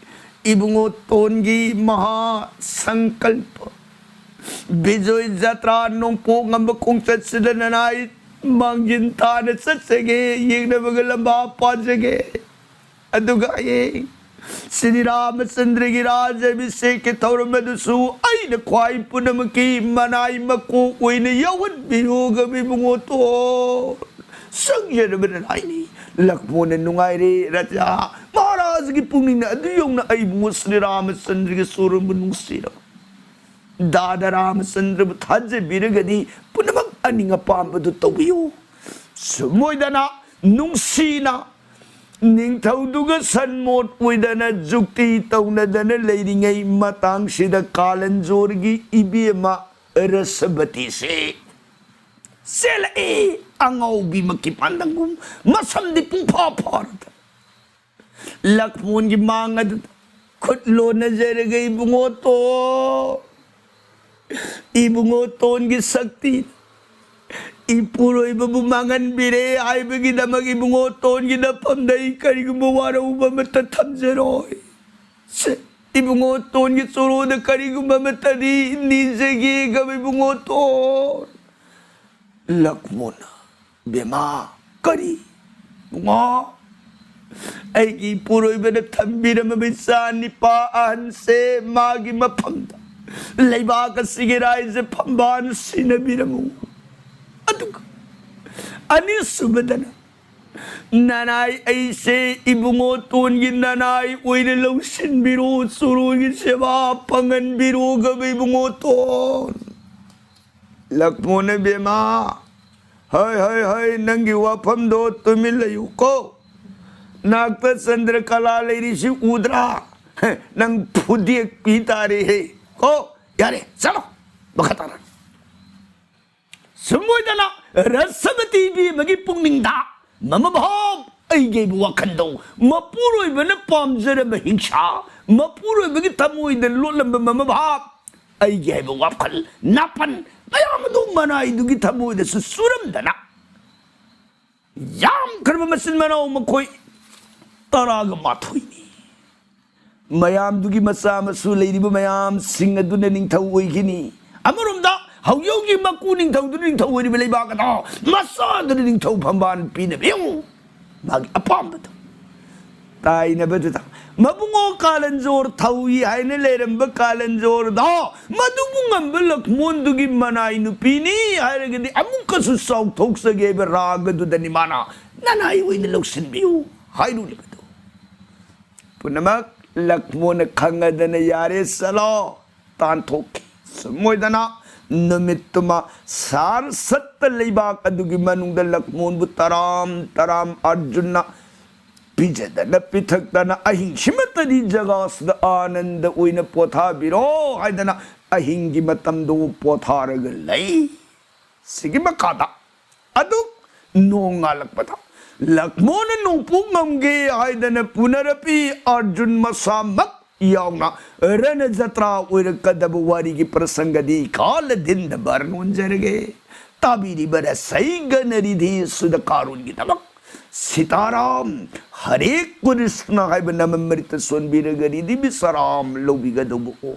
ꯏꯕꯨꯡꯉꯣ ꯇꯣꯟꯒꯤ ꯃꯍꯥ ꯁꯪꯀꯜꯄ ꯕꯤꯖꯣꯏ ꯖꯇ꯭ꯔꯥ ꯅꯣꯡꯄꯣꯛ ꯉꯝꯕ ꯈꯣꯡꯆꯠꯁꯤꯗ ꯅꯅꯥꯏ ꯃꯥꯡꯖꯤꯟ ꯊꯥꯅ ꯆꯠꯆꯒꯦ, ꯌꯦꯡꯅꯕꯒ ꯂꯝꯕꯥ ꯄꯥꯖꯒꯦ꯫ ꯑꯗꯨꯒ ꯍꯌꯦꯡ ꯁ꯭ꯔꯤ ꯔꯥꯃꯆꯟꯗ꯭ꯔꯒꯤ ꯔꯥꯖ ꯑꯚꯤꯁꯦꯛꯀꯤ ꯊꯧꯔꯝ ꯑꯗꯨꯁꯨ ꯑꯩꯅ ꯈ꯭ꯋꯥꯏ ꯄꯨꯝꯅꯃꯛꯀꯤ ꯃꯅꯥꯏ ꯃꯀꯣꯛ ꯑꯣꯏꯅ ꯌꯥꯎꯍꯟꯕꯤꯌꯨꯒ ꯏꯕꯨꯡꯉꯣꯇꯣꯟ꯫ ꯁꯪꯖꯔꯕ ꯅꯅꯥꯏꯅꯤ꯫ ꯂꯛꯃꯣꯟꯅ ꯅꯨꯡꯉꯥꯏꯔꯦ ꯔꯥꯖꯥ꯫ ꯃꯍꯥꯔꯥꯖꯒꯤ ꯄꯨꯛꯅꯤꯡꯅ ꯑꯗꯨ ꯌꯧꯅ ꯑꯩꯕꯨ ꯁ꯭ꯔꯤ ꯔꯥꯃꯆꯟꯗ꯭ꯔꯒꯤ ꯁꯣꯔꯨꯝꯕꯨ ꯅꯨꯡꯁꯤꯔꯕ ꯗꯥꯗꯥ ꯔꯥꯃꯆꯟꯗ꯭ꯔꯕꯨ ꯊꯥꯖꯕꯤꯔꯒꯗꯤ ꯄꯨꯝꯅꯃꯛ ꯑꯅꯤꯡ ꯑꯄꯥꯝꯕꯗꯨ ꯇꯧꯕꯤꯌꯨ꯫ ꯁꯨꯝ ꯑꯣꯏꯗꯅ ꯅꯨꯡꯁꯤꯅ ꯅꯤꯡꯊꯧꯗꯨꯒ ꯁꯟꯃꯣꯠ ꯑꯣꯏꯗꯅ ꯖꯨꯛꯇꯤ ꯇꯧꯅꯗꯅ ꯂꯩꯔꯤꯉꯩ ꯃꯇꯥꯡꯁꯤꯗ ꯀꯥꯂꯟꯖꯣꯔꯒꯤ ꯏꯕꯦꯝꯃ ꯔꯁꯕꯇꯤꯁꯦ ꯆꯦꯜꯂꯛꯏ꯫ ꯑꯉꯥꯎꯕꯤꯃꯛꯀꯤ ꯄꯥꯟꯗꯝꯒꯨꯝ ꯃꯁꯝꯗꯤ ꯄꯨꯡꯐꯥ ꯐꯥꯔꯗ ꯂꯛꯃꯣꯟꯒꯤ ꯃꯥꯡ ꯑꯗꯨꯗ ꯈꯨꯠ ꯂꯣꯟꯅꯖꯔꯒ ꯏꯕꯨꯡꯉꯣꯇꯣꯟ, ꯏꯕꯨꯡꯉꯣꯇꯣꯟꯒꯤ ꯁꯛꯇꯤ ꯏꯄꯨꯔꯣꯏꯕꯕꯨ ꯃꯥꯡꯍꯟꯕꯤꯔꯦ ꯍꯥꯏꯕꯒꯤꯗꯃꯛ ꯏꯕꯨꯡꯉꯣꯇꯣꯟꯒꯤ ꯅꯐꯝꯗ ꯑꯩ ꯀꯔꯤꯒꯨꯝꯕ ꯋꯥꯔꯧꯕ ꯑꯃꯠꯇ ꯊꯝꯖꯔꯣꯏ꯫ ꯁꯦ, ꯏꯕꯨꯡꯉꯣꯇꯣꯟꯒꯤ ꯆꯣꯔꯣꯗ ꯀꯔꯤꯒꯨꯝꯕ ꯑꯃꯠꯇꯗꯤ ꯅꯤꯖꯒꯦꯒ ꯏꯕꯨꯡꯉꯣꯇꯣꯟ꯫ ꯂꯛꯃꯣꯟꯅ, "ꯕꯦꯃꯥ, ꯀꯔꯤ? ꯏꯕꯨꯡꯉꯣ, ꯑꯩꯒꯤ ꯏꯄꯨꯔꯣꯏꯕꯅ ꯊꯝꯕꯤꯔꯝꯃꯕ ꯏꯆꯥ ꯅꯤꯄꯥ ꯑꯍꯟꯁꯦ ꯃꯥꯒꯤ ꯃꯐꯝꯗ ꯂꯩꯕꯥꯛ ꯑꯁꯤꯒꯤ ꯔꯥꯏꯖ ꯐꯝꯕꯥꯜ ꯁꯤꯟꯅꯕꯤꯔꯝꯃꯨ꯫ ꯑꯗꯨꯒ ꯑꯅꯤꯁꯨꯕꯗꯅ ꯅꯅꯥꯏ ꯑꯩꯁꯦ ꯏꯕꯨꯡꯉꯣꯇꯣꯟꯒꯤ ꯅꯅꯥꯏ ꯑꯣꯏꯅ ꯂꯧꯁꯤꯟꯕꯤꯔꯣ, ꯆꯣꯔꯣꯒꯤ ꯁꯦꯕꯥ ꯐꯪꯍꯟꯕꯤꯔꯣꯒꯕ ꯏꯕꯨꯡꯉꯣꯇꯣꯟ꯫" ꯂꯛꯃꯣꯟꯅ, "ꯕꯦꯃꯥ, ꯍꯣꯏ, ꯍꯣꯏ, ꯍꯣꯏ, ꯅꯪꯒꯤ ꯋꯥꯐꯝꯗꯣ ꯇꯨꯃꯤꯟ ꯂꯩꯌꯨꯀꯣ꯫ ꯅꯥꯛꯇ ꯆꯟꯗ꯭ꯔꯀꯂꯥ ꯂꯩꯔꯤꯁꯤ ꯎꯗ꯭ꯔꯥ? ꯅꯪ ꯐꯨꯗꯦꯛꯄꯤ ꯇꯥꯔꯦꯍꯦ꯫ ꯀꯣ, ꯌꯥꯔꯦ, ꯆꯠꯂꯣ, ꯃꯈꯥ ꯇꯥꯔꯣ꯫" ꯁꯨꯝ ꯑꯣꯏꯗꯅ ꯔꯁꯕꯇꯤ ꯏꯕꯦꯝꯃꯒꯤ ꯄꯨꯛꯅꯤꯡꯗ ꯃꯃꯥ ꯚꯥꯞ ꯑꯩꯒꯤ ꯑꯩꯕꯨ ꯋꯥꯈꯟꯗꯧ ꯃꯄꯨꯔꯣꯏꯕꯅ ꯄꯥꯝꯖꯔꯝꯕ ꯍꯤꯡꯁꯥ, ꯃꯄꯨꯔꯣꯏꯕꯒꯤ ꯊꯃꯣꯏꯗ ꯂꯣꯠꯂꯝꯕ ꯃꯃꯥ ꯚꯥꯞ ꯑꯩꯒꯤ ꯍꯥꯏꯕ ꯋꯥꯈꯜ ꯅꯥꯄꯟ ꯃꯌꯥꯝ ꯑꯗꯨ ꯃꯅꯥꯏꯗꯨꯒꯤ ꯊꯃꯣꯏꯗꯁꯨ ꯆꯨꯔꯝꯗꯅ ꯌꯥꯝꯈ꯭ꯔꯕ ꯃꯆꯤꯟ ꯃꯅꯥꯎ ꯃꯈꯣꯏ ꯇꯔꯥꯒ ꯃꯥꯊꯣꯏꯅꯤ꯫ ꯃꯌꯥꯝꯗꯨꯒꯤ ꯃꯆꯥ ꯃꯁꯨ ꯂꯩꯔꯤꯕ ꯃꯌꯥꯝꯁꯤꯡ ꯑꯗꯨꯅ ꯅꯤꯡꯊꯧ ꯑꯣꯏꯈꯤꯅꯤ꯫ ꯑꯃꯔꯣꯝꯗ ꯍꯧꯖꯤꯛ ꯍꯧꯖꯤꯛ ꯃꯀꯨ ꯅꯤꯡꯊꯧꯗꯨꯅ ꯅꯤꯡꯊꯧ ꯑꯣꯏꯔꯤꯕ ꯂꯩꯕꯥꯛ ꯑꯗꯣ ꯃꯆꯥꯗꯨꯅ ꯅꯤꯡꯊꯧ ꯐꯝꯕꯥꯜ ꯄꯤꯅꯕꯤꯌꯨ꯫ ꯃꯥꯒꯤ ꯑꯄꯥꯝꯕꯗꯣ ꯇꯥꯏꯅꯕꯗꯨꯗ ꯃꯕꯨꯡꯉꯣ ꯀꯥꯂꯟꯖꯣꯔ ꯊꯧꯏ ꯍꯥꯏꯅ ꯂꯩꯔꯝꯕ ꯀꯥꯂꯟꯖꯣꯔꯗꯣ ꯃꯗꯨꯕꯨ ꯉꯝꯕ ꯂꯛꯃꯣꯟꯗꯨꯒꯤ ꯃꯅꯥꯏ ꯅꯨꯄꯤꯅꯤ ꯍꯥꯏꯔꯒꯗꯤ ꯑꯃꯨꯛꯀꯁꯨ ꯆꯥꯎꯊꯣꯛꯆꯒꯦ ꯍꯥꯏꯕ ꯔꯥꯒꯗꯨꯗꯅꯤ ꯃꯥꯅ ꯅꯅꯥꯏ ꯑꯣꯏꯅ ꯂꯧꯁꯤꯟꯕꯤꯌꯨ ꯍꯥꯏꯔꯨꯔꯤꯕꯗꯣ꯫ ꯄꯨꯝꯅꯃꯛ ꯂꯛꯃꯣꯟꯅ ꯈꯪꯉꯗꯅ ꯌꯥꯔꯦ ꯆꯠꯂꯣ ꯇꯥꯟꯊꯣꯛꯈꯤ꯫ ꯁꯨꯝ ꯑꯣꯏꯗꯅ ꯅꯨꯃꯤꯠꯇꯨꯃ ꯁꯥꯔ ꯁꯠꯇ ꯂꯩꯕꯥꯛ ꯑꯗꯨꯒꯤ ꯃꯅꯨꯡꯗ ꯂꯛꯃꯣꯟꯕꯨ ꯇꯔꯥꯝ ꯇꯔꯥꯝ ꯑꯔꯖꯨꯟꯅ ꯄꯤꯖꯗꯅ ꯄꯤꯊꯛꯇꯅ ꯑꯍꯤꯡꯁꯤꯃꯇꯗꯤ ꯖꯒꯥꯁꯤꯗ ꯑꯥꯅꯟꯗ ꯑꯣꯏꯅ ꯄꯣꯊꯥꯕꯤꯔꯣ ꯍꯥꯏꯗꯅ ꯑꯍꯤꯡꯒꯤ ꯃꯇꯝꯗꯨ ꯄꯣꯊꯥꯔꯒ ꯂꯩ꯫ ꯁꯤꯒꯤ ꯃꯈꯥꯗ ꯑꯗꯨ ꯅꯣꯡꯉꯥꯜꯂꯛꯄꯗ ꯂꯛꯃꯣꯟꯅ ꯅꯣꯡꯄꯣꯛ ꯉꯝꯒꯦ ꯍꯥꯏꯗꯅ ꯄꯨꯅꯔꯄꯤ ꯑꯔꯖꯨꯟ ꯃꯁꯥꯃꯛ ꯌꯥꯎꯅ ꯔꯅ ꯖꯇ꯭ꯔꯥ ꯑꯣꯏꯔꯛꯀꯗꯕ ꯋꯥꯔꯤꯒꯤ ꯄ꯭ꯔꯁꯪꯒꯗꯤ ꯀꯥꯂꯗꯤꯟꯗ ꯕꯔ ꯅꯣꯟꯖꯔꯒꯦ꯫ ꯇꯥꯕꯤꯔꯤꯕ ꯔꯁꯩꯒꯅ ꯔꯤꯙꯤ ꯁꯨꯗ ꯀꯥꯔꯣꯟꯒꯤꯗꯃꯛ ꯁꯤꯇꯥꯔꯥꯝ ꯍꯔꯦ ꯀ꯭ꯔꯤꯁꯅ ꯍꯥꯏꯕ ꯅꯃꯃꯔꯤꯇ ꯁꯣꯟꯕꯤꯔꯒ ꯔꯤꯙꯤ ꯕꯤꯁꯔꯥꯝ ꯂꯧꯕꯤꯒꯗꯧꯕ ꯑꯣ꯫